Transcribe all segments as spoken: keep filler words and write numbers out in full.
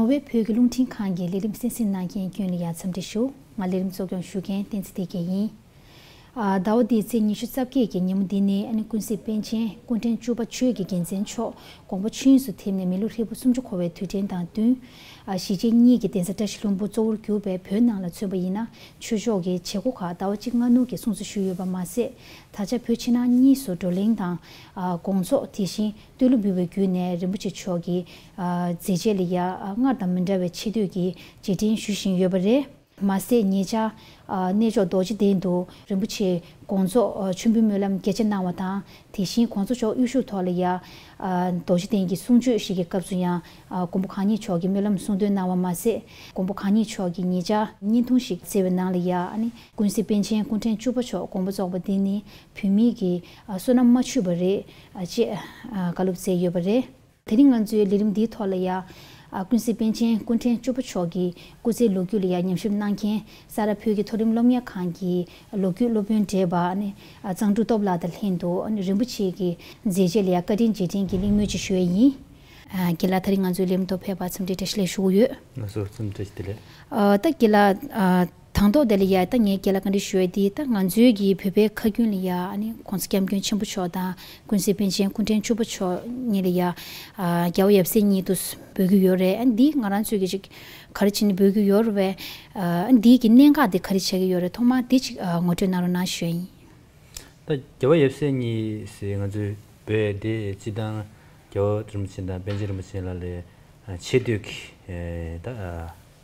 ནོར་ཝེ་བོད་ཀྱི་རླུང་འཕྲིན་ཁང་གི་ལས་རིམ་གསན་གཟིགས་གནང་མཁན་ཁྱོན་ལ་ཡང་འཚམས་འདྲི་ཞུ། ང་ལས་རིམ་གཙོ་སྐྱོང་ཞུ་མཁན་བསྟན་འཛིན་བདེ་སྐྱིད་ཡིན། ཨ། ཟླ་བ་འདིའི་ཚེས་ཉི་ཤུ་རྩ་བརྒྱད་ཀྱི་ཉིན་མོ་འདི་ནི་ཨ་ནི་ཀུན་གཟིགས་པཎ་ཆེན་སྐུ་ཕྲེང་བཅུ་པ་ཆོས་ཀྱི་རྒྱལ་མཚན་མཆོག་དགོངས་པ་ཆོས་དབྱིངས་སུ་ཐིམ་ནས་མི་ལོ་ཧྲིལ་པོ་སུམ་ཅུ་འཁོར་བའི་དུས་དྲན་དང་བསྟུན། ཨ། གཞིས་བྱེས་གཉིས་ཀྱི་གདན་ས་བཀྲ་ཤིས་ལྷུན་པོ་གཙོ་བོར་གྱུར་པའི་བོད་ནང་ལ་མཚོན་པ་ཡིན་ན། ཆོས་ཕྱོགས་ཀྱི་བྱེད་སྒོ་ཁག་ཟླ་བ་གཅིག་སྔ་སྣུར་གྱིས་སྲུང་བརྩི་ཞུས་ཡོད་པ་མ་ཟད། ད་ཆ་བོད་ཕྱི་ནང་གཉིས་སུ་བགྲོ་གླེང་དང་། ཨ། དགོང་ཚོགས། དེ་བཞིན་བསྟོད་གླུ་འབུལ་བའི་བརྒྱུད་ནས་རིན་པོ་ཆེ་མཆོག་གི། ཨ། མཛད་རྗེས་ལ་ཡ། ཨ། སྔར་དང་མི་འདྲ་བའི་ཆེ་བསྟོད་ཀྱི་རྗེས་དྲན་ཞུ་བཞིན་ཡོད་པ་རེད། མ་ཟད་ཉེ་ཆར། ཨ། གནས་མཆོག་རྡོ་རྗེ་གདན་དུ་རིན་པོ་ཆེས་དགོང་ཚོགས། ཨ། མཆོད་འབུལ་སྨོན་ལམ་བརྒྱ་ཆ་གནང་བ་དང་། དེ་བཞིན་དགོང་ཚོགས་མཆོག་དབུ་བཞུགས་ཐོག་ལ་ཡ། ཨ། རྡོ་རྗེ་གདན་གྱི་གསུང་ཆོས་ཤིག་གི་སྐབས་སུ་ཡང་། ཨ། མགོན་པོ་གང་ཉིད་མཆོག་གིས་སྨོན་ལམ་གསུང་འདོན་གནང་བ་མ་ཟད། མགོན་པོ་གང་ཉིད་མཆོག་གིས་ཉེ་ཆར་བརྙན་ཐུང་ཞིག་བསྩལ་བའི་ནང་ལ་ཡ། ཨ་ནི་ཀུན་གཟིགས་པཎ་ཆེན་སྐུ་ཕྲེང་བཅུ་པ་མཆོག་དགོངས་པ་རྫོགས་པ་འདི་ནི་བོད་མིའི་གི། ཨ། བསོད་ནམས་མ་ཆུད་པ་རེད། ཨ། ཅེས། ཨ། བཀའ་སློབ་སྩལ་ཡོད་པ་རེད། དེ་རིང་ང་ཚོའི་ལས་རིམ་འདིའི་ཐོག་ལ་ཡ། ཨ། ཀུན་གཟིགས་པཎ་ཆེན་སྐུ་ཕྲེང་བཅུ་པ་མཆོག་གི་སྐུ་ཚེའི་ལོ་རྒྱུས་ལ་ཡ་ཉམས་ཞིབ་གནང་མཁན་ས་རཱ་བོད་ཀྱི་མཐོ་རིམ་སློབ་གཉེར་ཁང་གི་ལོ་རྒྱུས་སློབ་དཔོན་བགྲེས་པ་ཨ་ནི། ཨ། གཙང་ཕྲུག་སྟོབས་ལགས་དང་ལྷན་དུ། ཨ་ནི་རིན་པོ་ཆེ་གི་མཛད་རྗེས་ལ་ཡ་བཀའ་དྲིན་རྗེས་དྲན་གྱི་གླེང་མོལ་ཅིག་ཞུ་ཡས་ཡིན། ཨ། རྒན་ལགས། ད་རིང་ང་ཚོའི་ལས་རིམ་ཐོག་ཕེབས་པར་འཚམས་འདྲི་བཀྲ་ཤིས་བདེ་ལེགས་ཞུ་གི་ཡོད། ང་ཚོ་འཚམས་འདྲི་བདེ་ལེགས། ཨ། ད་རྒན་ལགས། ཨ། དང་ཐོག་དེ་ལ་ཡ། ད་ངས་རྒན་ལགས་བཀའ་འདྲི་ཞུ་ཡས་འདི། ད་ང་ཚོའི་གི་བོད་པའི་ཁ་རྒྱུན་ལ་ཡ། ཨ་ནི་༸གོང་ས་༸སྐྱབས་མགོན་ཆེན་པོ་མཆོག་དང་ཀུན་གཟིགས་པཎ་ཆེན་སྐུ་ཕྲེང་བཅུ་པ་མཆོག་གཉིས་ལ་ཡ། ཨ། རྒྱལ་བ་ཡབ་སྲས་གཉིས་དུ་འབོད་ཀྱི་ཡོད་རེད། ཨ། འདི་ང་རང་ཚོས་གི་ཅིག་ག་རེ་བྱས་ནས་འབོད་ཀྱི་ཡོད་རེད་པས། ཨ། འདི་གི་གནད་འགག་དེ་ག་རེ་ཆགས་ཀྱི་ཡོད་རེད། ཐོག་མར་འདི་ཅིག་ཨ། ངོ་སྤྲོད་གནང་རོགས་གནང་ཞུ་ཡ་ཡིན། ད་རྒྱལ་བ་ཡབ་སྲས་གཉིས་ཟེར་ང་ཚོས་འབོད་དེ། སྤྱིར་བཏང་རྒྱལ་བ་རིན་པོ་ཆེ་དང་པཎ་ཆེན་རིན་པོ་ཆེ་ལ་ལས་ཆེ་བསྟོད་ཀྱི་ད་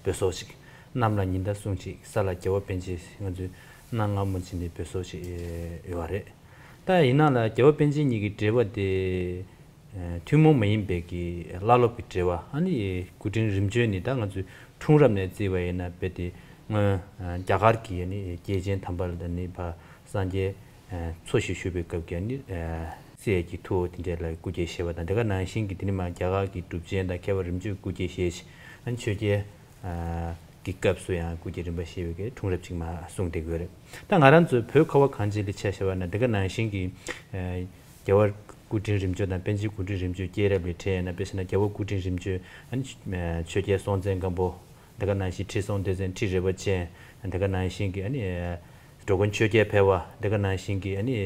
འབོད་སོགས་ཤིག་གནམ་ལ་ཉི་ཟླ་ཟུང་གཅིག་ས་ལ་རྒྱལ་བ་པཎ་ཆེན་ཟེར་ང་ཚོས་གནམ་སྔ་མོ་ཕྱིན་ཏེ་འབོད་སོགས་ཤིག་ཡོད་པ་རེད། ད་ཡིན་ན་ལ་རྒྱལ་བ་པཎ་ཆེན་གཉིས་ཀྱི་འབྲེལ་བ་དེ། ཨ། ཐུན་མོང་མ་ཡིན་པའི་གི་བླ་སློབ་ཀྱི་འབྲེལ་བ། ཨ་ནི་སྐུ་ཕྲེང་རིམ་བྱོན་ནི་ད་ང་ཚོའི་འཁྲུངས་རབས་ནས་བརྩིས་པ་ཡིན་ན། རྦད་དེ་སྔོན། ཨ། རྒྱ་གར་གྱི་ཨ་ནི་སྐྱེས་ཆེན་དམ་པ་ལ་ནི་ཕར་སངས་རྒྱས། ཨ། འཚོ་ཞིང་བཞུགས་པའི་སྐབས་ཀྱི་ཨ་ནི། ཨ། སྲས་ཀྱི་ཐུ་བོ་དེ་འདྲ་ལ་སྐུ་སྐྱེ་བཞེས་པ་དང་། དེ་ག་ནང་བཞིན་གྱི་དེ་ནི་མར་རྒྱ་གར་གྱི་གྲུབ་ཆེན་དང་མཁས་པ་རིམ་བྱོན་སྐུ་སྐྱེ་བཞེས་ཤིང་། ཨ་ནི་ཆོས་རྒྱལ། ཨ། གྱི་སྐབས་སུ་ཡང་སྐུ་སྐྱེ་རིམ་པ་བཞེས་པའི་གི་འཁྲུངས་རབས་ཅིག་མར་གསུངས་བསྡད་ཀྱི་ཡོད་རེད། ད་ང་རང་ཚོའི་བོད་ཁ་བ་གངས་ཅན་ལ་ཆ་བཞག་པ་ན། དེ་ག་ནང་བཞིན་གྱི། ཨ། རྒྱལ་བ་སྐུ་ཕྲེང་རིམ་བྱོན་དང་པཎ་ཆེན་སྐུ་ཕྲེང་རིམ་བྱོན་སྐྱེས་རབས་ལ་དྲངས་ན། དཔེ་བཞག་ན་རྒྱལ་བ་སྐུ་ཕྲེང་རིམ་བྱོན། ཨ་ནི་ཆོས་རྒྱལ་སྲོང་བཙན་སྒམ་པོ། དེ་ག་ནང་བཞིན་ཁྲི་སྲོང་ལྡེ་བཙན། ཁྲི་རལ་པ་ཅན། དེ་ག་ནང་བཞིན་གྱི་ཨ་ནི་འགྲོ་མགོན་ཆོས་རྒྱལ་འཕེལ་བ། དེ་ག་ནང་བཞིན་གྱི་ཨ་ནི་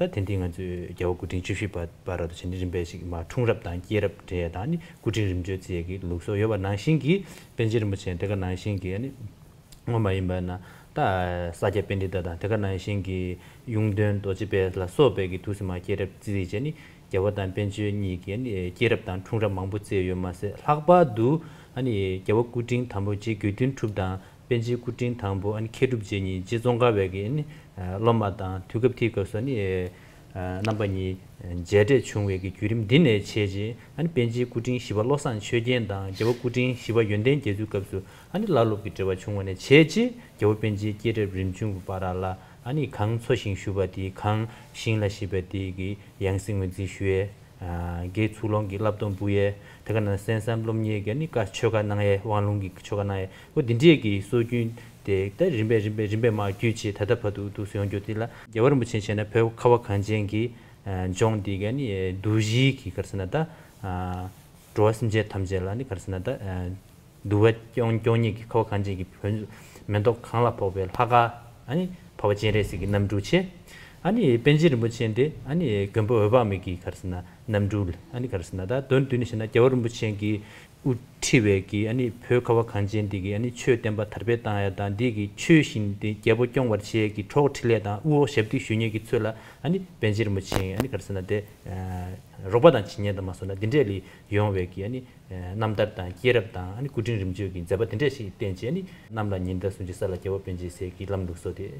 ད་དེང་དུས་ང་ཚོའི་རྒྱལ་བ་སྐུ་ཕྲེང་བཅུ་བཞི་པ་བར་དུ་བྱས་ནས་རིམ་པས་ཤིག་མར་འཁྲུངས་རབས་དང་སྐྱེས་རབས་དྲངས་ཡས་དང་། ཨ་ནི་སྐུ་ཕྲེང་རིམ་བྱོན་བརྩི་ཡས་ཀྱི་ལུགས་སྲོལ་ཡོད་པ་ནང་བཞིན་གྱི། པཎ་ཆེན་རིན་པོ་ཆེ་དེ་ག་ནང་བཞིན་གྱི་ཨ་ནི་སྔོན་མ་ཡིན་པ་ན་ད་ས་སྐྱ་པཎྜི་ཏ་དང་། དེ་ག་ནང་བཞིན་གྱི་གཡུང་སྟོན་རྡོ་རྗེ་དཔལ་ལ་སོགས་པའི་གི་དུས་སུ་མར་སྐྱེས་རབས་བརྩིས་བྱས་ནས། རྒྱལ་བ་དང་པཎ་ཆེན་གཉིས་ཀྱི་ཨ་ནི་སྐྱེས་རབས་དང་འཁྲུངས་རབས་མང་པོ་བརྩིས་ཡོད་མ་ཟད། ལྷག་པར་དུ་ཨ་ནི་རྒྱལ་བ་སྐུ་ཕྲེང་དང་པོ་རྗེ་དགེ་འདུན་གྲུབ་དང་། པཎ་ཆེན་སྐུ་ཕྲེང་དང་པོ་ཨ་ནི་མཁས་གྲུབ་རྗེ་གཉིས། རྗེ་ཙོང་ཁ་པའི་གི་ཨ་ནི་སློབ་མ་དང་། དུས་སྐབས་དེའི་སྐབས་སུ་ཨ་ནི་རྣམ་པ་གཉིས་མཇལ་འཕྲད་བྱུང་བའི་གི་བརྒྱུད་རིམ་འདི་ནས་བྱས་རྗེས། ཨ་ནི་པཎ་ཆེན་སྐུ་ཕྲེང་བཞི་པ་བློ་བཟང་ཆོས་རྒྱན་དང་རྒྱལ་བ་སྐུ་ཕྲེང་བཞི་པ་ཡོན་ཏན་རྒྱ་མཚོའི་སྐབས་སུ་ཨ་ནི་བླ་སློབ་ཀྱི་འབྲེལ་བ་བྱུང་བ་ནས་བྱས་རྗེས། རྒྱལ་བ་པཎ་ཆེན་སྐྱེས་རབས་རིམ་བྱོན་གྱི་བར་ལ་ཨ་ནི་གང་འཚོ་ཞིང་བཞུགས་པ་དེ། གང་ཞིང་ལ་གཤེགས་པ་དེ་གི་ཡང་སྲིད་ངོས་འཛིན་ཞུ་ཡས། ཨ། དགེ་ཚུལ་སློང་གི་བསླབ་སྡོམ་འབུལ་ཡས། དེ་ག་ནང་གསན་བསམ་སློབ་གཉེར་གྱི་ཨ་ནི་བཀའ་ཆོས་བཀའ་གནང་ཡས། དབང་ལུང་གི་ཆོས་བཀའ་གནང་ཡས། འོ་འདི་འདྲས་ཀྱི་སྲོལ་རྒྱུན་དེ་ད་རིམ་པས་རིམ་པས་རིམ་པས་མར་བརྒྱུད་བྱས་ད་ལྟ་བར་དུ་འདུག་སེ་ཡོང་རྒྱུ་དེ་ལ། རྒྱལ་བ་རིན་པོ་ཆེ་བྱས་ན་བོད་ཁ་བ་གངས་ཅན་གྱི། ཨ། ལྗོངས་འདི་གི་ཨ་ནི་གདུལ་བྱའི་གི་ག་རེ་ཟེར་ན་ད། ཨ། འགྲོ་བ་སེམས་ཅན་ཐམས་ཅད་ལ་ཨ་ནི་ག་རེ་ཟེར་ན་ད། ཨ། འདུལ་བ་སྐྱོང་སྐྱོང་ཉིད་ཀྱི་ཁ་བ་གངས་ཅན་གྱི་བོད་མེ་ཏོག་གང་ལ་ཕོག་པའི་ལྷ་ཁང་ཨ་ནི་འཕགས་པ་སྤྱན་རས་གཟིགས་ཀྱི་རྣམ་སྤྲུལ་བྱས། ཨ་ནི་པཎ་ཆེན་རིན་པོ་ཆེ་འདི་ཨ་ནི་མགོན་པོ་འོད་དཔག་མེད་ཀྱི་ག་རེ་ཟེར་ན་རྣམ་སྤྲུལ། ཨ་ནི་ག་རེ་ཟེར་ན་ད་དོན་བསྡུས་ནས་བཤད་ན་རྒྱལ་བ་རིན་པོ་ཆེ་གིས་དབུ་ཁྲིད་པའི་གི་ཨ་ནི་བོད་ཁ་བ་གངས་ཅན་འདི་གི་ཨ་ནི་ཆོས་བསྟན་པ་དར་སྤེལ་བཏང་ཡ་དང་། འདི་གི་ཆོས་བཞིན་དེ་རྒྱལ་པོ་སྐྱོང་བར་བྱེད་ཀྱི་གྲོགས་འཕྲིན་ལས་དང་དབུ་འོག་ཞབས་འདེགས་ཞུ་མཁན་གྱི་ཚུལ་ལ་ཨ་ནི་པཎ་ཆེན་རིན་པོ་ཆེ་ཨ་ནི་ག་རེ་ཟེར་ན་དེ་རོགས་པ་དང་བྱེད་མཁན་དུ་མ་སོང་ན་འདི་འདྲས་ལས་ཡོང་བའི་གི་ཨ་ནི། རྣམ་ཐར་དང་སྐྱེས་རབས་དང་ཨ་ནི་སྐུ་ཕྲེང་རིམ་བྱོན་གྱི་མཛད་པ་དེ་འདྲ་ཞིག་བསྟན་བྱས་ནས། གནམ་ལ་ཉི་ཟླ་ཟུང་གཅིག་ས་ལ་རྒྱལ་བ་པཎ་ཆེན་ཟེར་གྱི་ལམ་ལུགས་སྲོལ་དེ་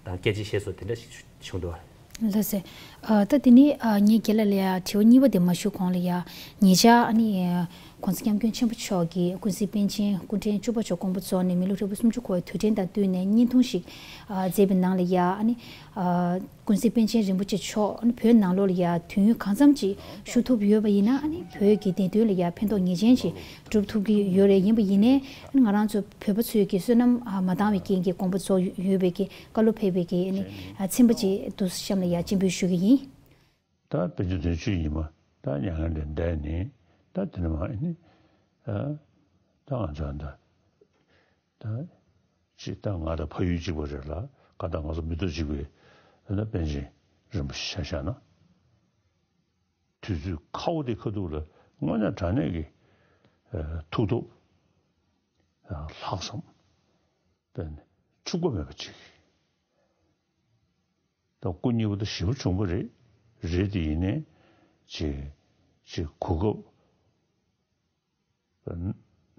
དང་སྐད་ཆའི་བཤད་སྲོལ་དེ་འདྲ་ཞིག་བྱུང་འདུག་བ། ལགས་སེ། ཨ། ད་དེ་ནས་ཨ་ངས་རྒན་ལགས་ལ་ཡ་དྲི་བ་གཉིས་པ་དེ་མ་ཞུ་གོང་ལ་ཡ། ཉེ་ཆར་ཨ་ནི་༸གོང་ས་༸སྐྱབས་མགོན་ཆེན་པོ་མཆོག་གིས་ཀུན་གཟིགས་པཎ་ཆེན་སྐུ་ཕྲེང་བཅུ་པ་མཆོག་དགོངས་པ་རྫོགས་ནས་མི་ལོ་ཧྲིལ་པོ་སུམ་ཅུ་འཁོར་བའི་དུས་དྲན་དང་བསྟུན་ནས་བརྙན་ཐུང་ཞིག་ཨ་མཛད་པའི་ནང་ལ་ཡ། ཨ་ནི་ཨ། ཀུན་གཟིགས་པཎ་ཆེན་རིན་པོ་ཆེ་མཆོག་ཨ་ནི་བོད་ནང་ལོགས་ལ་ཡ་དུས་ཡུན་གང་འཚམ་ཅིག་བཞུགས་ཐུབ་ཡོད་པ་ཡིན་ན། ཨ་ནི་བོད་ཀྱི་བདེན་དོན་ལ་ཡ་ཕན་ཐོགས་ངེས་ཅན་ཅིག་སྒྲུབ་ཐུབ་ཀྱི་ཡོད་རེད། ཡིན་པ་ཡིན་ནའི་ཨ་ནི་ང་རང་ཚོ་བོད་པ་ཚོས་ཀྱི་བསོད་ནམས་ཨ་མ་འདང་བའི་རྐྱེན་གྱིས་དགོངས་པ་རྫོགས་ཡོད་པའི་གི་བཀའ་སློབ་ཕེབས་པའི་གི་ཨ་ནི་ཨ་ཚན་པ་ཅིག་འདུག་སེ་གཤམ་ལ་ཡ་སྤྱན་འབུལ་ཞུ་གི་ཡིན། ད་དཔེ་ཆ་དོན་གཅོད་ཡིན་པ་ད་མྱ་ངན་ལས་འདས་ནས་ད་དེ་ནས་མ་ཨ་ནི་ཨ། ད་ང་ཚོ་ད་ད་ཅི་ད་ང་དང་ཕ་ཡུལ་གཅིག་པ་རེད་ལ། ག་ད་ང་ཚོ་མི་ཐོག་གཅིག་པའི་ད་པཎ་ཆེན་རིན་པོ་ཆེ་ཆ་བཞག་ན། དུས་ཚོད་ཁ་བོ་དེ་ཁ་ཐུག་ལ་དངོས་གནས་དྲང་གནས་ཀྱི་ཨ་ཐུགས་སྟོབས་ཨ་ལྷག་བསམ་དཔེ་འཕྱུག་པ་མེད་པ་ཅིག། ད་སྐུ་མཉེལ་བ་ད་ཞེ་པོ་བྱུང་བ་རེད། རེད་དེ་ཡིན་ནའི་ཅིག་ཅིག་གོ་སྐབས་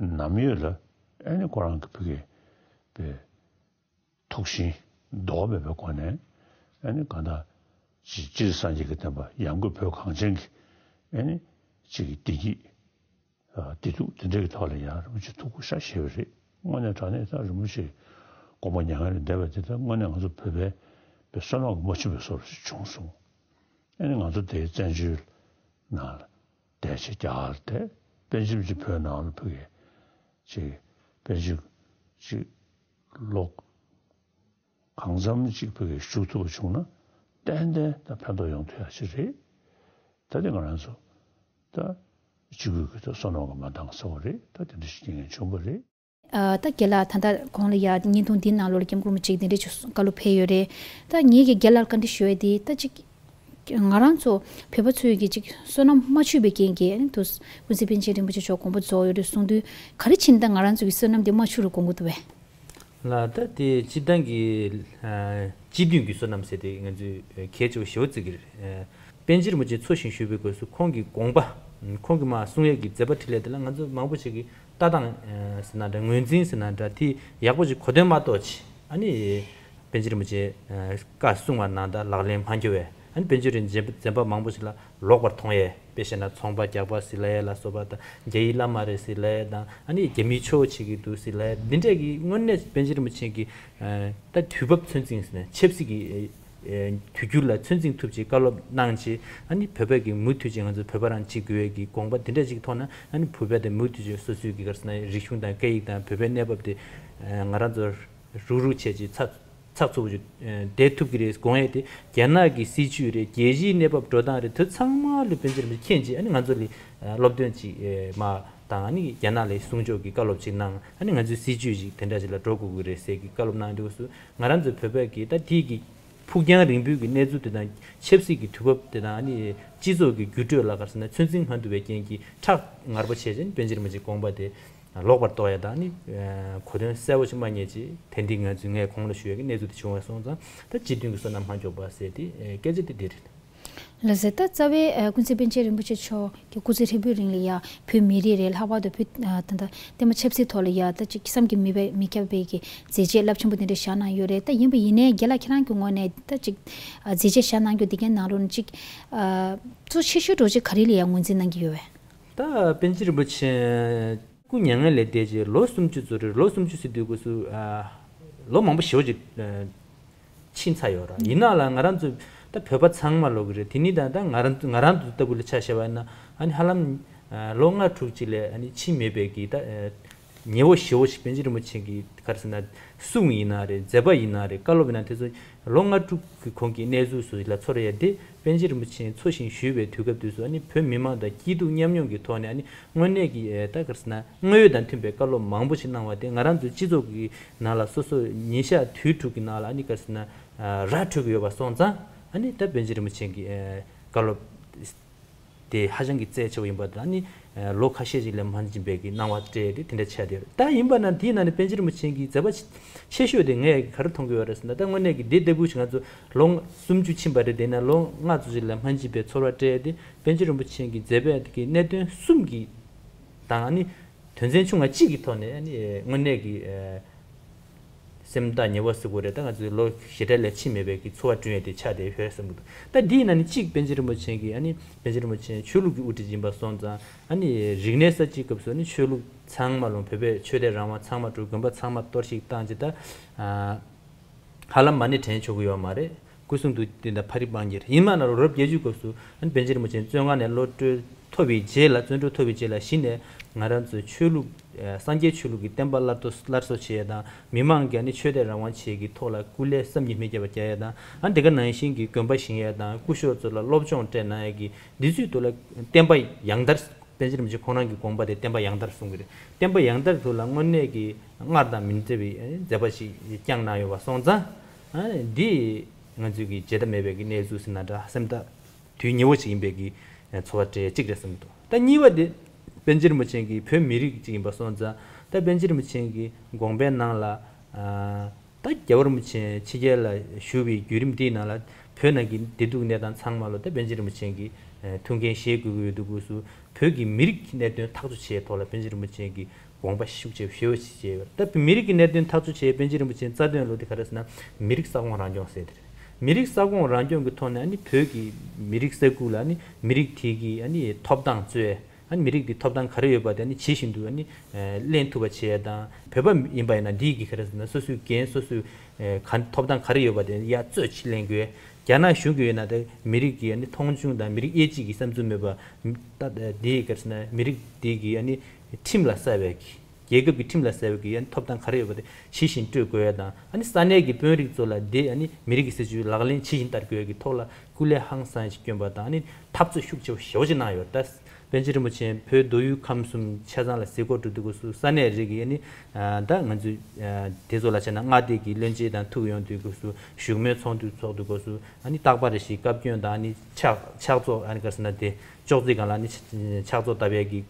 ནམ་ཡོད་ལ་ཨ་ནི་ཁོ་རང་གི་ཕ་གི་པའི་ཐུགས་ཞེན་ལྡོག་མེད་པའི་སྒོ་ནས་ཨ་ནི་གང་ལྟར་ཅིག་སྤྱིར་སངས་རྒྱས་ཀྱི་བསྟན་པ་ཡང་སྒོས་བོད་གངས་ཅན་གྱི་ཨ་ནི་ཅིག་བདེ་སྐྱིད་བདེ་སྡུག་དེ་འདྲ་གི་ཐོག་ལ་ཡང་རིན་པོ་ཆེ་ཐུགས་ཁུར་ཤ་བཞེས་པ་རེད། དངོས་གནས་དྲང་གནས་ད་རིན་པོ་ཆེ་དགོངས་པ་མྱ་ངན་ལས་འདས་པ་དེ་ད་དངོས་གནས་ང་ཚོ་བོད་པའི་པའི་བསོད་ནམས་ཀྱི་རྨ་ཆུ་བའི་བཟོ་འདྲ་ཞིག་བྱུང་སོང་། ཨ་ནི་ང་ཚོ་དེའི་བཙན་བྱོལ་ནང་ལ་བསྡད་བྱས་རྒྱ་གར་དེ་པཎ་ཆེན་རིན་པོ་ཆེ་བོད་ནང་ལ་ཕ་གི་ཅིག་པཎ་ཆེན་ཅིག་ལོ་གང་འཚམ་ཅིག་ཕ་གི་བཞུགས་ཐུབ་པ་བྱུང་ན་ཏན་ཏན་ད་ཕན་ཐོགས་ཡོང་ཐུབ་ཡ་ཅིག་རེད། ད་དེ་ང་རང་ཚོ་ད་སྤྱི་བོད་ཀྱི་ད་བསོད་ནམས་ཀྱི་མ་འདང་ས་བ་རེད། ད་དེ་འདྲ་ཞིག་རྐྱེན་ངན་བྱུང་བ་རེད། ཨ་ད་རྒན་ལགས་ད་ལྟ་གོང་ལ་ཡ་བརྙན་ཐུང་འདི་ནང་ལོགས་ལ་སྐྱབས་མགོན་རིན་པོ་ཆེ་གིས་དེ་འདྲ་ཅིག་བཀའ་སློབ་ཕེབས་ཡོད་རེད། ད་ངེད་ཀྱིས་རྒན་ལགས་ལ་བཀའ་འདྲི་ཞུ་ཡ་དེ་ད་ཅིག་ང་རང་ཚོ་བོད་པ་ཚོས་ཀྱི་ཅིག་བསོད་ནམས་མ་ཆུད་པའི་རྐྱེན་གྱིས་ཨ་ནི་དུ་ཀུན་གཟིགས་པཎ་ཆེན་རིན་པོ་ཆེ་མཆོག་དགོངས་པ་རྫོགས་ཡོད་རེད་གསུང་དུས། ག་རེ་བྱས་ནས་ད་ང་རང་ཚོ་གི་བསོད་ནམས་དེ་མ་ཆུད་རུ་དགོངས་ཀྱི་འདུག་བས། ལགས། ད་དེ་སྤྱིར་བཏང་གི་ཨ་སྤྱི་མཐུན་གྱི་བསོད་ནམས་ཟེར་དེ་ང་ཚོས་གལ་ཆེ་བ་ཞེ་པོ་བརྩི་གི་རེད། ཨ་པཎ་ཆེན་རིན་པོ་ཆེ་འཚོ་ཞིང་བཞུགས་པའི་སྐབས་སུ་ཁོང་གི་དགོངས་པ། ཁོང་གིས་མར་གསུང་ཡས་ཀྱི་མཛད་པ་འཕྲིན་ལས་དེ་ལ་ང་ཚོ་མང་པོ་ཞིག་གིས་ལྟ་སྟངས་ཨ་ཟེར་ན་འདྲ། ངོས་འཛིན་ཟེར་ན་འདྲ། དེ་ཡག་པོ་ཞིག་གོ་དོན་མ་རྟོགས་བྱས། ཨ་ནི་པཎ་ཆེན་རིན་པོ་ཆེ་ཨ་བཀའ་གསུང་བ་ནང་ལྟར་ལག་ལེན་མ་འཁྱོལ་བས། ཨ་ནི་པཎ་ཆེན་རིན་པོ་ཆེའི་མཛད་པ་མང་པོ་ཞིག་ལ་ལོག་པར་མཐོང་ཡས། དཔེ་བཤད་ན་ཚོང་པ་རྒྱག་པ་ཟེར་ལབ་ཡས་ལ་སོགས་པ་དང་། རྒྱ་ཡི་བླ་མ་རེད་ཟེར་ལབ་ཡས་དང་། ཨ་ནི་རྒྱ་མིའི་ཆོས་བྱེད་ཀྱི་འདུག་ཟེར་ལབ་ཡས། འདི་འདྲས་ཀྱི་དངོས་གནས་པཎ་ཆེན་རིན་པོ་ཆེ་གིས་ཨ་ད་དུས་བབ་ཚོད་འཛིན་ཟེར་ན་ཆབ་སྲིད་ཀྱི་ཨ་དུས་འགྱུར་ལ་ཚོད་འཛིན་ཐུབ་ཅིག་བཀའ་སློབ་གནང་ཅིག་ཨ་ནི་བོད་པ་གི་མུ་མཐུད་ཅིག་ང་ཚོ་བོད་པ་རང་གཅིག་དགོས་ཡས་ཀྱི་དགོངས་པ་འདི་འདྲས་ཅིག་ཐོག་ན། ཨ་ནི་བོད་པ་དེ་མུ་མཐུད་ཅིག་སོ་སོའི་གི་ག་རེ་ཟེར་ན་རིག་གཞུང་དང་སྐད་ཡིག་དང་བོད་པའི་གནས་བབ་དེ་ཨ་ང་རང་ཚོ་རུག་རུག་བྱས་ཅིག་ཚགས་ཚགས་ཚུད་པོ་ཅིག་ཨ་བསྡད་ཐུབ་ཀྱི་རེད་དགོངས་ཡས་དེ། རྒྱ་ནག་གི་སྲིད་བྱུས་རེད། རྒྱལ་སྤྱིའི་གནས་བབ་འགྲོ་སྟངས་རེད། དེ་ཚང་མ་ལ་པཎ་ཆེན་རིན་པོ་ཆེ་མཁྱེན་ཅིག་ཨ་ནི་ང་ཚོ་ལ་ཨ་སློབ་སྟོན་ཅིག་ཨ་མ་དང་། ཨ་ནི་རྒྱ་ནག་ལ་གསུང་ཆོས་ཀྱི་བཀའ་སློབ་ཅིག་གནང་། ཨ་ནི་ང་ཚོའི་སྲིད་བྱུས་ཅིག་དེ་འདྲ་ཅིག་ལ་འགྲོ་དགོས་ཀྱི་རེད་ཟེར་གྱི་བཀའ་སློབ་གནང་དུས་སུ། ང་རང་ཚོ་བོད་པ་གི་ད་དེ་གི་ཕུགས་རྒྱང་རིང་པོའི་གི་གནས་ཚུལ་དེ་དང་། ཆབ་སྲིད་ཀྱི་དུས་བབ་དེ་དང་། ཨ་ནི་སྤྱི་ཚོགས་ཀྱི་འགྱུར་འགྲོས་ལ་ག་རེ་ཟེར་ན་ཚོད་འཛིན་མ་ཐུབ་པའི་རྐྱེན་གྱིས་ཁྲག་ངར་པོ་བྱས་ཅིང་པཎ་ཆེན་རིན་པོ་ཆེའི་དགོངས་པ་དེ་ལོག་པར་རྟོགས་ཡ་དང་། ཨ་ནི་གོ་དོན་གསལ་པོ་ཞིག་མ་རྙེད་ཅིག་དེ་འདྲའི་ང་ཚོས་ངས་གོང་ལ་ཞུ་ཡ་གི་གནས་ཚུལ་དེ་བྱུང་བ་སོང་ཙང་། ད་སྤྱི་མཐུན་གྱི་བསོད་ནམས་མ་འཇོག་པ་ཟེར་དེ་ཨ་སྐད་ཆ་དེ་འདི་རེད། ལགས་སེ། ད་རྩ་བའི་ཨ་ཀུན་གཟིགས་པཎ་ཆེན་རིན་པོ་ཆེ་མཆོག་གི་སྐུ་ཚེ་ཧྲིལ་པོའི་རིང་ལ་ཡ་བོད་མི་རིགས་རེད། ལྷག་པར་དུ་བོད་ཨ་ད་ལྟ་བསྟན་པ་ཆབ་སྲིད་ཐོག་ལ་ཡ་ད་ཅིག་བསམ་གྱིས་མི་ཁྱབ་མི་ཁྱབ་པའི་གི་མཛད་རྗེས་རླབས་ཆེན་པོ་དེ་འདྲ་བཞག་གནང་ཡོད་རེད། ད་ཡིན་པ་ཡིན་ནའི་རྒན་ལགས་ཁྱེད་རང་གི་ངོས་ནས་ད་ཅིག་ཨ་མཛད་རྗེས་བཞག་གནང་རྒྱུ་དེ་གའི་ནང་ལོགས་ནས་ཅིག་ཨ་གཙོ་ཆེ་ཤོས་འདྲ་བོ་ཅིག་ག་རེ་ལ་ཡ་ངོས་འཛིན་གནང་གི་ཡོད་པས། ད་པཎ་ཆེན་རིན་པོ་ཆེ་སྐུ་མྱ་ངན་ལས་འདས་རྗེས་ལོ་སུམ་ཅུ་ཙམ་རེད། ལོ་སུམ་ཅུ་ཟེར་དུས་སྐབས་སུ་ཨ་ལོ་མང་པོ་ཞེ་པོ་ཅིག་ཨ་ཕྱིན་ཚར་ཡོད་རེད། ཡིན་ནའང་ལ་ང་རང་ཚོ་ད་བོད་པ་ཚང་མ་ལོག་གི་རེད། དེ་ནི་ད་ད་ང་རང་ང་རང་ཚོ་ལྟ་བུ་ལ་ཆ་བཞག་པ་ཡིན་ན། ཨ་ནི་ཧ་ལམ་ཨ་ལོ་ལྔ་དྲུག་ཅིག་ལས་ཨ་ནི་ཕྱིན་མེད་པའི་གི་ད་ཨ་ཉེ་བོ་ཞེ་བོ་ཞིག་པཎ་ཆེན་རིན་པོ་ཆེ་གི་ག་རེ་ཟེར་ན་གསུང་ཡིན་ན་རེད། མཛད་པ་ཡིན་ན་རེད། བཀའ་སློབ་ཡིན་ན། དེ་ཚོ་ལོ་ལྔ་དྲུག་གི་གོང་གི་གནས་ཚུལ་སོགས་ལ་ཚོར་ཡ་དེ། པཎ་ཆེན་རིན་པོ་ཆེ་འཚོ་ཞིང་བཞུགས་པའི་དུས་སྐབས་དུས་སུ་ཨ་ནི་བོད་མི་མང་དང་སྐྱིད་སྡུག་མཉམ་མྱོང་གི་ཐོག་ནས། ཨ་ནི་དངོས་གནས་ཀྱི་ཨ་ད་ག་རེ་ཟེར་ན་དངོས་ཡོད་དང་མཐུན་པའི་བཀའ་སློབ་མང་པོ་ཞིག་གནང་བ་དེ། ང་རང་ཚོའི་སྤྱི་ཚོགས་ཀྱི་ནང་ལ་སོ་སོ་ཉིན་ཞག་དུས་དྲུག་གི་ནང་ལ་ཨ་ནི་ག་རེ་ཟེར་ན་ཨ་ར་འཕྲོད་ཀྱི་ཡོད་པ་སོང་ཙང་། ཨ་ནི་ད་པཎ་ཆེན་རིན་པོ་ཆེ་གི་ཨ་བཀའ་སློབ་དེ་ཧ་ཅང་གི་རྩ་ཆེ་བ་ཡིན་པ་དང་། ཨ་ནི་ལོ་ཁ་ཤས་ཤིག་ལས་མ་ཕྱིན་པའི་གི་གནང་བ་སྤྲད་དེ་དེ་འདྲ་ཆགས་བསྡད་ཡོད་རེད། ད་ཡིན་པ་ན་དེའི་ནང་ནས་པཎ་ཆེན་རིན་པོ་ཆེ་གི་མཛད་པ་ཆེ་ཤོས་དེ་ངས་ག་རེ་མཐོང་གི་ཡོད་རེད་ཟེར་ན། ད་དངོས་གནས་ཀྱི་འདི་ལྟ་བུ་ཞིག་ང་ཚོ་ལོ་སུམ་ཅུ་ཕྱིན་པ་རེད། དེ་ན་ལོ་ལྔ་ཙམ་ཞིག་ལས་མ་ཕྱིན་པའི་ཚོར་བ་སྤྲད་དེ། པཎ་ཆེན་རིན་པོ་ཆེ་གི་མཛད་པའི་གི་གནད་དོན་གསུམ་གྱི་དང་། ཨ་ནི་དོན་ཚན་ཆུང་ང་གཅིག་གི་ཐོག་ནས། ཨ་ནི་དངོས་གནས་ཀྱི་ཨ་སེམས་ཐག་ཉེ་བ་ཟེར་དགོས་རེད། ད་ང་ཚོའི་ལོ་ཞེ་དྲག་ལས་ཕྱིན་མེད་པའི་གི་ཚོར་བ་བསྐྲུན་ཡས་དེ་ཆགས་བསྡད་ཡོད་བསམ་གྱི་འདུག་ད་འདིའི་ནང་ནས་གཅིག་པཎ་ཆེན་རིན་པོ་ཆེ་གི། ཨ་ནི་པཎ་ཆེན་རིན་པོ་ཆེ་ཆོས་ལུགས་ཀྱི་དབུ་ཁྲིད་ཡིན་པ་སོང་ཙང་། ཨ་ནི་རིག་གནས་གསར་བརྗེའི་སྐབས་སུ་ཨ་ནི་ཆོས་ལུགས་ཚང་མ་ལོ། བོད་པའི་ཆོས་དད་རང་དབང་ཚང་མ་འགྲོ། དགོན་པ་ཚང་མ་གཏོར་བཤིག་བཏང་བྱས། ད་ཨ་ཧ་ལམ་མ་ཎི་དྲན་ཆོག་གི་ཡོད་མ་རེད། སྐུ་གསུང་ཐུགས་རྟེན་དང་ཕ་རི་སྤང་གྱིར། ཡིན་མ་ན་རུང་རབས་བརྒྱད་ཅུའི་སྐབས་སུ་ཨ་ནི་པཎ་ཆེན་རིན་པོ་ཆེ་བཙོན་ཁང་ནས་གློད་གྲོལ་ཐོབ་པའི་རྗེས་ལ། བཙོན་གྲོལ་ཐོབ་པའི་རྗེས་ལ་གཞི་ནས་ང་རང་ཚོའི་ཆོས་ལུགས་ཨ་སངས་རྒྱས་ཆོས་ལུགས་ཀྱི་བསྟན་པ་སླར་གསོ་སླར་གསོ་བྱེད་ཡས་དང་། མི་མང་གི་ཨ་ནི་ཆོས་དད་རང་དབང་བཅས་ཀྱི་ཐོག་ལ་སྐུ་ལས་བསམ་གྱིས་མི་ཁྱབ་པ་རྒྱག་ཡས་དང་། ཨ་ནི་དེ་ག་ནང་བཞིན་གྱི་དགོན་པ་བཞེངས་ཡས་དང་། སྐུ་ཞབས་ཚོ་ལ་སློབ་སྦྱོང་སྤྲད་གནང་ཡས་ཀྱི། འདི་ཚོའི་ཐོག་ལ་བསྟན་པ་ཡང་དར་ པཎ་ཆེན་རིན་པོ་ཆེ་ཁོང་རང་གི་དགོངས་པ་དེ་བསྟན་པ་ཡང་དར་གསུང་གི་རེད། བསྟན་པ་ཡང་དར་ཐོག་ལ་དངོས་གནས་ཀྱི་སྔར་དང་མི་འདྲ་བའི་མཛད་པ་ཞིག་བསྐྱངས་གནང་ཡོད་པ་སོང་ཙང་། འདི་ང་ཚོས་ཀྱི་བརྗེད་ཐབས་མེད་པའི་གི་གནས་ཚུལ་ཟེར་ན་འདྲ། སེམས་ཐག་དུས་ཉེ་བོ་ཞིག་ཡིན་པའི་གི་ཚོར་བ་སྤྲད་གཅིག་རེད་བསམ་གྱི་འདུག་ད་གཉིས་པ་དེ་པཎ་ཆེན་རིན་པོ་ཆེ་གི་བོད་མི་རིགས་གཅིག་ཡིན་པ་སོང་ཙང་། ད་པཎ་ཆེན་རིན་པོ་ཆེ་གི་དགོངས་པའི་ནང་ལ། ད་རྒྱལ་བ་རིན་པོ་ཆེ་ཕྱི་རྒྱལ་ལ་བཞུགས་པའི་བརྒྱུད་རིམ་འདིའི་ནང་ལ་བོད་ནང་གི་བདེ་སྡུག་གནས་སྟངས་ཚང་མ་ལ་ད་པཎ་ཆེན་རིན་པོ་ཆེ་གིས་ཐུགས་འགན་བཞེས་དགོས་ཀྱི་ཡོད་འདུག་དགོས་སུ། བོད་ཀྱི་མི་རིགས་ཀྱི་གནད་དོན་ཐག་གཅོད་བྱེད་ཐོག་ལ་པཎ་ཆེན་རིན་པོ་ཆེ་གིས་དགོངས་པ་ཤུགས་ཆེ་ཞེ་པོ་ཞིག་བཞེས་ཡོད། ད་མི་རིགས་ཀྱི་གནད་དོན་ཐག་གཅོད་བྱེད་པཎ་ཆེན་རིན་པོ་ཆེའི་རྩ་དོན་ལོ་དེ་ག་རེ་ཟེར་ན། མི་རིགས་ས་ཁོངས་རང་སྐྱོང་ཟེར་དེ་རེད། མི་རིགས་ས་ཁོངས་རང་སྐྱོང་གི་ཐོག་ནས་ཨ་ནི་བོད་ཀྱི་མི་རིགས་ས་ཁུལ་ལ་ཨ་ནི་མི་རིགས་དེ་གི་ཨ་ནི་ཐོབ་ཐང་རྩོད། ཨ་ནི་མི་རིགས་དེ་ཐོབ་ཐང་ག་རེ་ཡོད་པ་དེ་ཨ་ནི་ཇི་བཞིན་དུ་ཨ་ནི་ལེན་ཐུབ་པ་བྱེད་ཡ་དང་། བོད་པ་ཡིན་པ་ཡིན་ན་འདིའི་གི་ག་རེ་ཟེར་ན་སོ་སོའི་འགན་སོ་སོའི་ག་ཐོབ་ཐང་ག་རེ་ཡོད་པ་དེ་ཡ་རྩོད་ཅིག་ལེན་དགོས། རྒྱ་ནག་གཞུང་གི་ཡོད་ན་དེ་མི་རིགས་ཀྱི་ཨ་ནི་མཐོང་ཆུང་དང་མི་རིགས་དབྱེ་འབྱེད་ཀྱི་བསམ་ཚུལ་མེད་པ། ད་འདི་ག་རེ་ཟེར་ན་མི་རིགས་འདི་གི་ཨ་ནི་ཁྲིམས་ལ་གསལ་བའི་གི་རྒྱལ་ཁབ་ཀྱི་ཁྲིམས་ལ་གསལ་བའི་གི་ཨ་ནི་ཐོབ་ཐང་ག་རེ་ཡོད་པ་དེ་ཇི་བཞིན་སྤྲོད་དགོས་ཡ་དང་། ཨ་ནི་ས་གནས་ཀྱི་དཔོན་རིགས་ཚོ་ལ་འདི་ཨ་ནི་མི་རིགས་ཀྱི་སྲིད་བྱུས་ལག་ལེན་ཇི་བཞིན་བསྟར་དགོས་ཡ་གི་ཐོག་ལ་སྐུ་ལས་ཧང་སང་ཞིག་བསྐྱོན་པ་དང་། ཨ་ནི་འཐབ་རྩོད་ཤུགས་ཆེ་བ་ཞེ་པོ་ཅིག་གནང་ཡོད། ད་པཎ་ཆེན་རིན་པོ་ཆེ་བོད་མདོ་དབུས་ཁམས་གསུམ་ཆ་ཚང་ལ་གཟིགས་སྐོར་འགྲོ་དུས་སྐབས་སུ་ས་གནས་རིགས་ཀྱི་ཨ་ནི་ད་ང་ཚོས་དེ་ཚོ་ལ་བྱས་ན་མངའ་སྡེ་གི་བློན་ཆེན་དང་ཐུག་ཡོང་དུས་སྐབས་སུ་བཞུགས་མོལ་ཚོགས་འདུ་ཚོགས་དུས་སྐབས་སུ་ཨ་ནི་རྟག་པར་རེ་ཞིག་བཀའ་བཀྱོན་དང་། ཨ་ནི་ཕྱག་ཕྱག་ཚོགས་ཨ་ནི་ག་རེ་ཟེར་ན་དེ་ཅོག་ཙེ་སྒང་ལ་ཨ་ནི་ཕྱག་ཚོགས་བཏབ་ཡས་ཀྱི་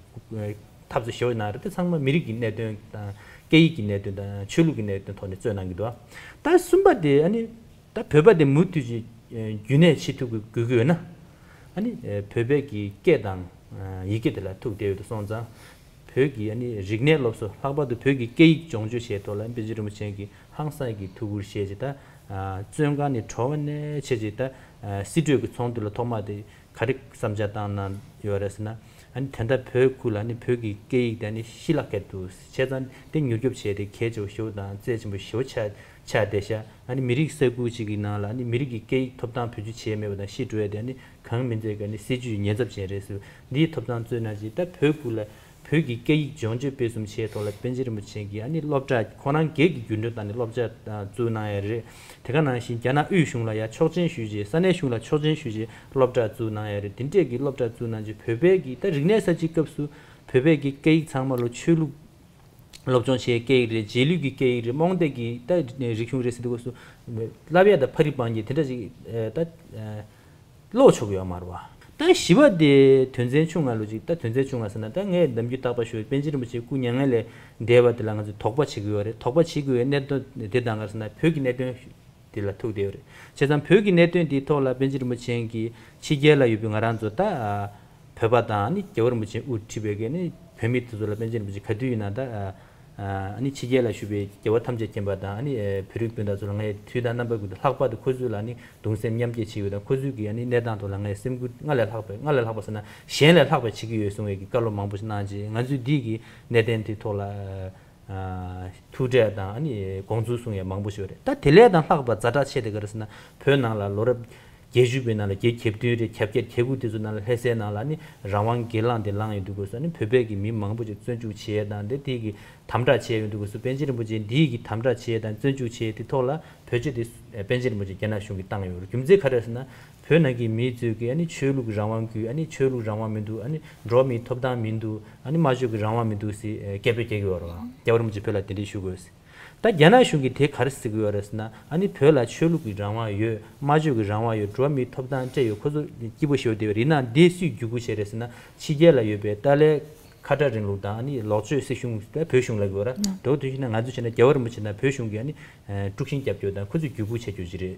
འཐབ་རྩོད་ཞེ་པོ་གནང་རེད། དེ་ཚང་མ་མི་རིགས་ཀྱི་གནད་དོན་དང་སྐད་ཡིག་གི་གནད་དོན་དང་ཆོས་ལུགས་ཀྱི་གནད་དོན་ཐོག་ནས་རྩོད་གནང་གི་འདུག་ད་གསུམ་པ་དེ་ཨ་ནི་ད་བོད་པ་དེ་མུ་མཐུད་ཀྱི་རྒྱུན་གནས་བྱེད་ཐུབ་དགོས་ཀྱི་ཡོད་ན། ཨ་ནི་བོད་པའི་གི་སྐད་དང་ཡི་གེ་དེ་ལ་ཐུག་བསྡད་ཡོད་དུ་སོང་ཙང་། བོད་ཀྱི་ཨ་ནི་རིག་གནས་སློབ་གསོ་ལྷག་པར་དུ་བོད་ཀྱི་སྐད་ཡིག་སྦྱོང་སྤྱོད་བྱས་ཐོག་ལ་པཎ་ཆེན་རིན་པོ་ཆེ་གིས་ཧང་སང་གི་ཐུགས་ཁུར་བཞེས་ཀྱི་ད། བཙོན་ཁང་ནས་གྲོལ་བ་ནས་བྱས་ཀྱི་ད། སྲིད་གྲོས་ཀྱི་ཚོགས་འདུ་ལ་ཐོག་མ་དེ་ག་རེ་བསམ་འཆར་བཏང་གནང་ཡོད་རེད་ཟེར་ན། ཨ་ནི་དེ་འདྲ་བོད་ཁུལ་ལ་ཨ་ནི་བོད་ཀྱི་སྐད་ཡིག་དེ་ཨ་ནི་ཤི་ལྷག་གེར་འདུག་བྱས་ཙང་དེ་མྱུར་སྐྱོབ་བྱས་ཏེ་གལ་ཆེ་བ་ཞེ་པོ་དང་རྩ་ཆེན་པོ་ཞེ་པོ་ཆགས་ཆགས་བསྡད་ཤག་ཨ་ནི་མི་རིགས་ས་ཁུལ་གཅིག་གི་ནང་ལ་ཨ་ནི་མི་རིགས་ཀྱི་སྐད་ཡིག་ཐོབ་ཐང་བེད་སྤྱོད་བྱས་མེད་པ་དང་ཤི་འགྲོ་ཡ་དེ་ཨ་ནི་གང་མིན་ཚད་ཀྱི་ཨ་ནི་སྲིད་ཇུས་ཉེན་ཚབས་ཅན་རེད་ཟེར། འདིའི་ཐོབ་ཐང་རྩོད་གནང་ཅིག་ད་བོད་ཁུལ་ལ་བོད་ཀྱི་སྐད་ཡིག་སྦྱོང་སྤྱོད་སྤེལ་གསུམ་བྱས་ཐོག་ལ་པཎ་ཆེན་རིན་པོ་ཆེ་གིས་ཨ་ནི་སློབ་གྲྭ་ཁོ་རང་སྒེར་གྱི་འགྱུར་འགྲོས་བཏང་ནས་སློབ་གྲྭ་བཙུགས་གནང་ཡ་རེད། དེ་ག་ནང་བཞིན་རྒྱ་ནག་དབུས་གཞུང་ལ་ཡ་ཆོག་མཆན་ཞུས་རྗེས་ས་གནས་གཞུང་ལ་ཆོག་མཆན་ཞུས་རྗེས་སློབ་གྲྭ་བཙུགས་གནང་ཡ་རེད། དེ་འདྲས་ཀྱི་སློབ་གྲྭ་བཙུགས་གནང་རྗེས་བོད་པའི་གི་ད་རིག་གནས་གསར་བརྗེའི་སྐབས་སུ་བོད་པའི་གི་སྐད་ཡིག་ཚང་མ་ལོ་ཆོས་ལུགས་སློབ་སྦྱོང་བྱེད་སྐད་ཡིག་རེད། རྗེས་ལུས་ཀྱི་སྐད་ཡིག་རེད། རྨོངས་དད་ཀྱི་ད་རིག་གཞུང་རེད་ཟེར་དུས་སྐབས་སུ་བསླབ་ཡ་ད་ཕ་རི་སྤང་གི་དེ་འདྲ་ཞིག་ད། ཀློག་ཆོག་གི་ཡོད་མ་རེད་བ། ད་བཞི་པ་དེ་དོན་ཚན་ཆུང་ང་ལོ་ཅིག་ད་དོན་ཚན་ཆུང་ང་ཟེར་ན་ད་ངས་ནམ་རྒྱུན་རྟག་པར་ཞུ་བའི་པཎ་ཆེན་རིན་པོ་ཆེ་སྐུ་མྱ་ངན་ལས་འདས་པ་དེ་ལ་ང་ཚོས་དོགས་པ་བྱེད་ཀྱི་ཡོད་རེད། དོགས་པ་བྱེད་དགོས་པའི་གནད་དོན་དེ་དང་ག་རེ་ཟེར་ན་བོད་ཀྱི་གནད་དོན་དེ་ལ་ཐུག་བསྡད་ཡོད་རེད། བྱས་ཙང་བོད་ཀྱི་གནད་དོན་དེའི་ཐོག་ལ་པཎ་ཆེན་རིན་པོ་ཆེ་གིས་ཕྱི་རྒྱལ་ལ་ཡོད་པའི་ང་རང་ཚོ་ད་བོད་པ་དང་ནི་རྒྱལ་བ་རིན་པོ་ཆེས་དབུ་ཁྲིད་པའི་གི་ནི་བོད་མི་དེ་ཚོ་ལ་པཎ་ཆེན་རིན་པོ་ཆེ་ག་དུས་ཡིན་ན་ད། ཨ་ནི་ཕྱི་རྒྱལ་ལ་བཞུགས་པའི་རྒྱལ་བ་ཐམས་ཅད་མཁྱེན་པ་དང་ཨ་ནི་བོད་རིགས་སྤུན་ཟླ་ཚོ་ལ་ངས་དུས་དང་རྣམ་པ་ཀུན་ཏུ་ལྷག་པར་དུ་ཁོ་ཚོ་ལ་ཨ་ནི་གདུང་སེམས་མཉམ་སྐྱེད་བྱེད་ཡོད་དང་། ཁོ་ཚོའི་གི་ཨ་ནི་གནས་སྟངས་ཐོག་ལ་ངས་སེམས་འགུལ་སྔར་ལས་ལྷག་པའི་སྔར་ལས་ལྷག་པ་ཟེར་ན་གཞན་ལས་ལྷག་པ་བྱེད་ཀྱི་ཡོད་གསུང་བའི་གི་བཀའ་སློབ་མང་པོ་ཞིག་གནང་རྗེས་ང་ཚོས་འདི་གི་གནད་དོན་དེ་ཐོག་ལ་ཨ་ཐུགས་ཁྲལ་དང་ཨ་ནི་དགོངས་ཚུལ་གསུང་ཡས་མང་པོ་ཞིག་ཡོད་རེད། ད་དེ་ལས་དང་ལྷག་པ་ཛ་དྲག་ཆེ་དེ་ག་རེ་ཟེར་ན་བོད་ནང་ལ་ལོ་རབས་བརྒྱད་ཅུ་པའི་ནང་ལ་བརྒྱད་ཁྱབ་བདུན་རེ་ཁྱབ་བརྒྱད་ཁྱབ་དགུ་དེ་ཚོ་ནང་ལ་ལྷ་སའི་ནང་ལ་ནི་རང་དབང་སྒེར་ལངས་དེ་ལངས་ཡོད་འདུག་གོ་སོ་ནི་བོད་པའི་གི་མི་མང་པོ་ཅིག་བཙོན་འཇུག་བྱས་དང་དེ་དེ་གི་དམ་དྲག་བྱས་ཡོད་འདུག་གོ་སོ། པཎ་ཆེན་རིན་པོ་ཆེ་འདིའི་གི་དམ་དྲག་བྱས་དང་བཙོན་འཇུག་བྱས་དེ་ཐོག་ལ་བེད་སྤྱོད་དེ་པཎ་ཆེན་རིན་པོ་ཆེ་རྒྱ་ནག་གཞུང་གིས་བཏང་ཡོད་རེད། རྒྱུ་མཚན་ག་རེ་ཟེར་ན་བོད་ནང་གི་མི་ཚོས་གི་ཨ་ནི་ཆོས་ལུགས་རང་དབང་དགོས། ཨ་ནི་ཆོས་ལུགས་རང་དབང་མི་འདུག་ཨ་ནི་འགྲོ་བ་མིའི་ཐོབ་ཐང་མི་འདུག་ཨ་ནི་སྨྲ་བརྗོད་ཀྱི་རང་དབང་མི་འདུག་ཟེར་སྐད་འབོད་རྒྱག་གི་ཡོད་རེད་བ། རྒྱལ་བ་རིན་པོ་ཆེ་བོད་ལ་དེ་འདྲས་ཞུ་དགོས་ཟེར། ད་རྒྱ་ནག་གཞུང་གིས་དེ་ག་རེ་ཟེར་གྱི་ཡོད་རེད་ཟེར་ན། ཨ་ནི་བོད་ལ་ཆོས་ལུགས་ཀྱི་རང་དབང་ཡོད། སྨྲ་བརྗོད་ཀྱི་རང་དབང་ཡོད། འགྲོ་བ་མིའི་ཐོབ་ཐང་སྤྲད་ཡོད། ཁོ་ཚོ་སྐྱིད་པོ་ཞེ་པོ་བསྡད་ཡོད་རེད། ཡིན་ནའང་དེ་སུས་བརྒྱུད་སྐུལ་བྱས་རེད་ཟེར་ན། ཕྱི་རྒྱལ་ལ་ཡོད་པའི་ཏཱ་ལའི་ཁ་བྲལ་རིང་ལུགས་དང་ཨ་ནི་ལོག་སྤྱོད་སྲིད་གཞུང་ད་བོད་གཞུང་ལབ་ཀྱི་ཡོད་རེད། ཨ་དེ་འདྲ་བྱས་ན་ང་ཚོ་བྱས་ན་རྒྱལ་བ་རིན་པོ་ཆེ་དང་བོད་གཞུང་གིས་ཨ་ནི་དཀྲུག་ཤིང་རྒྱབ་རྒྱུ་དང་ཁོ་ཚོས་བརྒྱུད་སྐུལ་བྱེད་རྒྱུ་ཅིག་རེད།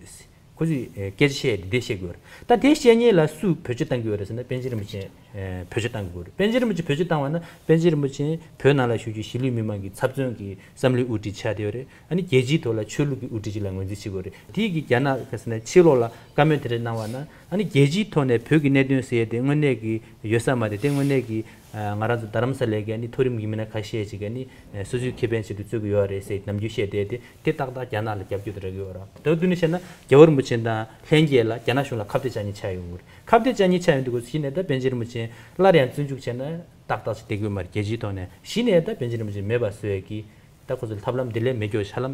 ཁོ་ཚོས་སྐད་ཆ་བཤད་དེ་འདི་བཤད་དགོས་རེད། ད་དེ་བཤད་མཁན་ལ་སུས་བེད་སྤྱོད་གཏང་གི་ཡོད་རེད་ཟེར་ན་པཎ་ཆེན་རིན་པོ་ཆེ་བེད་སྤྱོད་གཏང་གི་ཡོད་རེད། པཎ་ཆེན་རིན་པོ་ཆེ་བེད་སྤྱོད་བཏང་བ་ན་པཎ་ཆེན་རིན་པོ་ཆེ་བོད་ནང་ལ་བཞུགས་རྒྱུ་གཞིས་ལུས་མི་མང་གི་ཚབ་མཚོན་གྱི་བསམ་བློའི་དབུ་ཁྲིད་ཆགས་བསྡད་ཡོད་རེད། ཨ་ནི་རྒྱལ་སྤྱིའི་ཐོག་ལ་ཆོས་ལུགས་ཀྱི་དབུ་ཁྲིད་ཅིག་ལ་ངོས་འཛིན་བྱེད་དགོས་རེད། དེའི་གི་རྒྱ་ནག་ག་ཟེར་ན་ཕྱི་ལོགས་ལ་བཀའ་མོལ་དེ་འདྲ་གནང་བ་ན་ཨ་ནི་རྒྱལ་སྤྱིའི་ཐོག་ནས་བོད་ཀྱི་གནད་དོན་ཟེར་ཡས་དེ་དངོས་གནས་ཀྱི་ཡོད་ས་མ་རེད། དེ་དངོས་གནས་ཀྱི་ང་རང་ཚོ་རྡ་རམ་ས་ལའི་གི་ཨ་ནི་མཐོ་རིམ་གྱི་མི་སྣ་ཁ་ཤས་ཅིག་ཨ་ནི་སོ་སོའི་ཁེ་ཕན་ཆེད་དུ་རྩོད་ཀྱི་ཡོད་རེད་ཟེར་ནམ་རྒྱུན་བཤད་བསྡད་དེ། དེ་ཏག་ཏག་རྒྱ་ནག་ལ་རྒྱབ་སྐྱོར་དེ་རག་གི་ཡོད་རེད། དེ་དུས་ནས་བཤད་ན་རྒྱལ་བ་རིན་པོ་ཆེ་དང་ལྷན་རྒྱས་ལ་རྒྱ་ནག་གཞུང་ལ་ཁ་གཏད་བཅག་མཁན་ཆགས་ཡོང་གི་རེད། ཁ་གཏད་བཅག་མཁན་ཆགས་ཡོང་དུས་སྐབས་སུ་གཞི་ནས་ད་པཎ་ཆེན་རིན་པོ་ཆེ་སླར་ཡང་བཙོན་འཇུག་བྱས་ན་ཏག་ཏག་ཅིག་བསྡད་ཀྱི་ཡོད་མ་རེད། རྒྱལ་སྤྱིའི་ཐོག་ནས་གཞི་ནས་ད་པཎ་ཆེན་རིན་པོ་ཆེ་མེད་པ་བཟོ་ཡས་ཀྱི་ད་ཁོ་ཚོས་ཐབས་ལམ་འདི་ལས་མེད་སྐྱོ་ཤ་ལམ་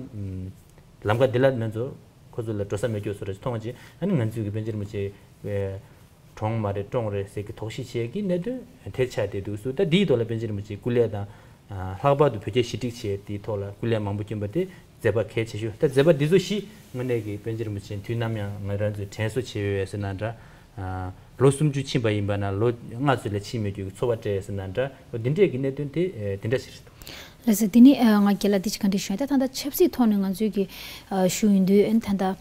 ལམ་ཁ་འདི་ལ་ང་ཚོ་ཁོ་ཚོ་ལ་འགྲོ་ས་མེད་སྐྱོ་བཟོ་འདྲ་ཞིག་མཐོང་བ་ཅིག་ཨ་ནི་ང་ཚོས་ཀྱི་པཎ་ཆེན་རིན་པོ་ཆེ་ཨེ། གྲོངས་མ་རེད་བཀྲོངས་རེད་ཟེར་གྱི་དོགས་གཞི་བྱེད་ཀྱི་གནད་དོན་དེ་ཆགས་བསྡད་འདུག་སུ། ད་འདིའི་ཐོག་ལ་པཎ་ཆེན་རིན་པོ་ཆེ་སྐུ་ལས་དང་། ལྷག་པར་དུ་བོད་རྒྱ་ཞི་འགྲིག་ཆེད་དེའི་ཐོག་ལ་སྐུ་ལས་མང་པོ་བསྐྱོན་པ་དེ་མཛད་པ་གལ་ཆེ་ཤོས། ད་མཛད་པ་འདི་ཚོ་བཞི་དངོས་གནས་ཀྱི་པཎ་ཆེན་རིན་པོ་ཆེ་དུས་ནམ་ཡང་ང་རང་ཚོས་དྲན་གསོ་བྱེད་འོས་ཟེར་ན་འདྲ། ལོ་སུམ་ཅུ་ཕྱིན་པ་ཡིན་པ་ན་ལོ་ལྔ་ཚོད་ལས་ཕྱིན་མེད་རྒྱུ་གི་ཚོར་བ་སྤྲད་ཟེར་ན་འདྲ། འོ་འདི་འདྲས་ཀྱི་གནད་དོན་དེ་དེ་འདྲ་ཞིག་རེད། ལགས་སོ། དེ་ནི་ང་རྒན་ལགས་འདི་ཅིག་ག་འདྲ་ཞུ་ཡ། ད་ད་ལྟ་ཆབ་སྲིད་ཐོག་ནས་ང་ཚོའི་གི་ཞུ་ཡིན་དུས་ཨ་ནི་ད་ལྟ་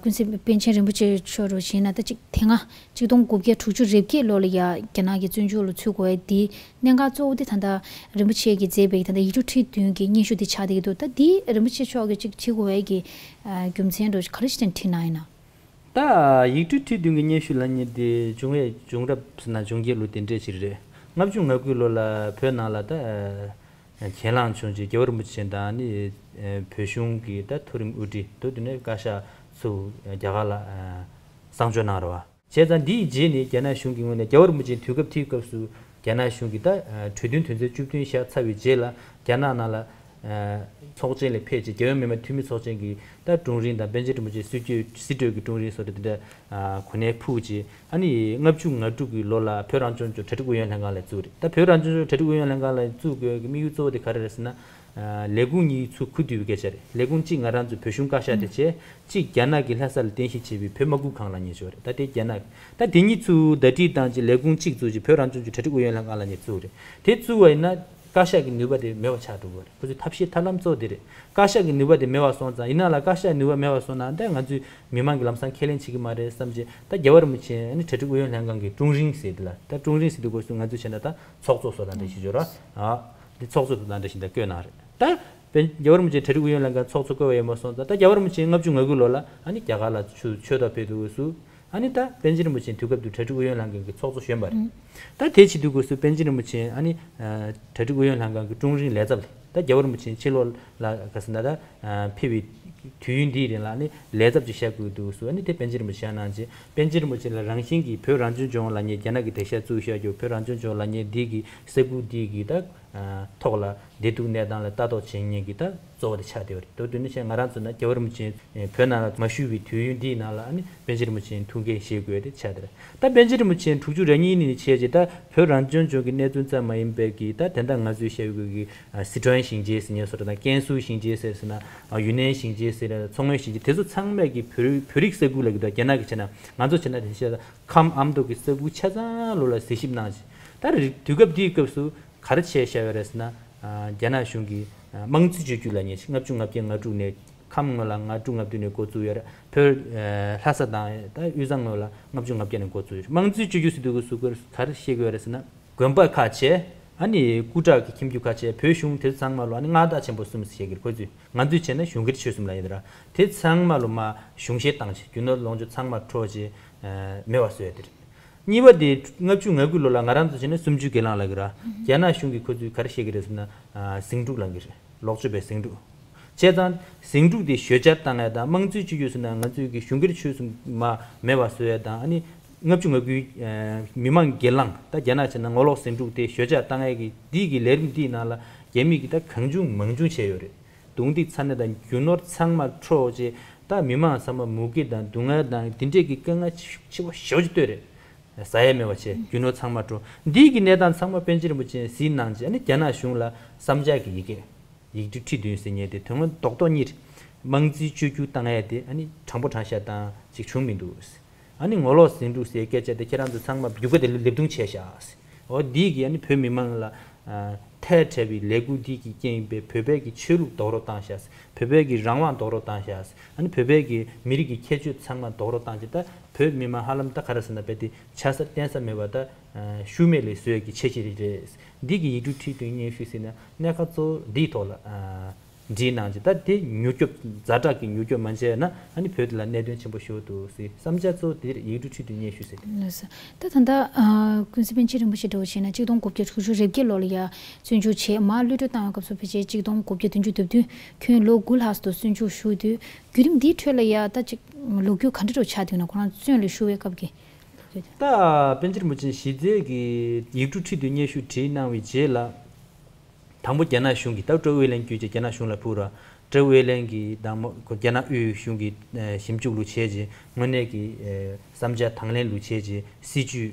ཀུན་གཟིགས་པཎ་ཆེན་རིན་པོ་ཆེ་མཆོག་རུ་བྱས་ན་ད་ཅིག་དེ་སྔ་གཅིག་སྟོང་དགུ་བརྒྱ་དྲུག་ཅུ་རེ་བརྒྱད་ལོ་ལ་ཡ་རྒྱ་ནག་གི་བཙོན་འཇུག་ལ་ཚུད་དགོས་པའི་དེའི་གནད་འགག་གཙོ་བོ་དེ་ད་ལྟ་རིན་པོ་ཆེ་གིས་མཛད་པའི་ད་ལྟ་ཡིག་འབྲུ་ཁྲི་བདུན་གྱི་སྙན་ཞུ་དེ་ཆགས་བསྡད་ཀྱི་འདུག་ད་འདི་རིན་པོ་ཆེ་མཆོག་གིས་ཅིག་བྲིས་དགོས་པའི་གི་རྒྱུ་མཚན་འདྲ་ག་རེ་ཞིག་ཅན་བྲིས་གནང་ཡིན་ན། ད་ཡིག་འབྲུ་ཁྲི་བདུན་གྱི་སྙན་ཞུ་ལབ་མཁན་དེ་བྱུང་བའི་བྱུང་རབས་ཟེར་ན་བྱུང་རྒྱལ་ལོ་དེ་འདྲས་ཅིག་རེད། ལྔ་བཅུ་ང་དགུ་ལོ་ལ་བོད་ནང་ལ་ད་གྱེན་ལངས་བྱུང་རྗེས་རྒྱལ་བ་རིན་པོ་ཆེ་དང་ནི་བོད་གཞུང་གི་ད་མཐོ་རིམ་དབུ་ཁྲིད་དོ་དེ་ནས་བཀའ་ཤག་ཚུར་རྒྱ་གར་ལ་གསང་སྤྱོད་གནང་རེད་བ། བྱས་ཙང་འདིའི་རྗེས་ནས་རྒྱ་ནག་གཞུང་གི་ངོས་ནས་རྒྱལ་བ་རིན་པོ་ཆེའི་དུས་སྐབས་དེའི་སྐབས་སུ་རྒྱ་ནག་གཞུང་གིས་ད་གྲོས་མཐུན་དོན་ཚན་བཅུ་བདུན་བཞག་ཚར་བའི་རྗེས་ལ་རྒྱ་ནག་ནང་ལ་ཚོགས་ཆེན་ལ་ཕེབས་རྗེས་རྒྱལ་ཡོངས་མི་དམངས་འཐུས་མི་ཚོགས་ཆེན་གྱི་ད་དྲུང་རིང་དང་པཎ་ཆེན་རིན་པོ་ཆེ་སྲིད་གྲོས་སྲིད་གྲོས་ཀྱི་དྲུང་རིང་སོགས་དེ་འདྲ་གོ་གནས་ཕུལ་རྗེས་ཨ་ནི་ལྔ་བཅུ་ང་དྲུག་གི་ལོ་ལ་བོད་རང་སྐྱོང་ལྗོངས་གྲ་སྒྲིག་ཨུ་ཡོན་ལྷན་ཁང་ལ་བཙུགས་རེད། ད་བོད་རང་སྐྱོང་ལྗོངས་གྲ་སྒྲིག་ཨུ་ཡོན་ལྷན་ཁང་ལ་བཙུགས་དགོས་ཀྱི་དམིགས་ཡུལ་གཙོ་བོ་དེ་ག་རེ་རེད་ཟེར་ན། ལས་ཁུངས་གཉིས་ཚུར་ཁུ་བསྡུ་བའི་སྐད་ཆ་རེད། ལས་ཁུངས་གཅིག་ང་རང་ཚོའི་བོད་གཞུང་བཀའ་ཤག་དེ་བྱས། གཅིག་རྒྱ་ནག་གི་ལྷ་ས་ལ་རྟེན་གཞི་བྱས་པའི་བོད་དམག་ཁུལ་ཁང་ལབ་མཁན་ཞིག་ཡོད་རེད། ད་དེ་རྒྱ་ནག་གི་ད་དེ་གཉིས་ཚུར་ཟླ་སྒྲིལ་བཏང་རྗེས་ལས་ཁུངས་གཅིག་བཙུགས་རྗེས་བོད་རང་སྐྱོང་ལྗོངས་གྲ་སྒྲིག་ཨུ་ཡོན་ལྷན་ཁང་ལབ་མཁན་བཙུགས་རེད། དེ་བཙུགས་པ་ཡིན་ན་བཀའ་ཤག་གི་ནུས་པ་དེ་མེད་པ་ཆགས་འགྲོ་གི་རེད། ཁོ་ཚོའི་ཐབས་ཤེས་ཐབས་ལམ་གཙོ་བོ་དེ་རེད། བཀའ་ཤག་གི་ནུས་པ་དེ་མེད་པ་སོང་ཙང་ཡིན་ན་ལ་བཀའ་ཤག་གི་ནུས་པ་མེད་པ་སོང་ན་ད་ང་ཚོའི་མི་མང་གི་ལམ་སང་ཁས་ལེན་བྱེད་ཀྱི་མ་རེད་བསམ་རྗེས་ད་རྒྱལ་བ་རིན་པོ་ཆེ་ཨ་ནི་གྲ་སྒྲིག་ཨུ་ཡོན་ལྷན་ཁང་གི་དྲུང་རིང་ཟེར་དེ་ལ་ད་དྲུང་རིང་ཟེར་དུས་སྐབས་སུ་ང་ཚོས་བྱས་ན་ད་ཚོགས་གཙོ་བཟོ་སྟངས་དེ་ཞིག་བརྗོད་ར། ཨ་འདི་ཚོགས་གཙོ་བཟོ་སྟངས་འདྲ་ཞིག་ད་བསྐོས་གནང་རེད། ད་པཎ་རྒྱལ་བ་རིན་པོ་ཆེ་གྲ་སྒྲིག་ཨུ་ཡོན་ལྷན་ཁང་ཚོགས་གཙོ་བསྐོས་པ་ཡིན་པ་སོང་ཙང་ད་རྒྱལ་བ་རིན་པོ་ཆེ་ལྔ་བཅུ་ང་དགུ་ལོ་ལ་ཨ་ནི་རྒྱ་གར་ལ་ཆུ་ཆོས་ཐོག་ཕེབས་དུས་སུ་ཨ་ནི་ད་པཎ་ཆེན་རིན་པོ་ཆེ་དུས་སྐབས་དུ་གྲ་སྒྲིག་ཨུ་ཡོན་ལྷན་ཁང་གི་ཚོགས་གཙོ་གཞོན་པ་རེད། ད་དེ་བྱེད་དུས་སྐབས་སུ་པཎ་ཆེན་རིན་པོ་ཆེ་ཨ་ནི་གྲ་སྒྲིག་ཨུ་ཡོན་ལྷན་ཁང་གི་དྲུང་རིང་ལས་ཚབ་ལས་ད་རྒྱལ་བ་རིན་པོ་ཆེ་ཕྱི་ལོགས་ལ་ག་ཟེར་ན་ད་ཕེབས་པའི་དུས་ཡུན་འདིའི་རིང་ལ་ཨ་ནི་ལས་ཚབ་ཅིག་བཞག་དགོས་འདུག་སུ་ཨ་ནི་དེ་པཎ་ཆེན་རིན་པོ་ཆེ་གནང་རྗེས་པཎ་ཆེན་རིན་པོ་ཆེ་ལ་རང་བཞིན་གྱིས་བོད་རང་སྐྱོང་ལྗོངས་ལབ་མཁན་རྒྱ་ནག་གི་དེང་སང་བཙུགས་བཞག་རྒྱུ་བོད་རང་སྐྱོང་ལྗོངས་ལབ་མཁན་འདི་གི་ས་ཁུལ་འདི་གི་ད་ཐོག་ལ་བདེ་སྡུག་གནས་སྟངས་ལ་ལྟ་རྟོག་བྱེད་མཁན་གྱི་ད་གཙོ་བོ་དེ་ཆགས་བསྡད་པ་རེད། མདོར་བསྡུས་ན་བྱས་ང་རང་ཚོ་ན་རྒྱལ་བ་རིན་པོ་ཆེ་བོད་ནང་ལ་མ་བཞུགས་པའི་དུས་ཡུན་འདིའི་ནང་ལ་ཨ་ནི་པཎ་ཆེན་རིན་པོ་ཆེ་ཐུགས་འགན་བཞེས་དགོས་དེ་ཆགས་བསྡད་རེད། ད་པཎ་ཆེན་རིན་པོ་ཆེ་དྲུག་ཅུ་རེ་གཉིས་ནས་བྱས་རྗེས་ད་བོད་རང་སྐྱོང་ལྗོངས་ཀྱི་གནད་དོན་ཙམ་མ་ཡིན་པའི་གི་ད་དེ་འདྲ་ང་ཚོས་བཤད་དགོས་ཀྱི་སི་ཁྲོན་ཞིང་ཆེན་ཟེར་མཁན་སོགས་དང་ཀན་སུའུ་ཞིང་ཆེན་ཟེར་ཟེར་ན་ཡུན་ནན་ཞིང་ཆེན་ཟེར་ན་མཚོ་སྔོན་ཞིང་ཆེན་དེ་ཚོ་ཚང་མས་ཀྱི་བོད་རིགས་བོད་རིགས་ས་ཁུལ་ལ་གི་ད་རྒྱ་ནག་གི་བྱས་ན་ང་ཚོ་བྱས་ན་དེ་བཤད་ད་ཁམས་ཨ་མདོ་གི་ས་ཁུལ་ཆ་ཚང་ལོ་ལ་གཟིགས་ཞིབ་གནང་ཞིང་ད་རེས་དུས་སྐབས་འདིའི་སྐབས་སུ་ག་རེ་བྱས་བཞག་ཡོད་རེད་ཟེར་ན། རྒྱ་ནག་གཞུང་གིས་དམངས་གཙོའི་བཅོས་བསྒྱུར་ལབ་མཁན་ཞིག་ལྔ་བཅུ་ང་བརྒྱད་ང་དྲུག་ནས་ཁམས་ངོས་ལ་ང་དྲུག་ང་བདུན་ནས་འགོ་བཙུགས་ཡོད་རེད། བོད་ལྷ་ས་དང་ད་དབུས་གཙང་ངོས་ལ་ལྔ་བཅུ་ང་བརྒྱད་ནས་འགོ་བཙུགས་ཡོད་རེད། དམངས་གཙོའི་བཅོས་བསྒྱུར་ཟེར་དུས་སྐབས་སུ་ག་རེ་བཤད་ཀྱི་ཡོད་རེད་ཟེར་ན། དགོན་པ་ཁག་བྱས་ཨ་ནི་སྐུ་དྲག་གི་ཁྱིམ་རྒྱུད་ཁག་བྱས་བོད་གཞུང་དེ་ཚོ་ཚང་མ་ལོ་ཨ་ནི་མངའ་བདག་ཆེན་པོ་གསུམ་ཟེར་བཤད་ཀྱི་རེད། ཁོ་ཚོས་ང་ཚོས་བྱས་ན་གཞུང་སྒེར་ཆོལ་གསུམ་ལབ་ཡོད་ར། དེ་ཚང་མ་ལོ་མ་གཞུང་བཞེས་བཏང་བྱས་རྒྱུ་ནོར་ལོངས་སྤྱོད་ཚང་མ་འཕྲོག་བྱས་མེད་པ་བཟོས་ཡོད་དེ་རེད། གཉིས་པ་དེ་ལྔ་བཅུ་ང་དགུ་ལོ་ལ་ང་རང་ཚོ་བྱས་ན་སུམ་ཅུའི་སྒེར་ལངས་ལབ་ཀྱི་ར། རྒྱ་ནག་གཞུང་གིས་ཁོ་ཚོས་ག་རེ་བཤད་ཀྱི་རེད་ཟེར་ན། ཟིང་འཁྲུག་ལབ་ཀྱི་རེད། ལོག་སྤྱོད་པའི་ཟིང་འཁྲུག་བྱས་ཙང་ཟིང་འཁྲུག་དེ་ཞོད་འཇགས་བཏང་ཡ་དང་དམངས་གཙོའི་སྤྱི་ཡོངས་ཟེར་ན་ང་ཚོའི་གི་གཞུང་སྒེར་ཆོལ་གསུམ་མ་མེད་པ་བཟོ་ཡ་དང་ཨ་ནི་ལྔ་བཅུ་ང་དགུའི་མི་མང་སྒེར་ལངས་ད་རྒྱ་ནག་བྱས་ན་ངོ་ལོག་ཟིང་འཁྲུག་དེ་ཞོད་འཇགས་བཏང་ཡ་གི་འདི་གི་ལས་རིམ་འདིའི་ནང་ལ་རྒྱ་མི་གི་ད་གང་བྱུང་མང་བྱུང་བྱས་ཡོད་རེད། རྡུང་རྡེག་ཚ་ནན་དང་རྒྱུ་ནོར་ཚང་མ་འཕྲོག་བྱས་ད་མི་མང་ཚང་མ་མུ་གེ་དང་སྡུག་བསྔལ་དང་འདི་འདྲས་ཀྱི་དཀའ་ངལ་ཆེ་བ་ཞེ་པོ་ཅིག་ལྟོས་རེད། ཟ་ཡས་མེད་པ་བྱས་རྒྱུ་ནོར་ཚང་མ་འཕྲོག་འདིའི་གི་གནས་སྟངས་ཚང་མ་པཎ་ཆེན་རིན་པོ་ཆེས་གཟིགས་གནང་རྗེས་ཨ་ནི་རྒྱ་ནག་གཞུང་ལ་བསམ་འཆར་གྱི་ཡི་གེ་ཡིག་འབྲུ་ཁྲི་བདུན་ཟེར་མཁན་དེ་དོན་དངོས་རྡོག་རྡོག་གཉིས་རེད། དམངས་གཙོའི་བཅོས་བསྒྱུར་བཏང་ཡས་དེ་ཨ་ནི་དྲང་པོ་དྲང་བཞག་བཏང་ཅིག་བྱུང་མི་འདུག་ཨ་ནི་ངོ་ལོག་ཟིང་འཁྲུག་ཟེར་སྐད་ཆ་དེ་ཁྱེད་རང་ཚོ་ཚང་མ་རྒྱུག་པ་དེ་ལེབ་རྡུང་བྱས་ཤག་འོ་འདིས་ཀྱིས་ཨ་ནི་བོད་མི་མང་ལ་ཨ་ཐལ་བྲལ་བའི་ལས་འགུལ་འདི་གི་རྐྱེན་ཡིན་པས་བོད་པའི་གི་ཆོས་ལུགས་རྡོག་རོལ་བཏང་ཤག་བོད་པའི་གི་རང་དབང་རྡོག་རོལ་བཏང་ཤག་ཨ་ནི་བོད་པའི་གི་མི་རིགས་ཀྱི་ཁྱད་ཆོས་ཚང་མ་རྡོག་རོལ་བཏང་ཅིག་ད་བོད་མི་མང་ཧ་ལམ་ད་ག་རེ་ཟེར་ན་བས་དེ་ཆགས་ས་བརྟེན་ས་མེད་པ་ད་ཤུལ་མེད་ལས་བཟོས་ཀྱི་ཆེ་ཆེ་རེད་རེད། འདི་གི་ཡིག་འབྲུ་ཁྲི་བདུན་སྙན་ཞུ་ཟེར་ན་གནད་འགག་གཙོ་བོ་འདིའི་ཐོག་ལ་བྲིས་གནང་ཅིག་ད་དེ་མྱུར་སྐྱོབ་ཛ་དྲག་གི་མྱུར་སྐྱོབ་མ་བྱས་ན་ཨ་ནི་བོད་དེ་ལ་གནད་དོན་ཆེན་པོ་ཞིག་འདུག་ཟེར་བསམ་འཆར་གཙོ་བོ་དེ་ཡིག་འབྲུ་ཁྲི་བདུན་སྙན་ཞུ་ཟེར་དེ། ལགས་སོ། ད་ད་ལྟ་ཀུན་གཟིགས་པཎ་ཆེན་རིན་པོ་ཆེ་འདྲ་བོ་བྱས་ན་གཅིག་སྟོང་དགུ་བརྒྱ་དྲུག་ཅུ་རེ་བརྒྱད་ལོ་ལ་ཡ་བཙོན་འཇུག་བྱས་མར་གློད་གྲོལ་བཏང་བའི་སྐབས་སུ་ཕལ་ཆེར་གཅིག་སྟོང་དགུ་བརྒྱ་བདུན་ཅུ་དོན་བདུན་ཁྱོན་ལོ་དགུ་ལྷག་ཙམ་བཙོན་འཇུག་བཞུགས་དུས་བརྒྱུད་རིམ་འདིའི་ཁྲོད་ལ་ཡ་ད་ཅིག་ལོ་རྒྱུས་ག་འདྲ་འདྲ་བོ་ཆགས་འདུག་ན་ཁོ་རང་བཙོན་ལ་བཞུགས་པའི་སྐབས་ཀྱི། ད་པཎ་ཆེན་རིན་པོ་ཆེ་གཞི་རྩའི་གི་ཡིག་འབྲུ་ཁྲི་བདུན་སྙན་ཞུ་བྲིས་གནང་བའི་རྗེས་ལ། དང་པོ་རྒྱ་ནག་གཞུང་གིས་ད་ཀྲོའུ་ཝེ་ལན་བརྒྱུད་ཅེས་རྒྱ་ནག་གཞུང་ལ་ཕུལ་ར། ཀྲོའུ་ཨེ་ལན་གྱིས་དང་མོ་རྒྱ་ནག་དབུས་གཞུང་གི་ཞིབ་འཇུག་ལུ་བྱས་རྗེས་དངོས་གནས་ཀྱི་བསམ་འཆར་དང་ལེན་ལུ་བྱས་རྗེས་སྲིད་ཇུས་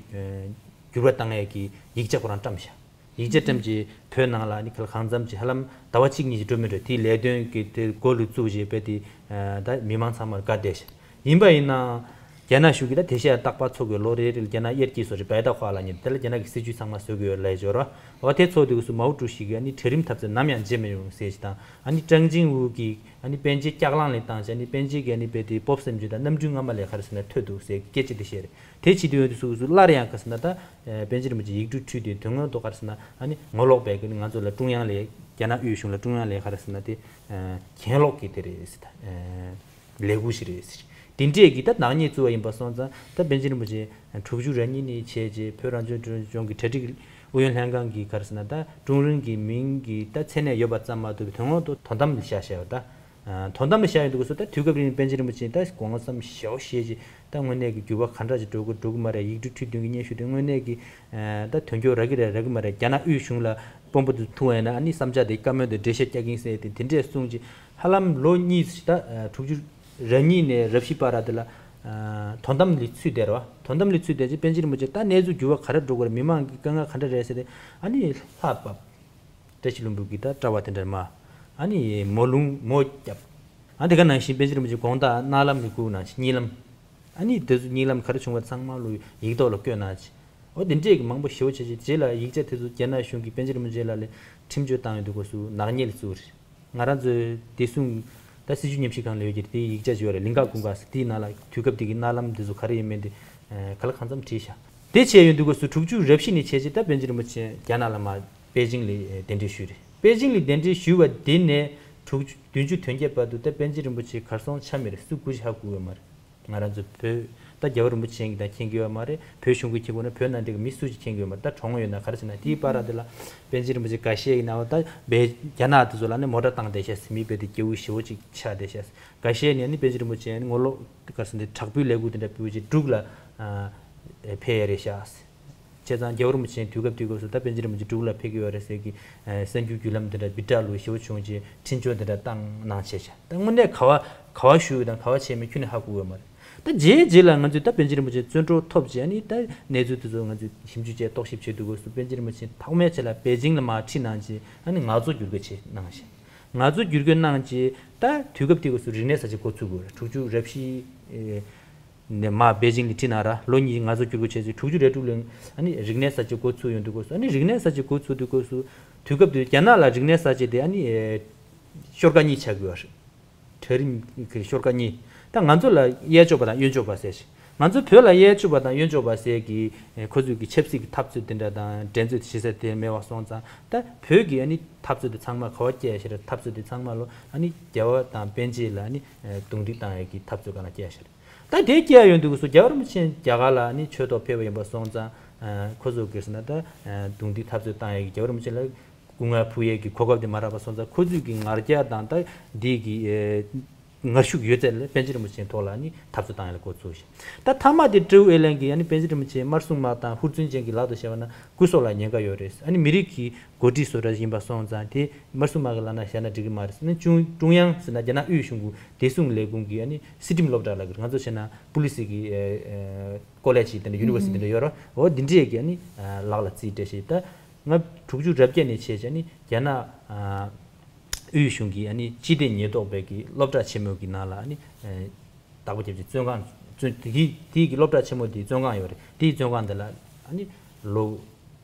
འགྱུར་བ་བཏང་ཡས་ཀྱི་ཡིག་ཆ་ཁོ་རང་བཀྲམ་བཞག་ཡིག་ཆ་བཀྲམ་རྗེས་བོད་ནང་ལ་ནི་གང་འཚམ་ཅིག་ཧ་ལམ་ཟླ་བ་གཅིག་གཉིས་ཅིག་འགྲོ་མི་འགྲོ་དེའི་ལས་དོན་གྱི་དེ་འགོ་ལུ་བཙུགས་རྗེས་དཔེ་དེ་ད་མི་མང་ཚང་མར་དགའ་བསྡད་ཤག་ཡིན་པ་ཡིན་ནའང་རྒྱ་ནག་གཞུང་གིས་ད་དེ་ཤ་རྟག་པར་ཚོགས་དགོས་ལོ་རེ་རེ་ལ་རྒྱ་ནག་དབྱར་སྐྱིད་སོགས་རེད་བལ་ཏ་ཧྭ་ལ་ཉིན་དེ་ལ་རྒྱ་ནག་གི་སྲིད་ཇུས་ཚང་མ་བཟོ་དགོས་ཡོད་ལས་སྦྱོར་བ་དེ་ཚོགས་དུས་སུ་མའོ་ཀྲུའུ་ཞི་གིས་ཨ་ནི་གྲལ་རིམ་འཐབ་རྩོད་ནམ་ཡང་བརྗེད་མི་ཡོང་ཟེར་ཞིག་དང་ཨ་ནི་ཀྲང་ཅིང་ཝུའུ་གིས་ཨ་ནི་པཎ་ཆེན་སྐྱག་ལང་ལས་བཏང་ཅིག་ཨ་ནི་པཎ་ཆེན་གྱི་ཨ་ནི་དཔེ་དེ་སྤོབས་སེམས་ཅིག་དང་རྣམ་འགྱུར་སྔ་མ་ལས་ག་རེ་ཟེར་ན་ཐོས་འདུག་ཟེར་སྐད་ཆ་དེ་བཤད་རེད། དེ་བྱེད་དུས་ཡོང་དུས་སུ་སླར་ཡང་ག་ཟེར་ན་ད་པཎ་ཆེན་རིན་པོ་ཆེ་ཡིག་འབྲུ་ཁྲིད་དེ་དོན་དངོས་ཐོག་ག་རེ་ཟེར་ན་ཨ་ནི་ངོ་ལོག་པའི་གི་ང་ཚོ་ལ་ཀྲུང་དབྱང་ལས་རྒྱ་ནག་དབུས་གཞུང་ལ་ཀྲུང་དབྱང་ལས་ག་རེ་ཟེར་ན་དེ་གྱེན་ལོག་གི་དེ་རེད་ཟེར་ད། ལས་འགུལ་ཞིག་རེད་ཟེར། དེ་འདྲས་ཀྱི་ད་ནག་ཉེས་བཙུགས་པ་ཡིན་པ་སོང་ཙང་ད་པཎ་ཆེན་རིན་པོ་ཆེ་དྲུག་ཅུ་རེ་གཉིས་ནས་བྱས་རྗེས་བོད་རང་སྐྱོང་ལྗོངས་ཀྱི་གྲ་སྒྲིག་ཨུ་ཡོན་ལྷན་ཁང་གི་ག་རེ་ཟེར་ན་ད་ཀྲུང་རིན་གྱི་མིང་གི་ད་མཚན་གནས་ཡོད་པ་ཙམ་མ་གཏོགས་པའི་དོན་དངོས་ཐོག་དོན་དམ་ལ་བཞག་བཞག་པ་ད། དོན་དམ་ལ་བཞག་ཡོང་དུས་སུ་ད་དུས་སྐབས་རིང་པཎ་ཆེན་རིན་པོ་ཆེ་ད་དགོངས་བསམ་ཞེ་པོ་བཞེས་རྗེས་ད་དངོས་གནས་ཀྱི་འགྱུར་བ་ག་འདྲ་ཞིག་འགྲོ་དགོས་འགྲོ་གི་མ་རེད། ཡིག་འབྲུ་ཁྲིད་འདོན་གྱི་སྙན་ཞུ་དེ་དངོས་གནས་ཀྱི་ད་དོན་འཁྱོལ་རག་གི་རེད་རག་གི་མ་རེད། རྒྱ་ནག་དབུས་གཞུང་ལ་དཔོན་པོ་དེ་ཐུག་ཡོང་ན་ཨ་ནི་བསམ་འཆར་དེ་བཀའ་མོལ་དེ་འགྲེལ་བཤད་རྒྱག་གིན་ཟེར་དེ་དེ་འདྲས་གསུངས་རྗེས་ཧ་ལམ་ལོ་གཉིས་ད་དྲུག་ཅུ་རེ་གཉིས་ནས་རེ་བཞི་བར་དེ་ལ་དོན་དམ་ལ་ཚུད་བསྡད་རེད་བ། དོན་དམ་ལ་ཚུད་བསྡད་རྗེས་པཎ་ཆེན་རིན་པོ་ཆེ་ད་གནས་ཚུལ་འགྱུར་བ་ག་རེ་འགྲོ་གི་རེད། མི་མང་གི་དཀའ་ངལ་ག་འདྲ་རེད་ཟེར་ཏེ་ཨ་ནི་ལྷ་བབས། བཀྲ་ཤིས་ལྷུན་པོ་གི་ད་སྤྲ་བ་དེ་འདྲ་མ། ཨ་ནི་མོ་ལུང་མོ་རྒྱབ། ཨ་དེ་ག་ནང་བཞིན་པཎ་ཆེན་རིན་པོ་ཆེ་དགོངས་དག་གནང་ལམ་ལས་ཁུར་གནང་ཅིག་གཉིད་ལམ། ཨ་ནི་དེ་ཚོ་གཉིད་ལམ་ག་རེ་བྱུང་བ་ཚང་མ་ལོ་ཡིག་ཐོག་ལ་བཀོད་གནང་ཅིག་འོ་དེ་འདྲས་ཀྱི་མང་པོ་ཞེ་པོ་བྱས་ཅིག་རྗེས་ལ་ཡིག་ཆ་དེ་ཚོ་རྒྱ་ནག་གཞུང་གིས་པཎ་ཆེན་རིན་པོ་ཆེ་ལགས་ལ་ཁྲིམས་གཅོད་བཏང་ཡོང་དུས་སྐབས་སུ་ནག་ཉེས་ལ་བཙུགས་རེད། ང་རང་ཚོའི་བདེ་སྲུང་ད་སྲིད་བྱུས་ཉམས་ཞིབ་ཁང་ལ་ཡོད་ཀྱི་དེའི་ཡིག་ཆ་ཅིག་ཡོད་རེད། ལིང་ག་ཀུན་དགའ་ཟེར་དེའི་ནང་ལ་དུས་སྐབས་དེ་གི་གནང་ལམ་དེ་ཚོ་ག་རེ་ཡིན་མིན་དེ་ག་ལ་གང་འཚམ་བྲིས་ཤག་དེ་བྱས་ཡོང་དུས་སྐབས་སུ་དྲུག་ཅུ་རེ་བཞི་ནས་བྱས་རྗེས་ད་པཎ་ཆེན་རིན་པོ་ཆེ་རྒྱ་ནག་ལ་མར་པེ་ཅིང་ལ་གདན་འདྲེན་ཞུས་རེད། པེ་ཅིང་ལ་གདན་འདྲེན་ཞུས་པ་དེ་ནས་དྲུག་ཅུ་བདུན་ཅུ་དོན་བརྒྱད་བར་དུ་ད་པཎ་ཆེན་རིན་པོ་ཆེ་གར་སོང་ཆ་མེད་རེད། སུ་སྐུ་ཞབས་ཧ་གོ་ཡོད་མ་རེད། ང་རང་ཚོ་བོད་ད་རྒྱལ་བ་རིན་པོ་ཆེ་གིས་ད་མཁྱེན་གྱི་ཡོད་མ་རེད། བོད་གཞུང་གིས་མཁྱེན་དགོས་ན་བོད་ནང་འདྲ་གི་མི་སུ་ཞིག་མཁྱེན་གྱི་ཡོད་མ་རེད། ད་གྲོངས་ཡོད་ན་ག་རེ་ཟེར་ན་དེའི་བར་དེ་ལ་པཎ་ཆེན་རིན་པོ་ཆེ་འགའ་ཤས་ཀྱི་ནང་ད་བའི་རྒྱ་ནག་དེ་ཚོ་ལ་ནི་མོ་ཊ་བཏང་བསྡད་ཤག་ཟེར་མི་དཔེ་དེ་སྐྱེ་བོ་ཞེ་བོ་ཅིག་ཆགས་བསྡད་ཤག་འགའ་ཤས་ནས་ནི་པཎ་ཆེན་རིན་པོ་ཆེ་ནི་ངོ་ལོག་ག་རེ་ཟེར་ན་དེ་དྲག་པོའི་ལས་འགུལ་དེ་འདྲ་སྤེལ་བྱས་འབྲུག་ལ་ཕེབས་ཡ་རེད་ཤག་བྱས་ཙང་རྒྱལ་བ་རིན་པོ་ཆེ་དུས་སྐབས་དེའི་སྐབས་སུ་ད་པཎ་ཆེན་རིན་པོ་ཆེ་འབྲུག་ལ་ཕེབས་ཀྱི་ཡོད་རེད་ཟེར་གི་གསར་འགྱུར་བརྒྱུད་ལམ་དེ་འདྲ་བི་ཌི་ལུ་ཞེ་བོ་བྱུང་རྗེས་འཕྲིན་བཅོལ་དེ་འདྲ་བཏང་གནང་བྱས་ཤག་ད་དངོས་གནས་ག་བ་ག་བ་ཞུ་ཡོད་དང་ག་བ་བྱས་མེད་ཁྱོན་ནས་ཧ་གོ་ཡོད་མ་རེད། ད་རྗེས་རྗེས་ལ་ང་ཚོས་ད་པཎ་ཆེན་རིན་པོ་ཆེ་བཙོན་གྲོལ་ཐོབ་རྗེས་ཨ་ནི་ད་གནས་ཚུལ་དེ་ཚོ་ང་ཚོས་ཞིབ་འཇུག་བྱས་རྟོག་ཞིབ་བྱེད་དུས་སྐབས་སུ་པཎ་ཆེན་རིན་པོ་ཆེ་ཐོག་མའི་ཆེད་ལ་པེ་ཅིང་ལ་མར་ཁྲིད་གནང་རྗེས་ཨ་ནི་ངག་བཟོ་བསྒྱུར་བཀོད་བྱས་གནང་ཤག་ངག་བཟོ་བསྒྱུར་བཀོད་གནང་རྗེས་ད་དུས་སྐབས་དེའི་སྐབས་སུ་རིག་གནས་གསར་བརྗེ་འགོ་ཚུགས་དགོས་རེད། དྲུག་ཅུ་རེ་བཞི་ནས་མར་པེ་ཅིང་ལ་ཁྲིད་གནང་ར་ལོ་གཉིས་ངལ་གསོ་བསྒྱུར་བཀོད་བྱས་ཚེ་དྲུག་ཅུ་རེ་དྲུག་ལོ་ཨ་ནི་རིག་གནས་གསར་བརྗེ་འགོ་ཚུགས་ཡོང་དུས་སྐབས་སུ་ཨ་ནི་རིག་གནས་གསར་བརྗེ་འགོ་ཚུགས་དུས་སྐབས་སུ་དུས་སྐབས་དེ་རྒྱ་ནག་ལ་རིག་གནས་གསར་བརྗེ་དེ་ཨ་ནི་ཤོར་ཁ་གཉིས་ཆགས་ཀྱི་ཡོད་རེད། གྲལ་རིམ་གྱི་ཤོར་ཁ་གཉིས། ད་ང་ཚོ་ལ་གཡས་ཕྱོགས་པ་དང་གཡོན་ཕྱོགས་པ་ཟེར་ཞིང་ང་ཚོ་བོད་ལ་གཡས་ཕྱོགས་པ་དང་གཡོན་ཕྱོགས་པ་ཟེར་གྱི་ཁོ་ཚོས་ཀྱི་ཆབ་སྲིད་ཀྱི་འཐབ་རྩོད་དེ་འདྲ་དང་འགྲན་རྩོད་བྱེད་ས་དེ་མེད་པ་སོང་ཙང་ད་བོད་ཀྱི་ཨ་ནི་འཐབ་རྩོད་དེ་ཚང་མ་ག་བ་བསྐྱལ་ཤག་རེད། འཐབ་རྩོད་དེ་ཚང་མ་ལོ་ཨ་ནི་རྒྱལ་བ་དང་པཎ་ཆེན་ལ་ཨ་ནི་རྡུང་རྡེག་བཏང་ཡས་ཀྱི་འཐབ་རྩོད་སྒང་ལ་བསྐྱལ་ཤག་རེད། ད་དེ་སྐྱེ་ཡ་ཡོང་དུས་སུ་རྒྱལ་བ་རིན་པོ་ཆེ་རྒྱ་གར་ལ་ནི་ཆོས་ཐོག་ཕེབས་པ་ཡིན་པ་སོང་ཙང་ཁོ་ཚོ་གིས་ཟེར་ན་ད་རྡུང་རྡེག་འཐབ་རྩོད་བཏང་ཡས་ཀྱི་རྒྱལ་བ་རིན་པོ་ཆེ་ལ་སྐུ་ངལ་ཕོག་ཡས་ཀྱི་གོ་སྐབས་དེ་མ་རག་པ་སོང་ཙང་ཁོ་ཚོས་ཀྱི་ང་རྒྱལ་དང་ད་འདི་གི་ངར་ཤུགས་ཡོད་ཚད་ལ་པཎ་ཆེན་རིན་པོ་ཆེའི་ཐོག་ལ་ནི་འཐབ་རྩོད་བཏང་ཡས་ལ་འགོ་ཚུགས་ཤག་ད་མཐའ་མ་དེ་ཀྲོའུ་ཨེ་ལན་གྱིས་ཨ་ནི་པཎ་ཆེན་རིན་པོ་ཆེ་དམར་སྲུང་དམག་དང་ཧུར་བརྩོན་ཅན་གྱི་ལག་ཏུ་བཞག་པ་ན་སྐུ་སྲོག་ལ་ཉེན་ཁ་ཡོད་རེད། ཨ་ནི་མི་རིགས་ཀྱི་འགོ་ཁྲིད་བཟོ་འདྲ་ཡིན་པ་སོང་ཙང་དེ་དམར་སྲུང་དམག་གི་ལག་ན་བཞག་ན་འགྲིག་གི་མ་རེད་ཟེར་ན་ཀྲུང་ཀྲུང་དབྱང་ཟེར་ན་རྒྱ་ནག་དབུས་གཞུང་གི་བདེ་སྲུང་ལས་ཁུངས་ཀྱི་ཨ་ནི་སྲིད་ཁྲིམས་སློབ་གྲྭ་ལ་གི་ང་ཚོ་བྱས་ན་པུ་ལི་སི་གི་ཀོ་ལེ་ཇི་དེ་འདྲ་ཡུ་ནི་ཝར་སི་ཊི་དེ་འདྲ་ཡོད་རེད། འོ་འདི་འདྲས་ཀྱི་ཨ་ནི་ལག་ལ་རྩིས་སྤྲད་ཤག་ད་ང་དྲུག་ཅུ་རེ་བརྒྱད་ནས་བྱས་བྱས་ནི་རྒྱ་ནག་དབུས་གཞུང་གི་ཨ་ནི་སྤྱི་བདེ་ཉེན་རྟོག་པའི་གི་སློབ་གྲྭ་ཆེན་མོ་གི་ནང་ལ་ཨ་ནི་བདག་པོ་རྒྱབ་ཀྱི་བཙོན་ཁང་བཙོན་དེ་གི་དེ་གི་སློབ་གྲྭ་ཆེན་མོ་དེའི་བཙོན་ཁང་ཡོད་རེད། དེའི་བཙོན་ཁང་དེ་ལ་ཨ་ནི་ལོ་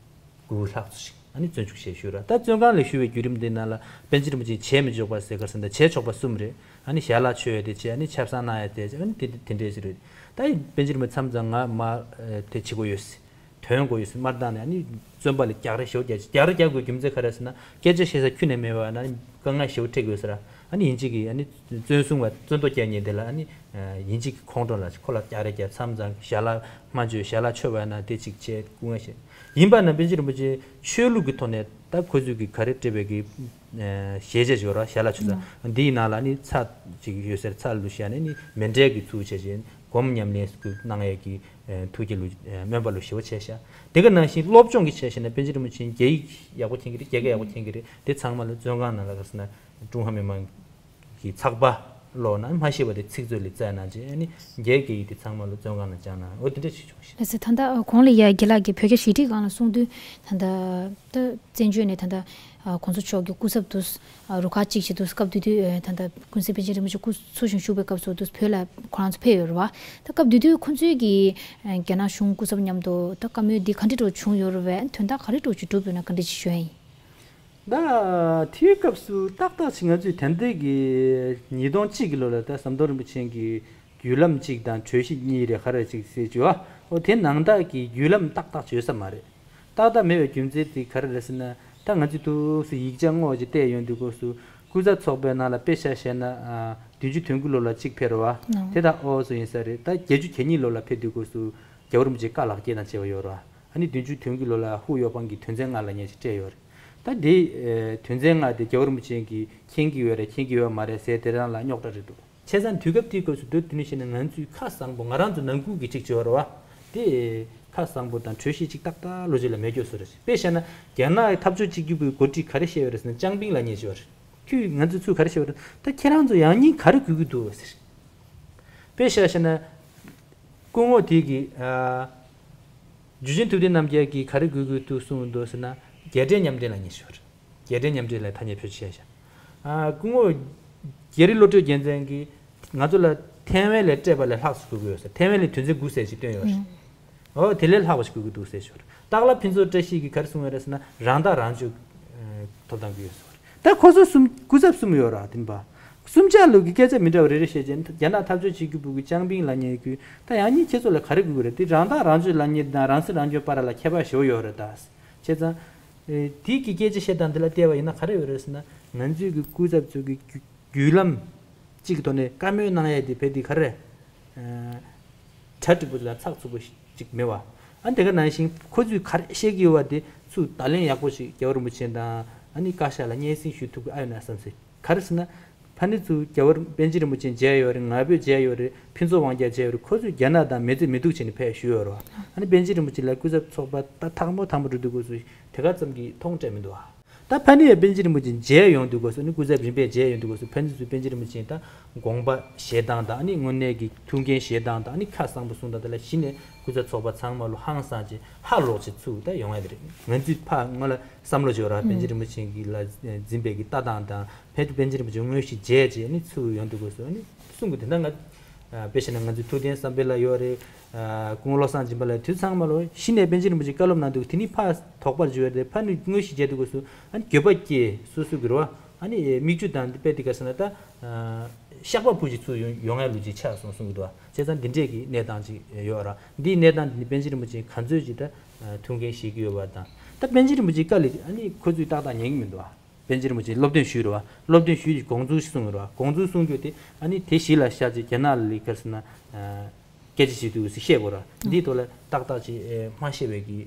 དགུ་ལྷག་ཙམ་ཞིག་ཨ་ནི་བཙོན་འཇུག་བྱས་བཞུགས་ར། ད་བཙོན་ཁང་ལ་བཞུགས་པའི་བརྒྱུད་རིམ་དེ་ནང་ལ་པཎ་ཆེན་རིན་པོ་ཆེས་བྱས་མི་ཆོག་པ་ཟེར་ག་ཟེར་ན་བྱས་ཆོག་པ་གསུམ་རེད། ཨ་ནི་ཞལ་ལག་མཆོད་ཡས་དེ་བྱས། ཨ་ནི་ཆབ་གསང་གནང་ཡས་དེ་བྱས། ཨ་ནི་དེ་དེ་འདྲས་ཞིག་རེད། ད་པཎ་ཆེན་རིན་པོ་མཚམས་མཚམས་ང་མ་དེ་བྱེད་དགོས་ཡོད་ཟེར། དོན་དགོས་ཡོད་ཟེར་མར་བཏང་ནས་ཨ་ནི་བཙོན་པ་ལ་རྒྱག་རེས་ཞེ་པོ་རྒྱག་རྒྱག་རེས་རྒྱག་དགོས་རྒྱུ་མཚན་ག་རེ་ཟེར་ན་སྐད་ཆ་བཤད་ས་ཁྱོན་ནས་མེད་པ་ན་ནི་དཀའ་ངལ་ཞེ་པོ་འཕྲད་དགོས་ཟེར། ཨ་ནི་ཡིན་གཅིག་གིས་ཨ་ནི་བཙོན་སྲུང་བ་བཙོན་ཐོ་བསྐྱལ་མཁན་དེ་ལ་ཨ་ནི་ཡིན་གཅིག་གིས་ཁོང་ཁྲོ་ལ་ཁོ་ལ་རྒྱག་རེས་རྒྱག་མཚམས་མཚམས་ཞལ་ལག་མ་མཆོད་ཞལ་ལག་མཆོད་པ་ན་དེ་གཅིག་བྱས་སྐུ་ངལ་བཤད། ཡིན་པ་ན་པཎ་ཆེན་རིན་པོ་ཆེ་ཆོས་ལུགས་ཀྱི་ཐོག་ནས་ད་ཁོ་ཚོས་ཀྱི་ག་རེ་སྤྲད་པའི་གི་ཞལ་ཆད་ཡོད་ར། ཞལ་ལག་མཆོད་ས་འདིའི་ནང་ལ་ནི་ཚྭ་གཅིག་ཡོད་ཟེར། ཚྭ་ལུ་བཞག་ནས་ནི་མཎྜལ་གྱི་ཚུལ་བྱས་བྱས་སྒོམ་ཉམས་ལེན་གྱི་གནང་ཡས་ཀྱི་ཐུགས་བསྐྱེད་ལུ་སྨོན་པ་ལུ་ཞེ་པོ་བྱས་ཤག་དེ་ག་ནང་བཞིན་སློབ་སྦྱོང་གི་ཆ་བཞག་ན་པཎ་ཆེན་རིན་པོ་ཆེ་རྒྱ་ཡིག་ཡག་པོ་མཁྱེན་གྱི་རེད། རྒྱ་སྐད་ཡག་པོ་མཁྱེན་གྱི་རེད། དེ་ཚང་མ་ལ་བཙོན་ཁང་ནང་ལ་ག་ཟེར་ན་ཀྲུང་ཧྭ་མི་དམངས་ གི་ཚགས་པར་ཀློག་ན་མ་ཤེས་པ་དེ་ཚིག་མཛོད་ལ་བཙལ་གནང་བྱས། ཨ་ནི་རྒྱའི་སྐད་ཡིག་དེ་ཚང་མ་ལོ་བཙོན་ཁང་ལ་བཅངས་གནང་། འོ་དེ་འདྲ་ཞིག་བྱུང་ཞིང་། ལགས་སོ། ད་ལྟ་གོང་ལ་ཡ་རྒན་ལགས་ཀྱིས་བོད་རྒྱ་ཞི་བདེའི་སྒང་ལ་གསུངས་དུས། ད་ལྟ་ད་བཙན་བྱོལ་ནས་ད་ལྟ་༸གོང་ས་མཆོག་གི་སྐུ་ཚབ་དུ་རུ་ཁག་གཅིག་བྱས་འདུག་སྐབས་དེ་དུས་ད་ལྟ་ཀུན་གཟིགས་པཎ་ཆེན་རིན་པོ་ཆེ་སྐུ་འཚོ་ཞིང་བཞུགས་པའི་སྐབས་སུ་འདུག་བོད་ལ་ཁོ་རང་ཚོ་ཕེབས་ཡོད་རེད་བ། ད་སྐབས་དེ་དུས་ཁོ་ཚོའི་གི་རྒྱ་ནག་གཞུང་སྐུ་ཚབ་མཉམ་དུ་ད་བཀའ་མོལ་འདི་ག་འདྲ་འདྲ་བྱུང་ཡོད་རེད་བས། དོན་དག་ག་རེ་འདྲ་ཅིག་གྲུབ་ཡོད་ན་ག་འདྲ་ཅིག་ཞུ་ཡ་ཡིན། ད་དེའི་སྐབས་སུ་ཏག་ཏག་ཅིག་ང་ཚོས་ད་ལྟའི་གི་ཉིས་སྟོང་གཅིག་གི་ལོ་ལ་ད་ཟམ་གདོང་རིན་པོ་ཆེ་གི་བརྒྱུད་ལམ་གཅིག་དང་གྲོས་གཞི་གཉིས་རེད་ག་རེ་གཅིག་ཟེར་བྱས་བ། འོ་དེ་ནང་ལྟག་གི་བརྒྱུད་ལམ་ཏག་ཏག་བྱོས་ས་མ་རེད། ཏག་ཏག་མེད་པའི་རྒྱུ་མཚན་དེ་ག་རེ་རེད་ཟེར་ན། ད་ང་ཚོས་ཐུགས་སུ་ཡིག་ཆ་དངོས་ཅིག་བལྟས་ཡོང་དུས་སྐབས་སུ་སྐུ་ཚབ་ཚོགས་པའི་ནང་ལ་དཔེ་ཆ་བཞག་ན་ཨ་བདུན་ཅུ་དོན་དགུ་ལོ་ལ་གཅིག་ཕེབས་རེད་བ། ཨང་། དེ་ད་ཨོ་སོ་ཡིན་ས་རེད། ད་བརྒྱད་ཅུ་གྱ་གཉིས་ལོ་ལ་ཕེབས་དུས་སྐབས་སུ་རྒྱལ་བ་རིན་པོ་ཆེ་བཀའ་ལག་འཁྱེར་དང་བཅས་པ་ཡོད་རེད་བ། ཨ་ནི་བདུན་ཅུ་དོན་དགུ་ལོ་ལ་ཧུའུ་ཡོ་པང་གི་དོན་ཚན་ལྔ་ལབ་མཁན་ཞིག་སྤྲད་ཡོད་རེད། ད་འདི་ཨེ་དོན་ཚན་ལྔ་དེ་རྒྱལ་བ་རིན་པོ་ཆེ་གིས་མཁྱེན་གྱི་ཡོད་རེད་མཁྱེན་གྱི་ཡོད་མ་རེད་ཟེར་དེ་རང་ལ་རྙོག་དྲ་རེད་འདུག་བྱས་ཙང་དུས་སྐབས་དེའི་སྐབས་སུ་མདོར་བསྡུས་ནས་བཤད་ན་ང་ཚོས་ཁ་གསང་པོ་ང་རང་ཚོ་ནང་ཁུལ་གྱི་ཅིག་བྱེད་པ་རེད་བ། དེ་ཁ་གསང་པོ་དང་གྲོས་གཞི་ཅིག་ཏག་ཏག་ལོ་རྒྱུས་ལ་མེད་སྐྱོ་བཟོ་རེད། དཔེ་བཤད་ན་རྒྱ་ནག་གི་འཐབ་ཕྱོགས་གཅིག་གྱུར་པུའི་འགོ་ཁྲིད་ག་རེ་བཤད་ཡོད་རེད་ཟེར་ན་ཅང་པིང་ལབ་མཁན་ཞིག་ཡོད་རེད། ཁོས་ང་ཚོ་ཚུར་ག་རེ་བཤད་ཡོད་རེད། ད་ཁྱེད་རང་ཚོ་ཡང་སྙིང་ག་རེ་དགོས་ཀྱི་འདུག་ཟེར། དཔེ་བཤད་བཤད་ན། སྐུ་ངོ་དེ་གིས་ཨ་འཇུ་ཆེན་ཐུབ་བསྟན་རྣམ་རྒྱལ་གྱིས་ག་རེ་དགོས་དགོས་འདུག་གསུངས་འདུག་ཟེར་ན། རྒྱལ་འབྲས་མཉམ་འབྲེལ་ལབ་མཁན་ཞིག་ཡོད་རེད། རྒྱལ་འབྲས་མཉམ་འབྲེལ་ལ་ཐ་སྙད་བེད་སྤྱོད་བྱས་ཤག་ཨ་སྐུ་ངོ་རྒྱ་རི་བློ་གྲོས་རྒྱལ་མཚན་གྱིས་ང་ཚོ་ལ་ཐའེ་ཝན་ལ་སྤྲད་པ་ལས་ལྷག་ཙམ་དགོས་ཀྱི་ཡོད་ཟེར། ཐའེ་ཝན་ལ་དོན་ཚན་དགུ་ཟེར་ཞིག་བཏོན་ཡོད་རེད། ཨོ་དེ་ལས་ལྷག་པ་ཞིག་དགོས་ཀྱི་འདུག་ཟེར་ཞོར། སྟག་ལྷ་ཕུན་ཚོགས་བཀྲ་ཤིས་ཀྱིས་ག་རེ་གསུངས་ཡོད་རེད་ཟེར་ན། རང་ཐག་རང་གཅོད་ཐོབ་ཐང་དགོས་ཡོད་ཟེར། ད་ཁོ་ཚོ་གསུམ་སྐུ་ཚབ་གསུམ་ཡོད་ར་དེ་ནི་པ། གསུམ་ཆ་ལུགས་ཀྱི་སྐད་ཆ་མི་འདྲ་བ་རེ་རེ་བཤད་རྗེས་རྒྱ་ནག་འཐབ་ཕྱོགས་གཅིག་གྱུར་པུའུ་གི་ཅང་པིང་ལབ་མཁན་ཀུན་ད་ཡང་སྙིང་ཁྱེད་ཚོ་ལ་ག་རེ་དགོས་ཀྱི་རེད། དེ་རང་ཐག་རང་གཅོད་ལབ་མཁན་དང་རང་སྲིད་རང་སྐྱོང་བར་ལ་ཁྱད་པར་ཞེ་པོ་ཡོད་རེད་ད། བྱས་ཙང་། དེ་གི་སྐད་ཆ་བཤད་སྟངས་དེ་ལ་བལྟས་པ་ཡིན་ན་ག་རེ་ཡོད་རེད་ཟེར་ན། ང་ཚོའི་གི་སྐུ་ཚབ་ཚོ་གི་རྒྱུ་བརྒྱུད་ལམ་གཅིག་གི་ཐོག་ནས་བཀའ་མོལ་གནང་ཡས་དེ་བས་དེ་ག་རེ། གྲ་འགྲིག་པོ་དང་ཚགས་ཚུད་པོ་ཅིག་མེད་བ། ཨ་དེ་ག་ནང་བཞིན་ཁོ་ཚོས་ག་རེ་བཤད་ཀྱི་ཡོད་བ་དེ་ཚུར་བརྡ་ལན་ཡག་པོ་ཅིག་རྒྱལ་བ་རིན་པོ་ཆེ་དང་ཨ་ནི་བཀའ་ཤག་ལ་སྙན་སེང་ཞུ་ཐུབ་ཀྱི་ཨ་ཡོད་ན་བསམ་སྲིད། ག་རེ་ཟེར་ན། ཕ་ནི་ཚུར་རྒྱལ་བ་པཎ་ཆེན་རིན་པོ་ཆེ་མཇལ་ཡོད་རེད། ང་ཕོད་མཇལ་ཡོད་རེད། ཕུན་ཚོགས་དབང་རྒྱལ་མཇལ་ཡོད་རེད། ཁོ་ཚོས་རྒྱ་ནག་དང་མི་རྩེ་མི་ཐུག་བྱས་ནས་ཕེབས་ཞུས་ཡོད་རེད་བ། ཨ་ནི་པཎ་ཆེན་རིན་པོ་ཆེ་ལ་སྐུ་ཚབ་ཚོགས་པ་ད་ཐག་མོ་ཐག་མོ་འགྲོ་དུས་སྐབས་སུ་དེ་ག་ཙམ་གྱི་མཐོང་སྤྲད་མི་འདུག་བ། ད་ཕ་ནི་ཡང་པཎ་ཆེན་རིན་པོ་ཆེ་མཇལ་ཡོང་དུས་སྐབས་སུ་ནི་སྐུ་ཚབ་རིམ་པས་མཇལ་ཡོང་དུས་སྐབས་སུ་ཕ་ནི་ཚུར་པཎ་ཆེན་རིན་པོ་ཆེ་ད་དགོངས་པ་བཞེས་སྟངས་དང་ཨ་ནི་དངོས་གནས་ཀྱི་ཐུགས་འགན་བཞེས་སྟངས་དང་ཨ་ནི་ཁ་གསང་པོ་གསུང་སྟངས་དེ་ལ་གཞི་ནས་སྐུ་ཚབ་ཚོགས་པ་ཚང་མ་ལོ་ཧང་སངས་ཀྱི་ཧ་ལོག་ཅིག་ཚུར་ད་ཡོང་ཡ་དེ་རེད། ང་ཚོས་ཕ་སྔོན་ལ་བསམ་བློ་བྱོས་ར་པཎ་ཆེན་རིན་པོ་ཆེ་གི་ལ་འཛིན་པའི་གི་ལྟ་སྟངས་དང་ཕ་ནི་པཎ་ཆེན་རིན་པོ་ཆེ་དངོས་གཞི་མཇལ་རྗེས་ཨ་ནི་ཚུར་ཡོང་དུས་སྐབས་སུ་ཨ་ནི་གསུང་གི་དེ་འདྲ་ང་དཔེ་བཤད་ན་ང་ཚོའི་ཐུབ་བསྟན་བསམ་འཕེལ་ལགས་ཡོད་རེད། སྐུ་ངོ་བློ་བཟང་སྦྱིན་པ་ལགས་དུས་ཚང་མ་ལོ་གཞི་ནས་པཎ་ཆེན་རིན་པོ་ཆེ་བཀའ་སློབ་གནང་འདུག་དེ་ནི་ཕར་དོགས་པར་འགྱུར་བ་རེད། ཕ་ནི་དངོས་གཞི་མཇལ་དུས་སྐབས་སུ་ཨ་ནི་འགྱོད་པ་སྐྱེ་སོ་སོ་གི་རེད་བ། ཨ་ནི་མིག་ཆུ་དང་དཔེ་དེ་ག་ཟེར་ན་ད་བཤགས་པ་ཕུལ་ཞིག་ཚུར་ཡོང་ཡོང་ཡ་ལུགས་ཅིག་ཆགས་སོང་གསུང་གི་འདུག་བ། བྱས་ཙང་འདི་འདྲས་ཀྱི་གནས་སྟངས་ཅིག་ཡོད་ར། འདིའི་གནས་སྟངས་འདི་ནི་པཎ་ཆེན་རིན་པོ་ཆེ་ག་ཚོད་ཅིག་ད་ཐུགས་འགན་བཞེས་ཀྱི་ཡོད་པ་དང་ད་པཎ་ཆེན་རིན་པོ་ཆེའི་བཀའ་ལས་ཨ་ནི་ཁོ་ཚོས་ཏག་ཏག་ཉན་གྱི་མི་འདུག་བ། པཎ་ཆེན་རིན་པོ་ཆེ་སློབ་སྟོན་ཞུས་རེད་བ། སློབ་སྟོན་ཞུས་ཏེ་དགོངས་ཚུལ་ཞིག་གསུངས་ཡོད་རེད་བ། དགོངས་ཚུལ་གསུང་རྒྱུ་དེ་ཨ་ནི་དེ་གཞི་ལ་བཞག་ཅིག་རྒྱ་ནག་ལ་ག་རེ་ཟེར་ན། སྐད་ཆ་བཤད་དུས་སུ་བཤད་དགོས་རེད་བ། འདིའི་ཐོག་ལ་ཏག་ཏག་ཅིག་མ་བཤད་པའི་གི་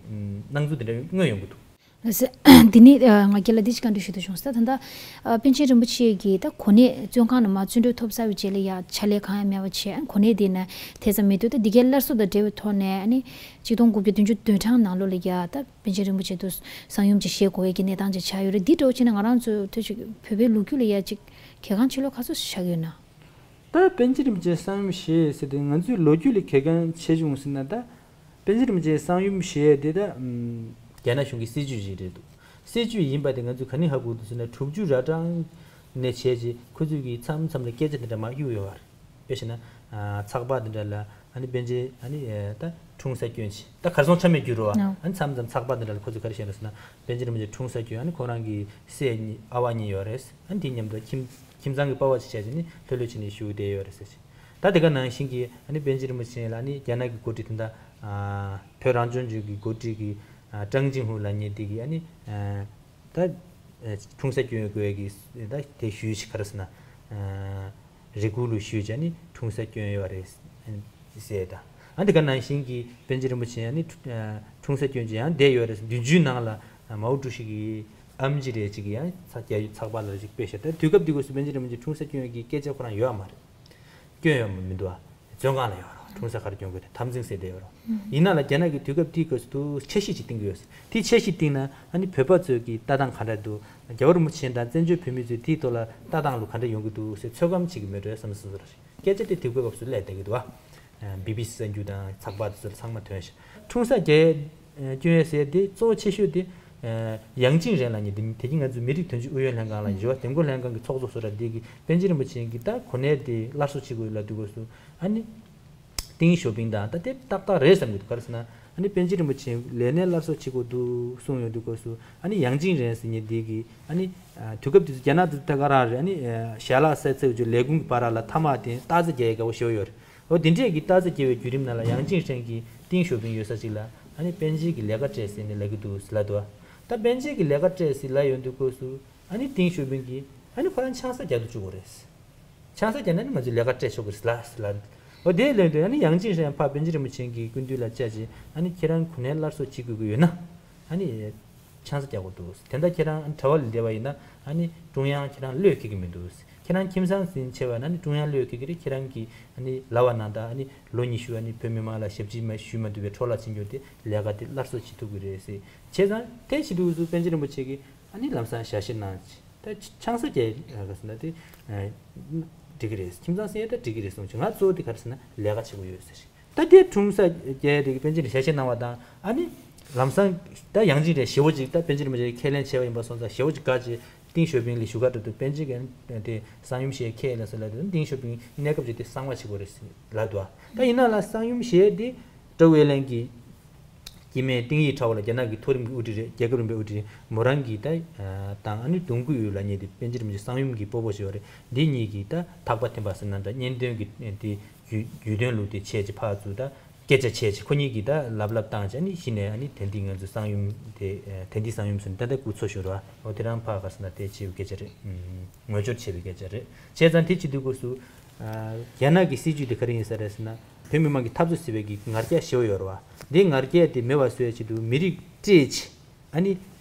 སྣང་ཚུལ་དེ་འདྲ་མངོན་ཡོང་གི་འདུག་ལགས་སོ། འདི་ནི་ང་རྒན་ལ་འདི་ཅིག་བཀའ་འདྲི་ཞུ་འདོད་བྱུང་ཟེར། ད་ལྟ་པཎ་ཆེན་རིན་པོ་ཆེ་གིས་ད་གོ་གནས་བཙོན་ཁང་ནང་མར་བཙོན་གྲོལ་ཐོབ་ཚར་བའི་རྗེས་ལ་ཡ་ཕྱག་ལས་གང་ཡང་མེད་པ་བྱས། གོ་གནས་དེ་ནས་དེ་ཙམ་མི་འདུག་ད་འདི་གའི་སླར་གསོ་དང་འབྲེལ་བའི་ཐོག་ནས་ཨ་ནི་ཆིག་སྟོང་དགུ་བརྒྱ་བདུན་ཅུ་དོན་གྲངས་ནང་ལོགས་ལ་ཡ་ད། པཎ་ཆེན་རིན་པོ་ཆེ་དུ་གསང་ཡུམ་ཅིག་བཞེས་དགོས་པའི་གི་གནས་སྟངས་ཅིག་ཆགས་ཡོད་རེད། འདི་འདྲ་བོ་བྱས་ན་ང་རང་ཚོ་ཐོས་ཅིག་བོད་པའི་ལོ་རྒྱུས་ལ་ཡ་ཅིག་གལ་འགངས་ཆེ་ལོས་ག་ཚོད་ཆགས་ཡོད་ན། ད་པཎ་ཆེན་རིན་པོ་ཆེ་གསང་ཡུམ་བཞེས་ཟེར་དུས་ང་ཚོའི་ལོ་རྒྱུས་ལ་གལ་འགངས་ཆེ་ཆུང་ཟེར་ན་ད། པཎ་ཆེན་རིན་པོ་ཆེ་གསང་ཡུམ་བཞེས་དེ་ད། རྒྱ་ནག་གཞུང་གི་སྲིད་ཇུས་ཅིག་རེད་འདུག་སྲིད་ཇུས་ཡིན་པ་དེ་ང་ཚོས་ག་ནས་ཧ་གོ་འདུག་ཟེར་ན་དྲུག་ཅུ་ར་གྲངས་ནས་བྱས་རྗེས་ཁོ་ཚོས་ཀྱི་མཚམས་མཚམས་ལ་སྐད་ཆ་དེ་འདྲ་མར་གཡུག་ཡོད་པ་རེད། དཔེ་བྱས་ན། ཚགས་པར་འདི་འདྲ་ལ་ཨ་ནི་པཎ་ཆེན་ཨ་ནི་ད་འཁྲུངས་ས་སྐྱོན་ཆེ་ད་གར་སོང་ཆ་མེད་རྒྱུ་རོ། ཨ་ནི་མཚམས་མཚམས་ཚགས་པར་འདི་འདྲ་ལ་ཁོ་ཚོས་ག་རེ་བཤད་འདུག་ཟེར་ན། པཎ་ཆེན་རིན་པོ་ཆེ་འཁྲུངས་ས་སྐྱོན་ཨ་ནི་ཁོ་རང་གི་སྲས་གཉིས་ཨ་བ་གཉིས་ཡོད་རེད། ཨ་ནི་དེ་མཉམ་དུ་ཁྱིམ་ཁྱིམ་ཚང་གི་པ་ཕ་ཅིག་བྱས་ཙང་ནི་ལྷོད་ལྷོད་བྱས་ནས་བཞུགས་བསྡད་ཡོད་རེད་ཟེར། ད་དེ་ག་ནང་བཞིན་གྱི་ཨ་ནི་པཎ་ཆེན་རིན་པོ་ཆེ་ལ་ཨ་ནི་རྒྱ་ནག་གི་འགོ་ཁྲིད་དེ་འདྲ་བོད་རང་སྐྱོང་ལྗོངས་ཀྱི་འགོ་ཁྲིད་ཀྱི་ཀྲང་ཅིང་ཧུའུ་ལབ་མཁན་དེ་གི་ཨ་ནི། ད་འཁྲུངས་ས་སྐྱོན་དགོས་ཀྱི་ད་དེ་ཞུས་ཤིག་ག་རེ་ཟེར་ན། རེ་སྐུལ་ལུ་ཞུས་བྱས་ནི་འཁྲུངས་ས་སྐྱོན་ཡོད་རེད་ཟེར་ད། ཨ་འདི་ག་ནང་བཞིན་གྱི་པཎ་ཆེན་རིན་པོ་ཆེ་ཡང་ནི་འཁྲུངས་ས་སྐྱོན་གྱི་ཡང་བསྡད་ཡོད་རེད། བདུན་ཅུའི་ནང་ལ་མའོ་ཀྲུའུ་ཞི་གི་ཨམ་ཆི་རེད་ཅིག་ཡང་ཚ་རྒྱ་ཡུལ་ཚགས་པར་ལ་ཅིག་དཔེ་བཤད་ད་དུས་སྐབས་འདི་སྐབས་སུ་པཎ་ཆེན་རིན་པོ་ཆེ་འཁྲུངས་ས་སྐྱོན་གྱི་སྐད་ཆ་ཁོ་རང་ཡོད་མ་རེད། སྐྱོན་ཡོད་མ་མི་འདུག་ཨ། བཙོན་ཁང་ལ་ཡོད་རེད། འཁྲུངས་ས་ག་རེ་སྐྱོང་གི་རེད། འཐབ་འཛིང་ཟེར་བསྡད་ཡོད་རེད། ཡིན་ན་ལ་རྒྱ་ནག་གི་དུས་སྐབས་དེའི་སྐབས་སུ་འཆར་གཞི་ཅིག་བཏིང་གི་ཡོད་ཟེར། དེ་འཆར་གཞི་བཏིང་ན་ཨ་ནི་བོད་པ་ཚོས་ཀྱི་ལྟ་སྟངས་ག་འདྲ་འདུག་རྒྱལ་བ་རིན་པོ་ཆེ་དང་བཙན་བྱོལ་བོད་མི་ཚོས་དེའི་ཐོག་ལ་ལྟ་སྟངས་ལུགས་ག་འདྲ་ཡོང་གི་འདུག་ཟེར་ཚོད་བགམ་བྱེད་ཀྱི་མེད་འགྲོ་བསམ་སོ་སོ་རེད། སྐད་ཆ་དེ་དུས་སྐབས་སྐབས་སུ་སླེབས་བསྡད་ཀྱི་འདུག་ཨ། བི་བི་སི་གསར་འགྱུར་དང་ཚགས་པར་དེ་ཚོར་ཚང་མ་ཐོན་ཤག་འཁྲུངས་ས་རྒྱལ་སྐྱོན་ཡས་ཟེར་དེ་གཙོ་བོ་ཆེ་ཤོས་དེ། ཡང་ཅིན་རེན་ལབ་མཁན་དེ་དེ་གི་ང་ཚོའི་མི་རིགས་དོན་གཅོད་ཨུ་ཡོན་ལྷན་ཁང་ལ་ཡོད་དེ་མགོ་ལྷན་ཁང་གི་ཚོགས་གཙོ་བཟོ་འདྲ་དེ་གི་པཎ་ཆེན་རིན་པོ་ཆེ་གི་ད་གོ་གནས་དེ་སླར་གསོ་བྱེད་དགོས་ལབ་དུས་སྐབས་སུ་ཨ་ནི། ཏིང་ཞའོ་ཕིང་དང་ད་དེ་ཏག་ཏག་རེད་བསམ་གྱི་འདུག་ག་རེ་ཟེར་ན་ཨ་ནི་པཎ་ཆེན་རིན་པོ་ཆེ་ལས་གནས་སླར་གསོ་བྱེད་དགོས་འདུག་གསུངས་ཡོང་དུས་སྐབས་སུ་ཨ་ནི་ཡང་ཅིན་རེན་ཟེར་མཁན་དེ་གི་ཨ་ནི། དུས་སྐབས་དེ་ཚོ་རྒྱ་ནག་དེ་ད་ག་རང་རེད། ཨ་ནི་ཞལ་ལག་ཟས་ཚེ་བཅུ་ལས་ཁུངས་ཀྱི་བར་ལ་མཐའ་དམག་དེ་སྟག་རྩེ་རྒྱལ་ཡས་དགའ་བོ་ཞེ་པོ་ཡོད་རེད། འོ་དེ་འདྲས་ཀྱི་སྟག་རྩེ་རྒྱལ་བའི་བརྒྱུད་རིམ་ནང་ལ་ཡང་ཅིན་ཧྲེང་གི་ཏིང་ཞའོ་ཕིང་ཡོད་ས་ཅིག་ལ་ཨ་ནི་པཎ་ཆེན་གྱི་ལས་ཀ་སྤྲད་ཟེར་ནས་ལབ་ཀྱི་འདུག་ཟེར་ལབ་འདུག་ད་པཎ་ཆེན་གྱི་ལས་ཀ་སྤྲད་ཟེར་ལབ་ཡོང་དུས་སྐབས་སུ་ཨ་ནི་ཏིང་ཞའོ་ཕིང་གིས་ཨ་ནི་ཁོ་རང་ཆང་ས་རྒྱག་ཏུ་བཅུག་དགོས་རེད། ཆང་ས་རྒྱག་ན་ནི་ང་ཚོས་ལས་ཀ་སྤྲད་ཆོག་གི་རེད་ལ་ཟེར་ལབ་འདུག་འོ་དེ་ལན་དུ་ཨ་ནི་ཡང་ཅིན་ཧྲེང་ཕར་པཎ་ཆེན་རིན་པོ་ཆེ་གི་སྐུ་མདུན་ལ་བཅར་རྗེས་ཨ་ནི་ཁྱེད་རང་གོ་གནས་སླར་གསོ་བྱེད་དགོས་ཀྱི་ཡོད་ན། ཨ་ནི། ཆང་ས་རྒྱག་དགོས་འདུག་དེ་འདྲ་ཁྱེད་རང་གྲྭ་པ་ལ་བསྡད་པ་ཡིན་ན་ཨ་ནི་ཀྲུང་དབྱང་ཁྱེད་རང་བློས་འཁེལ་གྱི་མི་འདུག་ཁྱེད་རང་ཁྱིམ་ཚང་ཟིན་བྱས་པ་ན་ཨ་ནི་ཀྲུང་དབྱང་བློས་འཁེལ་གྱི་རེད། ཁྱེད་རང་གིས་ཨ་ནི་ལབ་པ་ན་ད་ཨ་ནི་ལོ་ཉི་ཤུ་ཨ་ནི་བོད་མི་མང་ལ་ཞབས་ཕྱི་མ་ཞུས་མ་ཐུབ་པའི་འཕྲོ་བརླག་ཕྱིན་རྒྱུ་དེ་ལས་ཀ་དེ་སླར་གསོ་བྱེད་ཐུབ་ཀྱི་རེད་ཟེར། བྱས་ཙང་དེ་བྱེད་དུས་སུ་པཎ་ཆེན་རིན་པོ་ཆེ་གིས་ཨ་ནི་ལམ་སང་ཞལ་བཞེས་གནང་། ད་ཆང་ས་རྒྱག་ག་ཟེར་ན་དེ་འགྲིག་གི་རེད། ཁྱིམ་ཚང་ཟིན་ཡས་ད་འགྲིག་གི་རེད་གསུངས་བྱས། ང་གཙོ་བོ་དེ་ག་རེ་ཟེར་ན་ལས་ཀ་བྱེད་དགོས་ཡོད་ཟེར། ད་དེ་འཁྲུངས་ས་རྒྱལ་དེ་གི་པཎ་ཆེན་ལ་ཞལ་བཞེས་གནང་བ་དང་ཨ་ནི། ལམ་སང་ད་ཡང་ཅིན་རེན་ཞེ་པོ་ཅིག་ད་པཎ་ཆེན་རིན་པོ་ཆེ་ཁས་ལེན་བྱས་པ་ཡིན་པ་སོང་ཙང་ཞེ་པོ་ཅིག་དགའ་རྗེས་ཏིང་ཞའོ་ཕིང་ལ་ཞུ་ག་འགྲོ་དུས་པཎ་ཆེན་གྱིས་དེ་གསང་ཡུམ་ཞལ་ཁས་ལེན་སོང་ལབ་དུས་ཏིང་ཞའོ་ཕིང་གནས་སྐབས་ཅིག་དེ་གསང་བ་བྱེད་དགོས་རེད་ཟེར་ལབ་འདུག་ད་ཡིན་ན་ལ་གསང་ཡུམ་ཞལ་དེ་ཀྲོའུ་ཨེ་ལན་གྱི་སྐྱེ་དམན་ཏིང་ཡི་ཁྲ་བོ་ལ་རྒྱ་ནག་གི་མཐོ་རིམ་གྱི་དབུ་ཁྲིད་རེད། རྒྱལ་ཁབ་རིམ་པའི་དབུ་ཁྲིད་མོ་རང་གི་ད་དང་ཨ་ནི་དུང་དཀར་ཡུལ་ལ་ཉེ་དེ་པཎ་ཆེན་རིན་པོ་ཆེ་གསང་ཡུམ་གྱི་སྤོ་བོ་ཞིག་ཡོད་རེད། འདི་གཉིས་ཀྱིས་ད་ཐག་པ་འཐེན་པ་ཟེར་ན་འདྲ་གཉེན་སྟོན་གྱི་དེ། རྒྱུས་རྒྱུས་སྟོན་ལུགས་དེ་བྱས་ཀྱི་ཕར་ཚུར་ད་སྐད་ཆ་བྱས་ཀྱི་ཁོ་གཉིས་ཀྱིས་ད་ལབ་ལབ་བཏང་བྱས་ནི་གཞི་ནས་ཨ་ནི་དེ་འདི་ང་ཚོའི་གསང་ཡུམ་དེ་དེ་འདི་གསང་ཡུམ་ཟེར་ནས་ད་ལྟ་སྐུ་འཚོ་བཞུགས་རེད་བ། འོ་དེ་རང་ཕར་ག་ཟེར་ན་དེ་བྱས་པའི་སྐད་ཆ་རེད། ངོ་སྦྱོར་བྱས་པའི་སྐད་ཆ་རེད། བྱས་ཙང་དེ་བྱེད་དུས་སྐབས་སུ་རྒྱ་ནག་གི་སྲིད་ཇུས་དེ་ག་རེ་ཡིན་ས་རེད་ཟེར་ན་བོད་མི་མང་གི་འཐབ་རྩོད་ཟེར་བའི་གི་ང་རྒྱལ་ཞེ་པོ་ཡོད་རེད་བ། འདི་ང་རྒྱལ་དེ་མེད་པ་བཟོ་ཡ་ཆེད་དུ་མི་རིགས་སྤྲད་ཅིག་ཨ་ནི།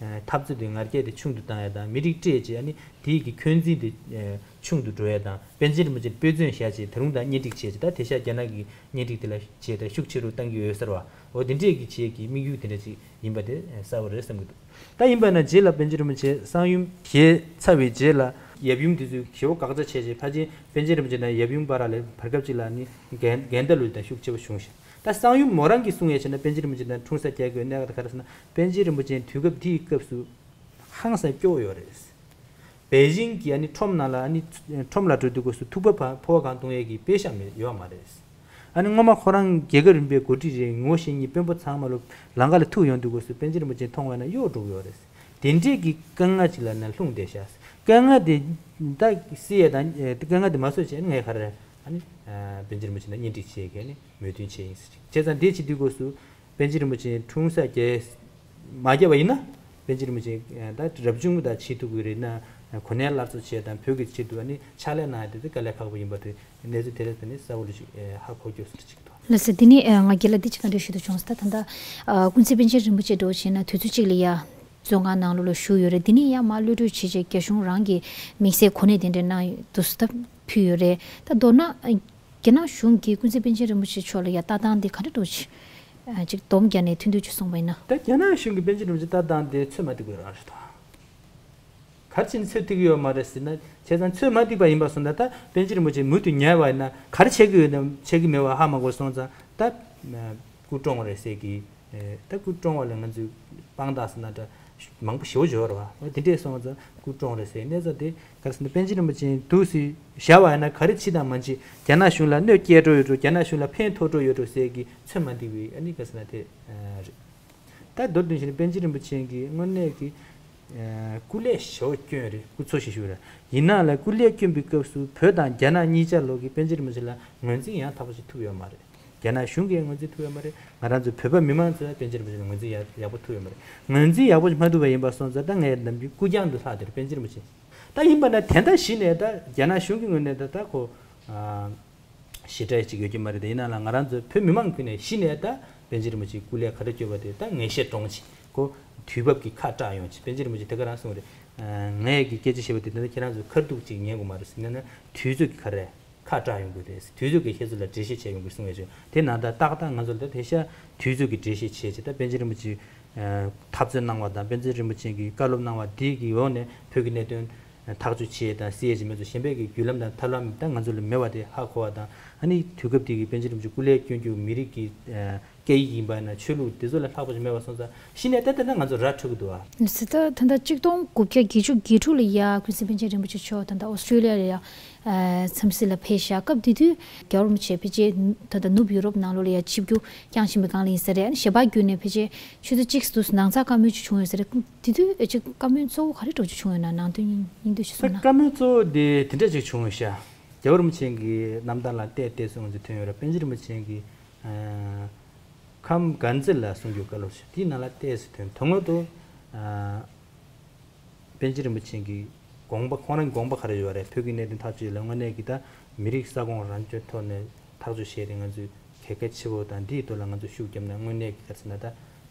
འཐབ་རྩོད་དེ་ང་རྒྱལ་དེ་ཆུང་དུ་བཏང་ཡ་དང་མི་རིགས་སྤྲད་ཅེས་ཨ་ནི་དེའི་གི་འཁོན་འཛིན་དེ་ཆུང་དུ་འགྲོ་ཡ་དང་པཎ་ཆེན་རིན་པོ་ཆེ་དཔེ་མཚོན་བཞག་ཅེས་ད་རུང་དང་གཉེན་སྒྲིག་བྱས་ཅེས་ད་དེ་ཤ་རྒྱ་ནག་གི་གཉེན་སྒྲིག་དེ་ལ་བྱས་ད་ཤུགས་ཆེ་རུ་བཏང་གི་ཡོད་ཟེར་བ། འོ་དེ་འདྲས་ཀྱི་བྱས་ཀྱི་དམིགས་ཡུལ་དེ་འདྲ་ཅིག་ཡིན་པ་དེ་གསལ་པོ་རེད་བསམ་གྱི་འདུག་ད་ཡིན་པ་ན་རྗེས་ལ་པཎ་ཆེན་རིན་པོ་ཆེ་གསང་ཡུམ་ཞལ་ཚར་བའི་རྗེས་ལ་ཡབ་ཡུམ་དེ་ཚོས་ཞེ་པོ་དགག་བྱ་བྱས་ཅེས་ཕལ་ཆེར་པཎ་ཆེན་རིན་པོ་ཆེ་དང་ཡབ་ཡུམ་བར་ལ་བར་སྐབས་ཅིག་ལ་ནི་འགལ་འགལ་ཟླ་ལུས་དང་ཤུགས་ཆེ་བོ་བྱུང་ཞིང་། ད་གསང་ཡུམ་མོ་རང་གིས་གསུང་ཡས་བྱས་ན་པཎ་ཆེན་རིན་པོ་ཆེ་དང་འཁྲུངས་ས་རྒྱལ་དགོས་གནད་འགག་དེ་ག་རེ་ཟེར་ན་པཎ་ཆེན་རིན་པོ་ཆེ་དུས་སྐབས་དེའི་སྐབས་སུ་ཧང་སང་སྐྱོ་བོ་ཡོད་རེད། པེ་ཅིང་གི་ཨ་ནི་ཁྲོམ་ནང་ལ་ཨ་ནི་ཁྲོམ་ལ་འགྲོ་དུས་སྐབས་སུ་ཐུག་པ་ཕ་ཕོ་བ་གང་གཏོང་ཡས་ཀྱི་དཔེ་ཤ་མེད་ཡོད་མ་རེད། ཨ་ནི་སྔོན་མ་ཁོ་རང་རྒྱལ་ཁབ་རིམ་པའི་འགོ་ཁྲིད་རེད། ངོ་ཤེས་མཁན་དཔོན་པོ་ཚང་མ་ལོ་ལམ་ཁ་ལ་ཐུག་ཡོང་དུས་སྐབས་སུ་པཎ་ཆེན་རིན་པོ་ཆེ་མཐོང་བ་ན་གཡོ་འགྲོ་གི་ཡོད་རེད། དེ་འདྲས་ཀྱི་དཀའ་ངལ་ཅིག་ལ་ནི་ལྷུང་བསྡད་ཤག་དཀའ་ངལ་དེ་ད་སེལ་ཡས་དང་དཀའ་ངལ་དེ་མ་བཟོད་བྱས་ངས་ག་རེ་ཨ་ནི་པཎ་ཆེན་རིན་པོ་ཆེ་དང་གཉེན་སྒྲིག་བྱེད་མཁན་ནི་མོས་མཐུན་བྱས་ཡིན་ཟེར་ཅིག་བྱས་ཙང་དེ་བྱེད་དུས་སྐབས་སུ་པཎ་ཆེན་རིན་པོ་ཆེ་འཁྲུངས་ས་རྒྱལ་མ་རྒྱལ་བ་ཡིན་ན་པཎ་ཆེན་རིན་པོ་ཆེ་ད་རབ་བྱུང་དང་བྱེད་ཐུབ་ཀྱི་རེད་ན་གོ་གནས་སླར་གསོ་བྱས་དང་བོད་ཀྱི་ཆེད་དུ་ཨ་ནི་ཕྱག་ལས་གནང་ཡ་དེ་ཚོ་དཀའ་ལས་ཁག་པོ་ཡིན་པ་དེ་གནས་ཚུལ་དེ་རེད། ད་ནི་གསལ་པོ་ལ་ཞིག་ཧ་གོ་རྒྱུ་སུ་ཅིག་འདུག་ལགས་སོ། དེ་ནས་ང་རྒན་ལགས་འདི་ཅིག་ག་འདྲ་ཞུ་འདོད་བྱུང་ཟེར་ན་ད་ལྟ་ཀུན་གཟིགས་པཎ་ཆེན་རིན་པོ་ཆེ་འདྲ་བོ་བྱས་ན་དུས་ཚོད་གཅིག་ལ་ཡ། བཙོན་ཁང་ནང་ལོགས་ལ་བཞུགས་ཡོད་རེད། འདི་ནས་ཡང་མར་གློད་གྲོལ་བྱས་རྗེས་རྒྱ་གཞུང་རང་གི་དམིགས་བསལ་གོ་གནས་དེ་འདྲ་གནང་ཡོད་འདུག་ཟེར་ད་ཕུལ་ཡོད་རེད། ད་མདོར་ན་རྒྱ་ནག་གཞུང་གིས་ཀུན་གཟིགས་པཎ་ཆེན་རིན་པོ་ཆེ་མཆོག་ལ་ཡང་ལྟ་སྟངས་འདི་ག་འདྲ་འདྲ་ཅིག་ཅིག་སྡོམ་རྒྱག་ནས་ཐུང་ཐུང་ཅིག་གསུངས་པ་ཡིན་ན། ད་རྒྱ་ནག་གཞུང་གིས་པཎ་ཆེན་རིན་པོ་ཆེ་ལྟ་སྟངས་དེ་ཚོད་མ་ཐིག་པ་རང་རེད་ད། ག་རེ་བྱས་ནས་ཚོད་ཐིག་གི་ཡོད་མ་རེད་ཟེར་ན་བྱས་ཙང་ཚོད་མ་ཐིག་པ་ཡིན་པ་སོང་ཙང་ད་པཎ་ཆེན་རིན་པོ་ཆེ་མུ་མཐུད་ཉར་བ་ཡིན་ན་ག་རེ་བྱེད་ཀྱི་ཡོད་དམ་བྱེད་ཀྱི་མེད་པ་ཧ་མ་གོ་སོང་ཙང་ད་སྐུ་བཀྲོངས་རེད་ཟེར་གི་ད་སྐུ་བཀྲོངས་པ་ལ་ང་ཚོས་དཔང་རྟགས་ཟེར་ན་འདྲ་མང་པོ་ཞེ་པོ་ཅིག་ཡོད་རེད་བ། འོ་དེ་འདྲས་སོང་ཙང་སྐུ་བཀྲོངས་རེད་ཟེར་གནས་ཚུལ་དེ་ག་རེ་ཟེར་ན་པཎ་ཆེན་རིན་པོ་ཆེ་འདུག་སེ་བཞག་པ་ཡིན་ན་ག་རེ་བྱེད་དང་མ་བྱེད་རྒྱ་ནག་གཞུང་ལ་གནོད་སྐྱེལ་འགྲོ་ཡོད་འགྲོ་རྒྱ་ནག་གཞུང་ལ་ཕན་ཐོགས་འགྲོ་ཡོད་འགྲོ་ཟེར་གི་ཚོད་མ་ཐིག་པའི་ཨ་ནི་ག་རེ་ཟེར་ན་དེ་རེད། ད་མདོར་བསྡུས་བྱས་ན་པཎ་ཆེན་རིན་པོ་ཆེ་གི་དངོས་གནས་ཀྱི་སྐུ་ལས་ཞེ་པོ་བསྐྱོན་རེད། སྐུ་འཚོ་ཞེ་ཞུ་རེད། ཡིན་ན་ལ་སྐུ་ལས་བསྐྱོན་པའི་སྐབས་སུ་བོད་དང་རྒྱ་ནག་གཉིས་ཆ་ལོག་གི་པཎ་ཆེན་རིན་པོ་ཆེ་ལ་ངོས་འཛིན་ཡང་དག་པ་ཞིག་ཐུབ་ཡོད་མ་རེད། རྒྱ་ནག་གཞུང་གིས་ངོས་འཛིན་ཐུབ་ཡོད་མ་རེད། ང་རང་ཚོ་བོད་པ་མི་མང་ཚོས་པཎ་ཆེན་རིན་པོ་ཆེ་ལ་ངོས་འཛིན་ཡག་ཡག་པོ་ཐུབ་ཡོད་མ་རེད། ངོས་འཛིན་ཡག་པོ་ཞིག་མ་ཐུབ་པ་ཡིན་པ་སོང་ཙང་ད་ངས་ནམ་རྒྱུན་རྐུ་རྐྱང་དུ་ལྷག་དེ་རེད་པཎ་ཆེན་རིན་པོ་ཆེ། ད་ཡིན་པ་ན་དེ་འདྲ་གཞི་ནས་ད་རྒྱ་ནག་གཞུང་གི་ངོས་ནས་ད་ད་ཁོ་ཞེ་དྲག་ཅིག་ཡོད་ཀྱི་མ་རེད། དེ་ཡིན་ན་ལ་ང་རང་ཚོ་བོད་མི་མང་ཀུན་ནས་གཞི་ནས་ད་པཎ་ཆེན་རིན་པོ་ཆེའི་སྐུ་ལས་ག་རེ་བསྐྱོན་པ་དེ་ད་ངེས་ཤེས་འདྲོངས་ཅིག་ཁོ་དུས་བབ་ཀྱི་ཁ་བཀྲག་ཡོང་ཅིག་པཎ་ཆེན་རིན་པོ་ཆེ་དེ་ག་རང་གསུངས་རེད། ངས་ཀྱི་སྐད་ཆ་བཤད་པ་དེ་ད་ཁྱེད་རང་ཚོས་ཁ་ཐུག་ཅིག་ཉན་དགོས་མ་རེད་ཟེར་ན་ན་དུས་ཚོད་ཀྱི་ཁ་རེད། ཁ་གྲག་ཡོང་གི་རེད། དུས་ཚོད་ཀྱི་ཁྱེད་ཚོ་ལ་འགྲེལ་བཤད་བྱས་ཡོང་གི་གསུང་ཡས་བྱུང་། དེ་ནང་ལྟར་ཏག་ཏག་ང་ཚོ་ལ་དེ་ཤ་དུས་ཚོད་ཀྱི་འགྲེལ་བཤད་བྱས་བྱས། ད་པཎ་ཆེན་རིན་པོ་ཆེ་འཐབ་རྩོད་གནང་བ་དང་པཎ་ཆེན་རིན་པོ་ཆེ་གིས་བཀའ་སློབ་གནང་བ་དེ་གི་འོག་ནས་བོད་ཀྱི་གནད་དོན་ཐག་གཅོད་བྱས་དང་སེལ་ཡས་ཀྱི་མི་ཚོ་གཞན་པའི་གི་བརྒྱུད་ལམ་དང་ཐབས་ལམ་ད་ང་ཚོ་ལ་མེད་པ་དེ་ཧ་གོ་བ་དང་། ཨ་ནི་དུས་སྐབས་དེ་གི་པཎ་ཆེན་རིན་པོ་ཆེ་སྐུ་ལས་བསྐྱོན་རྒྱུ་མི་རིགས་ཀྱི་སྐད་ཡིག་ཡིན་པ་ན་ཆོས་ལུགས་དེ་ཚོ་ལ་ལྷག་པ་ཞིག་མེད་པ་སོང་ཙང་གཞི་ནས་ད་ལྟ་ན་ང་ཚོ་ར་འཕྲོད་ཀྱི་འདུག་ཨ། ཟེར་ད་ད་ལྟ་གཅིག་སྟོང་དགུ་བརྒྱ་བརྒྱད་ཅུ་གྱ་དྲུག་ལ་ཡ་ཀུན་གཟིགས་པཎ་ཆེན་རིན་པོ་ཆེ་མཆོག་ད་ལྟ་ཨོ་སི་ཀྲི་ལི་ཡ་ལ་ཡ་འཚམས་གཟིགས་ལ་ཕེབས་ཤག་སྐབས་དེ་དུས་རྒྱལ་བ་རིན་པོ་ཆེ་ཕལ་ཆེར་ད་ལྟ་ནུབ་ཡུ་རོབ་ནང་ལོགས་ལ་ཡ་ཆིབས་བསྒྱུར་བསྐྱངས་བཞིན་པའི་སྒང་ལ་ཡིན་ས་རེད། ཨ་ནི་ཞལ་པར་བརྒྱུད་ནས་ཕལ་ཆེར་ཆུ་ཚོད་གཅིག་ཙམ་དུས་སུ་ནང་ཚགས་བཀའ་མོལ་ཅིག་བྱུང་ཡོད་ས་རེད། དེ་དུས་ཨེ་ཅིག་བཀའ་མོལ་གཙོ་བོ་ག་རེ་འདྲ་ཅིག་བྱུང་ཡོད་ན། ནང་དོན་སྙིང་བསྡུས་ཤིག་གསུངས་ན། བཀའ་མོལ་གཙོ་བོ་དེ་དེ་འདྲ་ཅིག་བྱུང་ཡོད་ཤག་རྒྱལ་བ་རིན་པོ་ཆེ་གི་རྣམ་ཐར་ལ་བལྟས་བལྟས་སོང་ཚེ་ཐོན་ཡོད་ར། པཎ་ཆེན་རིན་པོ་ཆེ་གི་ཨ། ཁམས་དཀར་མཛེས་ལ་གསུང་རྒྱུ་བཀའ་སློབ་ཞུ། དེའི་ནང་ལ་བལྟས་ཚེ་དོན་དང་པོ་དུ། ཨ། པཎ་ཆེན་རིན་པོ་ཆེ་གི་དགོངས་པ། ཁོང་རང་གི་དགོངས་པ་ག་རེ་ཡོད་རེད། བོད་ཀྱི་གནད་དོན་ཐག་གཅོད་ལ་དངོས་གནས་ཀྱི་ད་མི་རིགས་ས་ཁོངས་རང་སྐྱོང་ཐོག་ནས་ཐག་གཅོད་བྱས་ཏེ་ང་ཚོས་གལ་གལ་ཆེ་བོ་དང་། འདིའི་ཐོག་ལ་ང་ཚོས་ཤུགས་བརྒྱབ་ན་དངོས་གནས་ཀྱི་ག་རེ་ཟེར་ན་ད།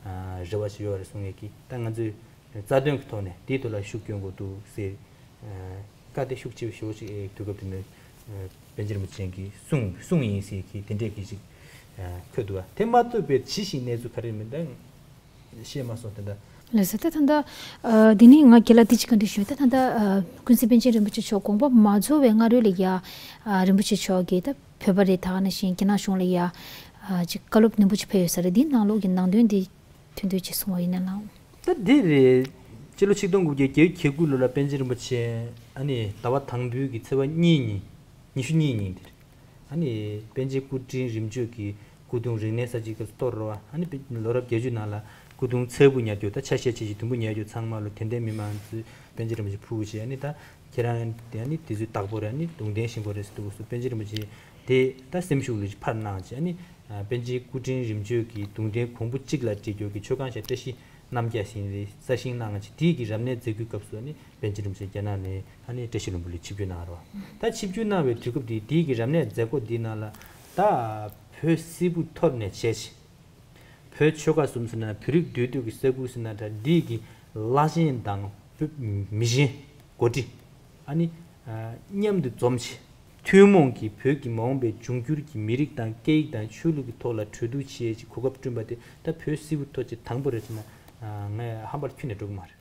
ཨ། རེ་བ་ཞིག་ཡོད་རེད་གསུང་ཡས་ཀྱི། ད་ང་ཚོས་རྩ་དོན་གྱི་ཐོག་ནས་འདིའི་ཐོག་ལ་ཤུགས་སྐྱོན་དགོས་འདུག་ཟེར། ཨ། བཀའ་དེ་ཤུགས་ཆེ་བོ་ཞེ་པོ་ཅིག་ཨེ་དུས་སྐབས་དེ་ནས་ཨ་པཎ་ཆེན་རིན་པོ་ཆེ་གིས་གསུངས་གསུངས་ཡིན་ཟེར་གྱི་དེ་འདྲས་ཀྱི་ཅིག་ཨ་འཁོད་འདུག་བ། དེ་མ་གཏོགས་པའི་ཇི་ཞིག་གནས་ཚུལ་ག་རེ་མིན་ད་ཤེས་མ་སོང་། དེ་འདྲ། ལགས་སོ། ད་ད་ལྟ་ཨ་འདི་ནི་ང་རྒན་ལགས་འདི་ཅིག་བཀའ་འདྲི་ཞུ། ད་ད་ལྟ་ཨ་ཀུན་གཟིགས་པཎ་ཆེན་རིན་པོ་ཆེ་མཆོག་དགོངས་པ་མ་རྫོགས་པའི་སྔ་རོལ་ལ་ཡ་ཨ་རིན་པོ་ཆེ་མཆོག་གིས་ད་བོད་པ་རེད། ད་ག་ནང་བཞིན་རྒྱ་ནག་གཞུང་ལ་ཡ་ཨ་ཅིག་བཀའ་སློབ་ནན་པོ་ཅིག་ཕེབས་ཡོད་ས་རེད། འདིའི་ནང་ལོགས་ཀྱི་ནང་དོན་འདི་ཐུང་ཐུང་ཅིག་གསུང་བ་ཡིན་ན་ལགས། ད་འདི་རེད། སྤྱི་ལོ་ཆིག་སྟོང་དགུ་བརྒྱ་བརྒྱད་ཅུ་གྱ་དགུ་ལོ་ལ་པཎ་ཆེན་རིན་པོ་ཆེ་ཨ་ནི་ཟླ་བ་དང་པོའི་གི་ཚེས་པ་གཉིས་ཉིན། ཉི་ཤུ་གཉིས་ཉིན་དེར་ཨ་ནི་པཎ་ཆེན་སྐུ་ཕྲེང་རིམ་བྱོན་གྱི་སྐུ་གདུང་རིག་གནས་གསར་བརྗེའི་སྐབས་སུ་གཏོར་རོ། ཨ་ནི་ལོ་རབས་བརྒྱད་ཅུ་ནང་ལ་སྐུ་གདུང་ཚལ་བུ་ཉར་རྒྱུ། ད་ཆ་ཤས་ཆེ་ཞིང་དུམ་བུ་ཉར་རྒྱུ་ཚང་མ་ལོ་དད་ལྡན་མི་མང་ཚོས་པཎ་ཆེན་རིན་པོ་ཆེ་ཕུལ་བྱས། ཨ་ནི་ད་ཁྱེད་རང་དེ་ཨ་ནི་དེ་ཚོའི་བདག་པོ་རེད། ཨ་ནི་གདུང་རྟེན་བཞེངས་དགོས་རེད་ཟེར་དུས་སུ་པཎ་ཆེན་རིན་པོ་ཆེ་དེ་ད་སེམས་ཤུགས་ལ་ཕར་གནང་བྱས། ཨ་ནི་ཨ་པཎ་ཆེན་སྐུ་ཕྲེང་རིམ་བྱོན་གྱི་གདུང་རྟེན་གོང་བུ་གཅིག་ལ་བྲིས་རྒྱུ་གི་མཆོད་ཁང་ཞིག་བཀྲ་ཤིས་རྣམ་རྒྱལ་ཟེར་རེད། གསར་བཞེངས་གནང་བྱས། དེའི་གི་རབ་གནས་མཛད་སྒོའི་སྐབས་སུ་ཨ་ནི་པཎ་ཆེན་རིན་པོ་ཆེ་རྒྱ་ནག་ནས་ཨ་ནི་བཀྲ་ཤིས་ལྷུན་པོ་ལ་ཆིབས་བསྒྱུར་གནང་རོགས། ད་ཆིབས་བསྒྱུར་གནང་བའི་དུས་སྐབས་དེ་དེའི་གི་རབ་གནས་མཛད་སྒོ་འདིའི་ནང་ལ་ད་བོད་སིལ་བུ་ཐོར་ནས་བྱས་བྱས། བོད་ཆོལ་ཁ་གསུམ་ཟེར་ན། བོད་རིགས་འདུས་སྡོད་ཀྱི་ས་ཁུལ་ཟེར་ན་འདྲ། འདིའི་གི་བླ་ཆེན་དང་བོད་མི་ཆེན་འགོ་ཁྲིད་ཨ་ནི་ཨ་མཉམ་དུ་འཛོམས་བྱས། ཐུན་མོང་གི་བོད་ཀྱི་མ་འོངས་པའི་འབྱུང་འགྱུར་གྱི་མི་རིགས་དང་སྐད་ཡིག་དང་ཆོས་ལུགས་ཀྱི་ཐོག་ལ་གྲོས་བསྡུར་བྱེད་ཡས་ཀྱི་གོ་སྐབས་བསྐྲུན་པ་དེ་ད་བོད་སིལ་བུ་ཐོར་གྱི་དང་པོ་རེད་ཟེར་ན་ཨ་ངས་ཧམ་པར་ཁྱོན་ནས་འགྲོ་གི་མ་རེད།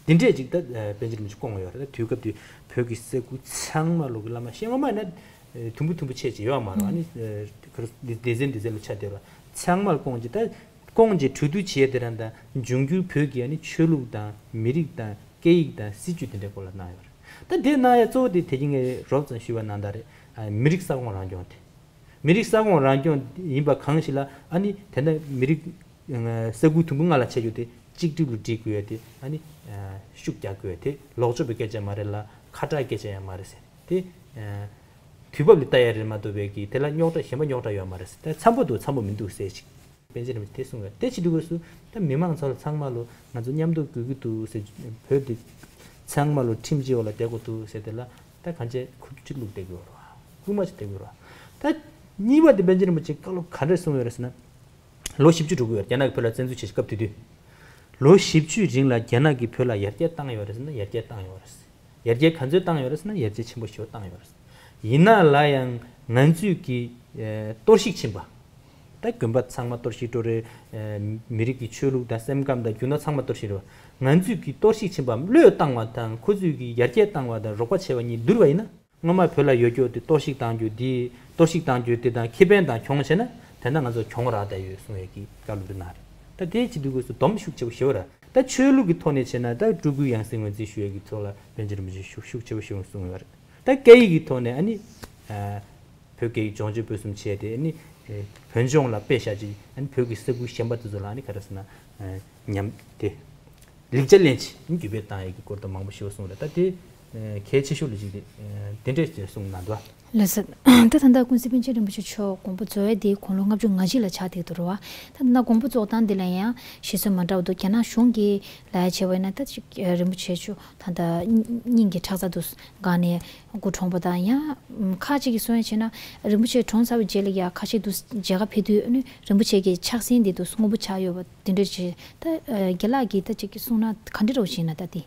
འདི་འདྲས་ཅིག་ད་ཨ་པཎ་ཆེན་རིན་པོ་ཆེ་བསྐོངས་ཡོད་རེད། ད་དུས་སྐབས་དེ་བོད་ཀྱི་ས་ཁུལ་ཚང་མ་ལོག་གི་བླ་མ་ཤེས་ངོ་མ་ཡིན་ན་ཨ་དུམ་བུ་དུམ་བུ་ཆད་ཅིག་ཡོད་མ་རེད། ཨ་ནི་ཨ་ག་རེ་སྡེ་ཚན་སྡེ་ཚན་ལ་ཆ་དེ་ར་ཚང་མ་ལ་བསྐོངས་ཅིག་ད་བསྐོངས་ཅིག་གྲོས་བསྡུར་བྱས་དེ་རང་དང་འབྱུང་འགྱུར་བོད་ཀྱི་ཨ་ནི་ཆོས་ལུགས་དང་མི་རིགས་དང་སྐད་ཡིག་དང་སྲིད་བྱུས་དེ་འདྲའི་སྐོར་ལ་གནང་ཡོད་རེད། ད་དེ་གནང་ཡ་གཙོ་བོ་དེ་དེ་རིང་ངས་རོབ་ཙམ་ཞུས་པ་ནང་ལྟར་རེད། ཨ་མི་རིགས་ས་ཁོངས་རང་སྐྱོང་དེ། མི་རིགས་ས་ཁོངས་རང་སྐྱོང་ཡིན་པ་གང་ཞིག་ལ་ཨ་ནི་དེ་འདྲ་མི་རིགས་ས་ཁུལ་དུམ་བུ་ལྔ་ལ་ཆ་རྒྱུ་དེ་གཅིག་སྒྲིལ་དུ་སྒྲིལ་དགོས་ཡ་དེ། ཨ་ནི་ཤུགས་རྒྱག་དགོས་ཡ་དེ་ལོག་སྤྱོད་པའི་སྐད་ཆ་མ་རེད་ལ། ཁ་གྲག་སྐད་ཆ་ཡང་མ་རེད་ཟེར་དེ། དུས་བབ་ལ་ལྟ་ཡ་རེད་མ་གཏོགས་པའི་གི་དེ་ལ་རྙོག་དྲ་གཞན་པ་རྙོག་དྲ་ཡོད་མ་རེད་ཟེར། དེ་འཚམ་པོ་འདུག་འཚམ་པོ་མི་འདུག་ཟེར་ཅིག་པཎ་ཆེན་རིན་པོ་ཆེ་དེ་གསུངས་ཡོད། དེ་བྱེད་དུས་སྐབས་སུ་ད་མི་མང་ཚོ་ལ་ཚང་མ་ལོ་ང་ཚོ་མཉམ་དུ་དགོས་ཀྱི་འདུག་ཟེར། བོད་འདི་ཚང་མ་ལོ་ཁྲིམས་སྤྱི་འོག་ལ་བསྡད་དགོས་འདུག་ཟེར་དེ་ལ་ད་གང་བྱས་ཁུར་གཅིག་བླུགས་བསྡད་དགོས་རེད་བ། སྐུལ་མ་ཞིག་བསྡད་དགོས་རེད་བ། ད་གཉིས་པ་དེ་པཎ་ཆེན་རིན་པོ་ཆེ་བཀའ་སློབ་ག་འདྲས་གསུངས་ཡོད་རེད་ཟེར་ན། ལོ་བཞི་བཅུ་འགྲོ་གི་ཡོད་རེད། རྒྱ་ནག་གིས་བོད་ལ་བཙན་འཛུལ་བྱས་སྐབས་དེ་དུས། ལོ་བཞི་བཅུའི་རིང་ལ་རྒྱ་ནག་གིས་བོད་ལ་ཡར་རྒྱས་བཏང་ཡོད་རེད་ཟེར་ན་ཡར་རྒྱས་བཏང་ཡོད་རེད། ཡར་རྒྱས་ག་ཚོད་བཏང་ཡོད་རེད་ཟེར་ན་ཡར་རྒྱས་ཆེན་པོ་ཞེ་པོ་བཏང་ཡོད་རེད། ཡིན་ན་ལ་ཡང་ང་ཚོས་ཀྱི་ཨེ་གཏོར་བཤིག་ཕྱིན་པ། ད་དགོན་པ་ཚང་མ་གཏོར་བཤིག་འགྲོ་རེད། ཨེ་མི་རིགས་ཀྱི་ཆོས་ལུགས་དང་སེམས་ཁམས་དང་རྒྱུ་ནོར་ཚང་མ་གཏོར་བཤིག་རེད་བ། ང་ཚོས་ཀྱི་གཏོར་བཤིག་ཕྱིན་པ་བློས་བཏང་བ་དང་ཁོ་ཚོས་ཀྱི་ཡར་རྒྱས་བཏང་བ་དང་རོགས་པ་བྱས་པ་གཉིས་བསྡུར་བ་ཡིན་ན། སྔོན་མ་བོད་ལ་ཡོད་རྒྱུ་དེ་གཏོར་བཤིག་བཏང་རྒྱུ་དེ། གཏོར་བཤིག་བཏང་རྒྱུ་དེ་དང་ཁེ་ཕན་དང་གྱོང་བྱས་ན་དེ་འདྲ་ང་ཚོ་གྱོང་རག་བསྡད་ཡོད་གསུང་ཡས་ཀྱི་བཀའ་སློབ་རེ་གནང་རེད། ད་དེ་བྱེད་དུས་སྐབས་སུ་སྡོམ་ཤུགས་ཆེ་པོ་ཞེ་པོ་ར། ད་ཆོས་ལུགས་ཀྱི་ཐོག་ནས་བྱས་ན་ད་སྤྲུལ་སྐུའི་ཡང་སྲིད་ངོས་འཛིན་ཞུ་ཡས་ཀྱི་ཐོག་ལ་པཎ་ཆེན་རིན་པོ་ཆེ་ཤུགས་ཤུགས་ཆེ་པོ་ཞིག་གསུངས་ཡོད་རེད། ད་སྐད་ཡིག་གི་ཐོག་ནས་ཨ་ནི་ཨ་བོད་སྐད་ཡིག་སྦྱོང་སྤྱོད་སྤེལ་གསུམ་བྱས་ཏེ། ཨ་ནི་ཨ་བོད་ལྗོངས་ལ་སྤེལ་བཞག་ཅིག་ཨ་ནི་བོད་ཀྱི་ས་ཁུལ་གཞན་པ་དེ་ཚོ་ལ་ཨ་ནི་ག་རེ་ཟེར་ན་ཨ་ཉམས་ཏེ། ལེགས་ཆ་ལེན་ཆེད་བརྒྱུད་སྤེལ་བཏང་ཡས་ཀྱི་སྐོར་དུ་མང་པོ་ཞིག་གསུངས་རེད། ད་དེ་གལ་ཆེ་ཤོས་ལ་གཅིག་དེ་དེ་འདྲས་ཅིག་གསུངས་གནང་འདུག་ལགས་སོ། ད་ད་ལྟ་ཀུན་གཟིགས་པཎ་ཆེན་རིན་པོ་ཆེ་མཆོག་དགོངས་པ་རྫོགས་ཡས་དེ་དགུང་ལོ་ལྔ་བཅུ་ང་གཅིག་ལ་ཆགས་བསྡད་འདུག་རེད་བ། ད་ད་ལྟ་དགོངས་པ་རྫོགས་སྟངས་དེ་ལ་ཡང་བཤད་སྲོལ་མ་འདྲ་བ་འདུག་རྒྱ་ནག་གཞུང་གི་ལ་ཡ་བྱས་པ་ཡིན་ན་ད་ཅིག་རིན་པོ་ཆེ་མཆོག་ད་ལྟ་སྙིང་གི་ཁྲག་རྩ་དུ་སྒང་ནས་སྐུ་གྲོངས་པ་དང་། ཡང་ཁ་ཅིག་གིས་གསུང་ཡ་བྱས་ན་རིན་པོ་ཆེ་གྲོངས་ཚར་བའི་རྗེས་ལ་ཡ་ཁ་ཤས་དུ་མཇལ་ཁ་ཕེབས་དུས་ཨ་ནི་རིན་པོ་ཆེ་གི་ཕྱག་སེན་དེ་དུ་སྔོན་པོ་ཆགས་ཡོད་པ་དེ་འདྲ་བྱས། ད་རྒན་ལགས་ཀྱིས་ད་ཅིག་གསུང་ན་ག་འདྲ་རོ་བྱས་ན་ད་དེ།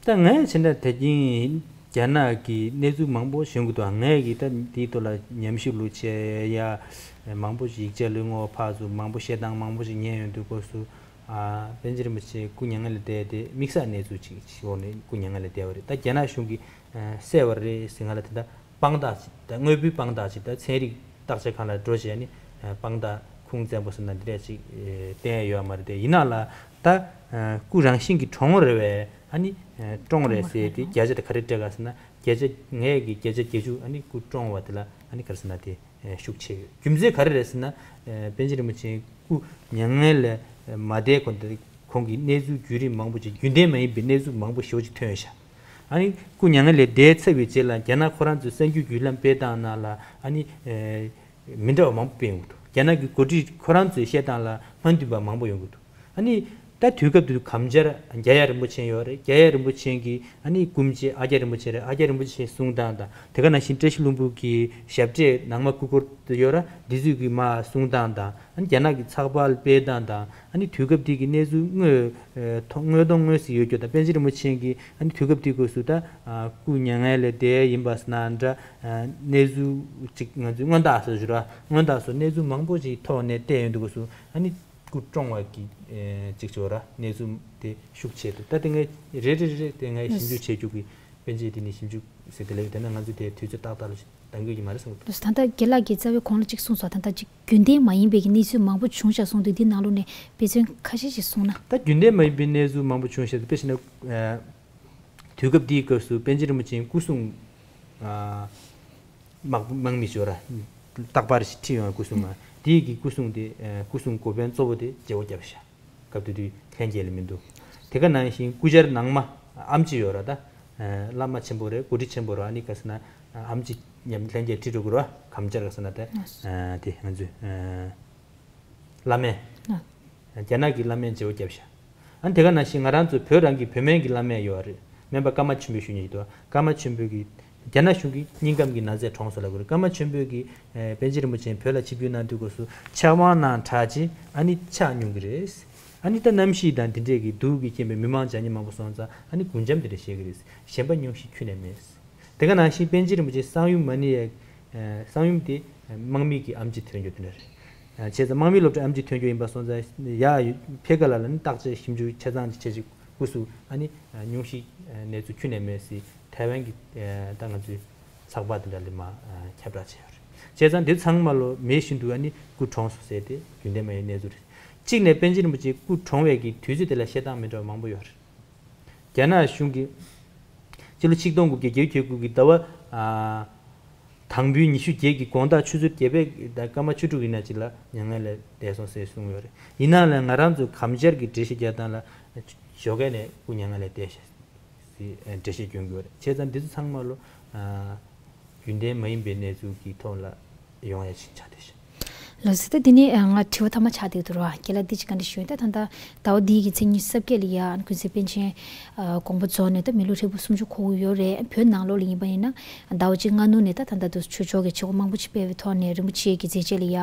ད་ངས་བྱས་ན་དེ་རིང་རྒྱ་ རྒྱ་ནག་གི་གནས་ཚུལ་མང་པོ་ཞིག་ཡོང་གི་འདུག་ངས་ཀྱིས་ད་དེའི་ཐོག་ལ་ཉམས་ཞིབ་ལུ་བྱས་ཡ། མང་པོ་ཞིག་ཡིག་ཆ་ལུ་ངོ་ཕར་ཚུར་མང་པོ་བཤད་སྟངས་མང་པོ་ཞིག་ཉན་ཡོང་དུས་སྐབས་སུ། ཨ་པཎ་ཆེན་རིན་པོ་ཆེ་སྐུ་མྱ་ངན་ལས་འདས་ཏེ་དམིགས་བསལ་གནས་ཚུལ་ཅིག་ཅིག་འོག་ནས་སྐུ་མྱ་ངན་ལས་འདས་པ་རེད། ད་རྒྱ་ནག་གཞུང་གིས་ཨ་བསལ་བ་རེད་ཟེར། ང་ལ་དེ་འདྲ་དཔང་རྟགས་ཅིག་ད་དངོས་པོའི་དཔང་རྟགས་ཅིག་ད་ཚན་རིག་བརྟག་དཔྱད་ཁང་ལ་འགྲོ་བྱས་ནས་ཨ་དཔང་རྟགས་ཁུངས་བཙན་པོ་ཟེར་ན་འདི་འདྲ་ཅིག་ཨ་བསྟན་ཡོད་མ་རེད་དེ། ཡིན་ན་ལ་ད་ཨ་སྐུ་རང་བཞིན་གྱི་གྲོངས་རེད་བས། ཨ་ནི་ཨ་བཀྲོངས་རེད་ཟེར་དེ་བརྒྱ་ཆ་དེ་ག་རེ་སྤྲད་ག་ཟེར་ན། བརྒྱ་ཆ་ངས་ཀྱིས་བརྒྱ་ཆ་བརྒྱད་ཅུ་ཨ་ནི་སྐུ་བཀྲོངས་པ་དེ་ལ་ཨ་ནི་ག་རེ་ཟེར་ན་དེ་ཨ་ཤུགས་ཆེ་ཡོད། རྒྱུ་མཚན་ག་རེ་རེད་ཟེར་ན། ཨ་པཎ་ཆེན་རིན་པོ་ཆེ་སྐུ་མྱ་ངན་ལས་མ་འདས་གོང་དེ་ཁོང་གི་གནས་ཚུལ་བརྒྱུད་རིམ་མང་པོ་ཅིག་རྒྱུན་ལྡན་མ་ཡིན་པའི་གནས་ཚུལ་མང་པོ་ཞེ་པོ་ཅིག་ཐོན་ཡོད་ཤག་ཨ་ནི་སྐུ་མྱ་ངན་ལས་འདས་ཚར་བའི་རྗེས་ལ་རྒྱ་ནག་ཁོ་རང་ཚོའི་གསར་འགྱུར་བརྒྱུད་ལམ་སྤེལ་སྟངས་ནང་ལ་ཨ་ནི་ཨ་མི་འདྲ་བ་མང་པོ་སྤེལ་ཡོང་གི་འདུག་རྒྱ་ནག་གི་འགོ་ཁྲིད་ཁོ་རང་ཚོའི་བཤད་སྟངས་ལ་མ་མཐུན་པ་མང་པོ་ཡོང་གི་འདུག་ཨ་ནི་ད་དུས་སྐབས་དེ་དུས་གམ་བཅར་རྒྱ་ཡག་རིན་པོ་ཆེ་ཡོད་རེད། རྒྱ་ཡག་རིན་པོ་ཆེ་གི་ཨ་ནི་སྐུ་མཆེད་ཨ་རྒྱ་རིན་པོ་ཆེ་རེད། ཨ་རྒྱ་རིན་པོ་ཆེ་གསུང་སྟངས་དང་དེ་ག་ནང་བཞིན་བཀྲ་ཤིས་ལྷུན་པོ་གི་ཞབས་གྲས་ནང་མ་སྐུ་འཁོར་དུ་ཡོད་ར་འདི་ཚོས་གི་མ་གསུང་སྟངས་དང་ཨ་ནི་རྒྱ་ནག་གི་ཚགས་པར་སྤེལ་སྟངས་དང་ཨ་ནི་དུས་སྐབས་དེ་གི་གནས་ཚུལ་དངོས་ཐོག་དངོས་དང་དངོས་སུ་ཡོད་རྒྱུ་དང་། པཎ་ཆེན་རིན་པོ་ཆེ་གི་ཨ་ནི་དུས་སྐབས་དེ་སྐབས་སུ་ད་སྐུ་མྱ་ངན་ལས་འདས་ཡིན་པ་སྣ་འདྲ་གནས་ཚུལ་ཅིག་ང་ཚོས་མངོན་རྟགས་སུ་ཞུ་ར་མངོན་རྟགས་སུ་གནས་ཚུལ་མང་པོ་ཅིག་ཐོག་ནས་བལྟས་ཡོང་དུས་སྐབས་སུ་ཨ་ནི། སྐུ་བཀྲོངས་པ་གི་ཨེ་ཅིག་ཅོག་ར་གནས་ཚུལ་དེ་ཤུགས་ཆེ་འདུག་ད་དེ་ངས་རེ་རེ་རེ་རེ་དེ་ངས་ཞིབ་འཇུག་བྱེད་རྒྱུ་གི་པཎ་ཆེན་དེ་ནས་ཞིབ་འཇུག་ཟེར་དེ་ལས་དེ་ན་ང་ཚོས་དེ་དུས་ཚོད་ཏག་ཏག་ལ་གཏང་གི་ཡོད་ཀྱི་མ་རེད་བསམ་གི་འདུག་ད་ལྟ་རྒན་ལགས་ཀྱིས་རྩ་བའི་གོང་ལ་ཅིག་གསུངས་སོང་། ད་ལྟ་ཅིག་རྒྱུན་ལྡན་མ་ཡིན་པའི་གི་གནས་ཚུལ་མང་པོ་བྱུང་བཞག་གསུངས་དུས་འདི་ནང་ལོགས་ནས་དཔེ་མཚོན་ཁ་ཤས་ཤིག་གསུངས་ན། ད་རྒྱུན་ལྡན་མ་ཡིན་པའི་གནས་ཚུལ་མང་པོ་བྱུང་བཞག་དེ་དཔེ་བྱས་ན་ཨ། དུས་སྐབས་དེའི་སྐབས་སུ་པཎ་ཆེན་རིན་པོ་ཆེའི་སྐུ་སྲུང་ཨ། དམག་དམག་མི་ཅོག་ར་རྟག་པར་ཞིག་ཁྲིད་ཡོང་བའི་སྐུ་སྲུང་མ་དེའི་གི་སྐུ་སྲུང་དེ་ཨ། སྐུ་སྲུང་འགོ་དཔོན་གཙོ་བོ་དེ་བརྗེ་བོ་བརྒྱབ་ཤག་སྐབས་དེ་དུས་ལྷན་རྒྱས་ལ་མི་འདུག་དེ་ག་ནང་བཞིན་སྐུ་བཅར་ནང་མ་ཨམ་ཆི་ཡོད་ར་ད་ཨ། བླ་མ་ཆེན་པོ་རེད། འགོ་ཁྲིད་ཆེན་པོ་ར་ཨ་ནི་ག་ཟེར་ན་ཨམ་ཆི་མཉམ་ལྷན་རྒྱས་ཁྲིད་འགྲོ་དགོས་ར་གམ་བཅར་ག་ཟེར་ན་ད་ཨ། དེ་ང་ཚོས་ཨ། བླ་སྨན། རྒྱ་ནག་གི་བླ་སྨན་བརྗེ་བོ་བརྒྱབ་ཤག་ཨ་ནི་དེ་ག་ནང་བཞིན་ང་རང་ཚོ་བོད་རང་གི་བོད་སྨན་གྱི་བླ་སྨན་ཡོད་རེད། སྨན་པ་ཀརྨ་ཆོས་འཕེལ་ཞུ་མཁན་ཞིག་འདུག་ཀརྨ་ཆོས་འཕེལ་གྱིས་རྒྱ་ནག་གཞུང་གིས་སྙིང་ཁམས་ཀྱི་ན་ཚས་གྲོངས་སོང་ལབ་དགོས་རེད། ཀརྨ་ཆོས་འཕེལ་གྱིས་ཨེ། པཎ་ཆེན་རིན་པོ་ཆེ་བོད་ལ་ཆིབས་བསྒྱུར་གནང་དུས་སྐབས་སུ་ཕྱག་དབང་གནང་དྲག་ཅིག་ཨ་ནི་ཆགས་མྱོང་གི་རེད། ཨ་ནི་ད་གནམ་གཤིས་དང་དེ་འདྲས་ཀྱི་སྡུག་གིས་རྐྱེན་པས་མི་མང་བྱ་ཉེས་མང་པོ་སོང་ཙང་ཨ་ནི་དགུང་འཇམ་དེ་འདྲ་བཞེས་ཀྱི་རེད། གཞན་པ་སྙུང་གཞི་ཁྱོན་ནས་མེད། དེ་ག་ནང་བཞིན་པཎ་ཆེན་རིན་པོ་ཆེ་གསང་ཡུམ་མ་ཎི་ཡ། གསང་ཡུམ་དེ་དམག་མི་གི་ཨམ་ཆི་ཐོན་རྒྱུ་དེ་འདྲ་རེད། བྱས་ཙང་དམག་མི་སློབ་གྲྭའི་ཨམ་ཆི་ཐོན་རྒྱུ་ཡིན་པ་སོང་ཙང་ཡ་ཕེབས་ཀ་ལ་ལ་ནི་བརྟག་དཔྱད་ཞིབ་འཇུག་ཆ་ཚང་ཅིག་བྱས་ཅིག་སྐུ་སུ་ཨ་ནི་སྙུང་གཞི་གནས་ཚུལ་ཁྱོན་ནས་མེད་སྲིད་ཐའེ་ཝན་གྱི་ད་ང་ཚོའི་ཚགས་པར་དེ་འདྲ་ལ་མ་ཁྱབ་བསྒྲགས་བྱས་ཡོད་རེད། བྱས་ཙང་དེ་ཚང་མ་ལོ་མེད་བཞིན་དུ་ཨ་ནི་སྐུ་གྲོངས་སོང་ཟེར་ཏེ་རྒྱུན་ལྡན་མ་ཡིན་གནས་ཚུལ་རེད། གཅིག་ནས་པཎ་ཆེན་རིན་པོ་ཆེ་སྐུ་གྲོངས་པའི་གི་དུས་ཚོད་དེ་ལ་བཤད་སྟངས་མི་འདྲ་བ་མང་པོ་ཡོད་རེད། རྒྱ་ནག་གཞུང་གིས་སྤྱི་ལོ་ཆིག་སྟོང་དགུ་བརྒྱ་བརྒྱད་ཅུ་གྱ་དགུ་གི་ཟླ་བ་ཨ། དང་པོའི་ཉི་ཤུ་བརྒྱད་ཀྱི་དགོང་དག་ཆུ་ཚོད་བརྒྱད་པའི་ཟླ་སྐར་མ་བཅུ་དྲུག་ཡིན་ན་ཅིག་ལ་མྱ་ངན་ལས་འདས་སོང་ཟེར་གསུངས་ཡོད་རེད། ཡིན་ན་ལས་ང་རང་ཚོ་གམ་བཅར་གྱི་འགྲེལ་བཤད་རྒྱག་སྟངས་ལ་ཞོགས་ཀས་ནས་སྐུ་མྱ་ངན་ལས་འདས་ཤག་ཟེར་འགྲེལ་བཤད་སྐྱོན་གྱི་ཡོད་རེད། བྱས་ཙང་འདི་ཚོ་ཚང་མ་ལོ་ཨ། རྒྱུན་ལྡན་མ་ཡིན་པའི་གནས་ཚུལ་གྱི་ཐོག་ལ་ཡོང་ཡ་ཞིག་ཆགས་བསྡད་ཤག་ལགས་སོ། ད་འདི་ནས་ང་དྲི་བ་ཐ་མ་ཆགས་བསྡད་འདུག་ར། རྒན་ལགས་འདི་ཅིག་བཀའ་འདྲི་ཞུ་ཡིན། ད་ད་ལྟ་ཟླ་བ་འདིའི་གི་ཚེས་ཉི་ཤུ་རྩ་བརྒྱད་ལ་ཡ་ཀུན་གཟིགས་པཎ་ཆེན་དགོངས་པ་རྫོགས་ནས་ད་མི་ལོ་ཧྲིལ་པོ་སུམ་ཅུ་འཁོར་གྱི་ཡོད་རེད། བོད་ནང་ལོགས་ལ་ཡིན་པ་ཡིན་ན་ཟླ་བ་གཅིག་སྔ་སྣུར་ནས་ད་ད་ལྟ་འདུག་ཆོས་ཕྱོགས་ཀྱི་བྱེད་སྒོ་མང་པོ་ཅིག་སྤེལ་བའི་ཐོག་ནས་རིན་པོ་ཆེ་གི་མཛད་རྗེས་ལ་ཡ་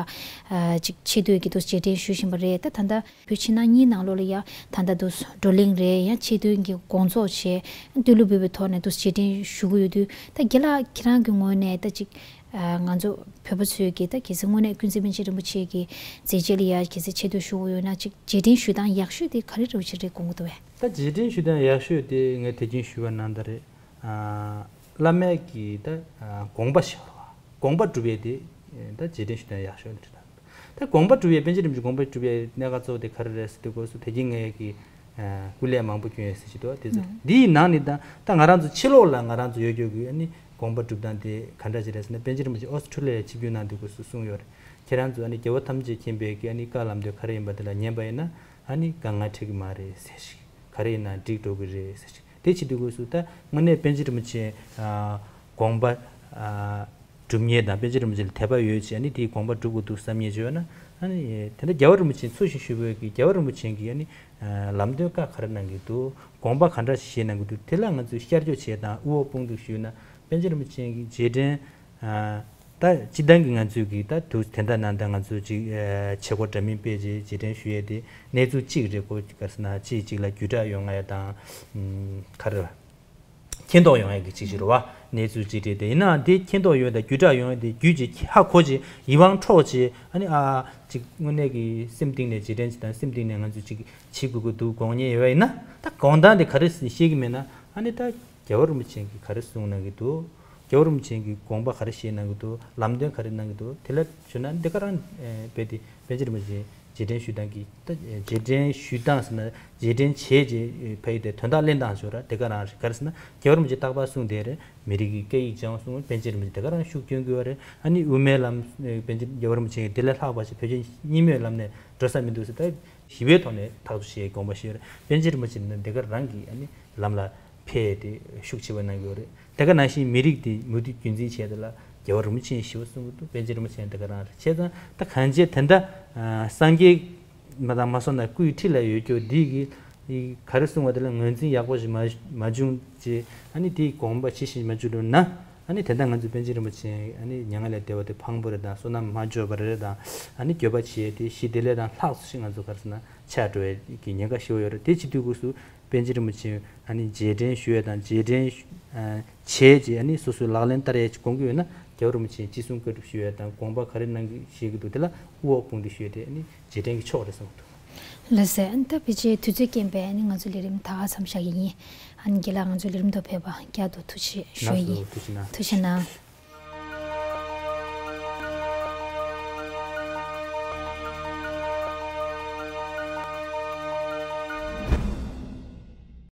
ཅིག་ཆེ་བསྟོད་ཀྱི་འདུག་རྗེས་དྲན་ཞུ་བཞིན་པ་རེད། ད་ད་ལྟ་བོད་ཕྱི་ནང་གཉིས་ནང་ལོགས་ལ་ཡ་ད་ད་འདུག་བགྲོ་གླེང་རེད། ཡང་ཆེ་བསྟོད་ཀྱི་དགོངས་རྫོགས་བྱས་བསྟོད་གླུ་འབུལ་བའི་ཐོག་ནས་འདུག་རྗེས་དྲན་ཞུ་གི་ཡོད་དུས། ད་རྒན་ལགས་ཁྱེད་རང་གི་ངོས་ནས་ད་ཅིག་ང་ཚོ་བོད་པ་ཚོས་ཀྱི་ད་གལ་སྲིད་དངོས་གནས་ཀུན་གཟིགས་པཎ་ཆེན་རིན་པོ་ཆེ་གི་མཛད་རྗེས་ལ་ཡ་གལ་སྲིད་ཆེ་བསྟོད་ཞུ་དགོས་ཡོད་ན་ཅིག་རྗེས་དྲན་ཞུ་སྟངས་ཡག་ཤོས་དེ་ག་རེ་རེད་ཅིག་རེད་དགོངས་ཀྱི་འདུག་བས། ད་རྗེས་དྲན་ཞུ་སྟངས་ཡག་ཤོས་དེ་ངས་དེ་རྒྱུན་ཞུས་པ་ནང་ལྟར་རེད། བླ་མའི་གི་ད་དགོངས་པ་ཞིག་ཡོད་རེད་བ། དགོངས་པ་སྒྲུབ་ཡས་དེ་ད་རྗེས་དྲན་ཞུ་སྟངས་ཡག་ཤོས་རེད། ད་དགོངས་པ་སྒྲུབ་ཡས་པཎ་ཆེན་རིན་པོ་ཆེ་དགོངས་པ་སྒྲུབ་ཡས་གནད་འགག་གཙོ་བོ་དེ་ག་རེ་རེད་ཟེར་དུས་སྐབས་སུ་དེ་རྒྱུན་ངས་ཀྱི་སྐུ་ལས་མང་པོ་སྐྱོན་ཡས་ཟེར་གྱི་འདུག་དེ་ཚོ་འདིའི་ནང་ནས་ད་ད་ང་རང་ཚོ་ཕྱི་ལོགས་ལ་ང་རང་ཚོ་ཡོད་རྒྱུ་གི་ཨ་ནི་དགོངས་པ་སྒྲུབ་སྟངས་དེ་ག་འདྲ་ཞིག་རེད་ཟེར་ན། པཎ་ཆེན་རིན་པོ་ཆེ་ཨོ་སི་ཁྲུ་ལི་ཡ་ཆིབས་བསྒྱུར་གནང་དུས་སྐབས་སུ་གསུངས་ཡོད་རེད། ཁྱེད་རང་ཚོ་ཨ་ནི་རྒྱལ་བ་ཐམས་ཅད་མཁྱེན་པའི་གི་ཨ་ནི་བཀའ་ལམ་སྟོན་ག་རེ་ཡིན་པ་དེ་ལ་ཉན་པ་ཡིན་ན་ཨ་ནི་དཀའ་ངལ་འཕྲད་ཀྱི་མ་རེད་ཟེར་ཞིག་ག་རེ་ཡིན་ན་འགྲིག་འགྲོ་གི་རེད་ཟེར་ཞིག་དེ་བྱེད་དུས་སྐབས་སུ་ད་དངོས་གནས་པཎ་ཆེན་རིན་པོ་ཆེ་ཨ་དགོངས་པ་ཨ་སྒྲུབ་མཁན་དང་པཎ་ཆེན་རིན་པོ་ཆེ་ལ་དད་པ་ཡོད་ཅེས་ཨ་ནི་དེའི་དགོངས་པ་སྒྲུབ་དགོས་འདུག་བསམ་མཁན་ཅིག་ཡོད་ན། ཨ་ནི་དེ་འདྲ་རྒྱལ་བ་རིན་པོ་ཆེ་འཚོ་ཞིང་བཞུགས་པའི་གི་རྒྱལ་བ་རིན་པོ་ཆེ་གི་ཨ་ནི་ཨ་ལམ་སྟོན་བཀའ་ག་རེ་གནང་གི་འདུག་དགོངས་པ་ག་འདྲ་ཞིག་བཞེས་གནང་གི་འདུག་དེ་ལ་ང་ཚོས་ཤར་བསྐྱོད་བྱེད་སྟངས་དབུ་འོག་དཔུང་འཇུག་ཞུས་ན་པཎ་ཆེན་རིན་པོ་ཆེ་གི་རྗེས་དྲན་ཨ་ད་སྤྱི་བཏང་གི་ང་ཚོས་གི་ད་དུས་དེ་འདྲ་ནང་ད་ང་ཚོས་ཅིག་ཨ་བྱེད་སྒོ་འདྲ་མིན་སྤེལ་རྗེས་རྗེས་དྲན་ཞུ་ཡས་དེ་གནས་ཚུལ་གཅིག་རེད། གོ་ག་ཟེར་ན་གཅིག་གཅིག་ལ་བརྒྱུད་བསྒྲགས་ཡོང་ང་ཡ་དང་ཨམ་ག་རེ་རེད། མཁྱེན་རྟོགས་ཡོང་ཡ་གི་ཅིག་ཅིག་རེད་བ། གནས་ཚུལ་ཅིག་རེད་དེ། ཡིན་ནའང་དེ་མཁྱེན་རྟོགས་ཡོང་ཡ་དང་བརྒྱུད་བསྒྲགས་ཡོང་ཡ་དེ་བརྒྱུད་ཅིག་ཧ་གོ་ཅིག་ཡིད་དབང་འཕྲོག་ཅིག་ཨ་ནི་ཨ་ཅིག་དངོས་གནས་ཀྱི་སེམས་གཏིང་ནས་རྗེས་དྲན་ཅིག་དང་། སེམས་གཏིང་ནས་ང་ཚོས་ཅིག་བྱེད་དགོས་ཀྱི་འདུག་དགོངས་མཁོ་ཡོད་པ་ཡིན་ན། ད་དགོངས་དག་དེ་ག་རེ་བཤད་ཀྱི་མེད་ན། ཨ་ནི་ད་རྒྱལ་བ་རིན་པོ་ཆེ་གིས་ག་རེ་གསུངས་གནང་གི་འདུག་རྒྱལ་བ་རིན་པོ་ཆེ་གིས་དགོངས་པ་ག་རེ་བཞེས་གནང་གི་འདུག་ལམ་སྟོན་ག་རེ་གནང་གི་འདུག་དེ་ལ་བྱུང་ན་འདི་ག་རང་ཨེ་རྦད་དེ་པཎ་ཆེན་རིན་པོ་ཆེ་རྗེས་དྲན་ཞུ་སྟངས་ཀྱི། ད་རྗེས་དྲན་ཞུ་སྟངས་ཟེར་ན། རྗེས་དྲན་བྱས་རྗེས་ཕ་ཡི་དེ་དོན་དག་ལེན་སྟངས་ཟེར་བ་དེ་ག་རང་རེད། ག་རེ་ཟེར་ན། རྒྱལ་བ་རིན་པོ་ཆེ་རྟག་པར་གསུངས་བསྡད་རེད། མི་རིགས་ཀྱི་སྐད་ཡིག་སྦྱང་དགོས་གསུངས། པཎ་ཆེན་རིན་པོ་ཆེ་དེ་ག་རང་ཤུགས་སྐྱོན་དགོས་པ་རེད། ཨ་ནི་དབུ་མའི་ལམ་པཎ་ཆེན་རྒྱལ་བ་རིན་པོ་ཆེ་གིས་འདི་ལས་ལྷག་པ་ཞིག་བོད་ཆེན་གཉིས་སྨོན་ལམ་ནས་འགྲོ་ས་མི་འདུག་ཟེར། ད་ཞི་བའི་ཐོག་ནས་ཐག་གཅོད་བྱེད་དགོངས་པ་བཞེས་པ་རེད། པཎ་ཆེན་རིན་པོ་ཆེ་ནི་དེ་ག་རང་གི་ཨ་ནི་ལམ་ལ་ཕེབས་ཏེ་ཤུགས་ཆེ་བ་གནང་གི་ཡོད་རེད། དེ་ག་ནང་བཞིན་མི་རིགས་དེ་མུ་མཐུད་རྒྱུན་འཛིན་བྱས་དེ་ལ་རྒྱལ་བ་རིན་པོ་ཆེ་ཞི་བ་གསུང་གི་འདུག་པཎ་ཆེན་རིན་པོ་ཆེ་དེ་ག་རང་རེད། བྱས་ཙང་ད་གང་བྱས་དེ་འདྲ་ཨ་སངས་རྒྱས་མ་དང་མ་སོང་ན་སྐུའི་འཁྲིས་ལ་ཡོད་རྒྱུ་འདི་གི་ག་རེ་གསུང་བ་དེ་ལ་ངོས་འཛིན་ཡག་པོ་ཞིག་མ་མ་བྱུང་བྱས། ཨ་ནི་དེའི་དགོངས་པ་ཇི་བཞིན་མ་བཅོས་ལུགས་ན། ཨ་ནི་དེ་འདྲ་ང་ཚོ་པཎ་ཆེན་རིན་པོ་ཆེ་ཨ་ནི་མྱ་ངན་ལས་འདས་པ་དེ་ཕངས་པོ་རེད་དང་། བསོད་ནམས་མ་བཅོས་པ་རེད་དང་། ཨ་ནི་འགྱོད་པ་བྱེད་ཡས་དེ་གཞི་དེ་ལས་དང་ལྷག་ཙམ་ཞིག་ང་ཚོ་ག་རེ་ཟེར་ན་ཆགས་འགྲོ་ཡས་ཀྱི་ཉེན་ཁ་ཞེ་པོ་ཡོད་རེད། དེ་བྱེད་དུས་སྐབས་སུ་པཎ་ཆེན་རིན་པོ་ཆེ་ཨ་ནི་རྗེས་དྲན་ཞུ་ཡས་དང་། རྗེས་དྲན་ཨ་བྱས་རྗེས་ཨ་ནི་སོ་སོའི་ལག་ལེན་བསྟར་ཡས་ཅིག་དགོངས་ཀྱི་ཡོད་ན། རྒྱལ་བ་རིན་པོ་ཆེ་ཅི་གསུང་བཀའ་སྒྲུབ་ཞུ་ཡས་དང་། དགོངས་པ་ག་རེ་གནང་གི་བཞེས་ཀྱི་འདུག་དེ་ལ་དབུ་འོག་དཔུང་སྡེ་ཞུ་ཡས་དེ་ཨ་ནི་རྗེས་དྲན་གྱི་ཕྱོགས་རེད་བསམ་གྱི་འདུག་ལགས་སེ། ཨ་ནི་ད་ཕལ་ཆེར་དུས་ཚོད་རྐྱེན་པས་ཨ་ནི་ང་ཚོའི་ལས་རིམ་ད་ག་མཚམས་བཞག་གི་ཡིན། ཨ་ནི་རྒན་ལགས་ང་ཚོའི་ལས་རིམ་ཐོག་ཕེབས་པ་བསྐྱར་དུ་ཐུགས་རྗེ་ཆེ་ཞུ་ཡི་ཡིན། ཐུགས་རྗེ་གནང་། ཐུགས་རྗེ་གནང་།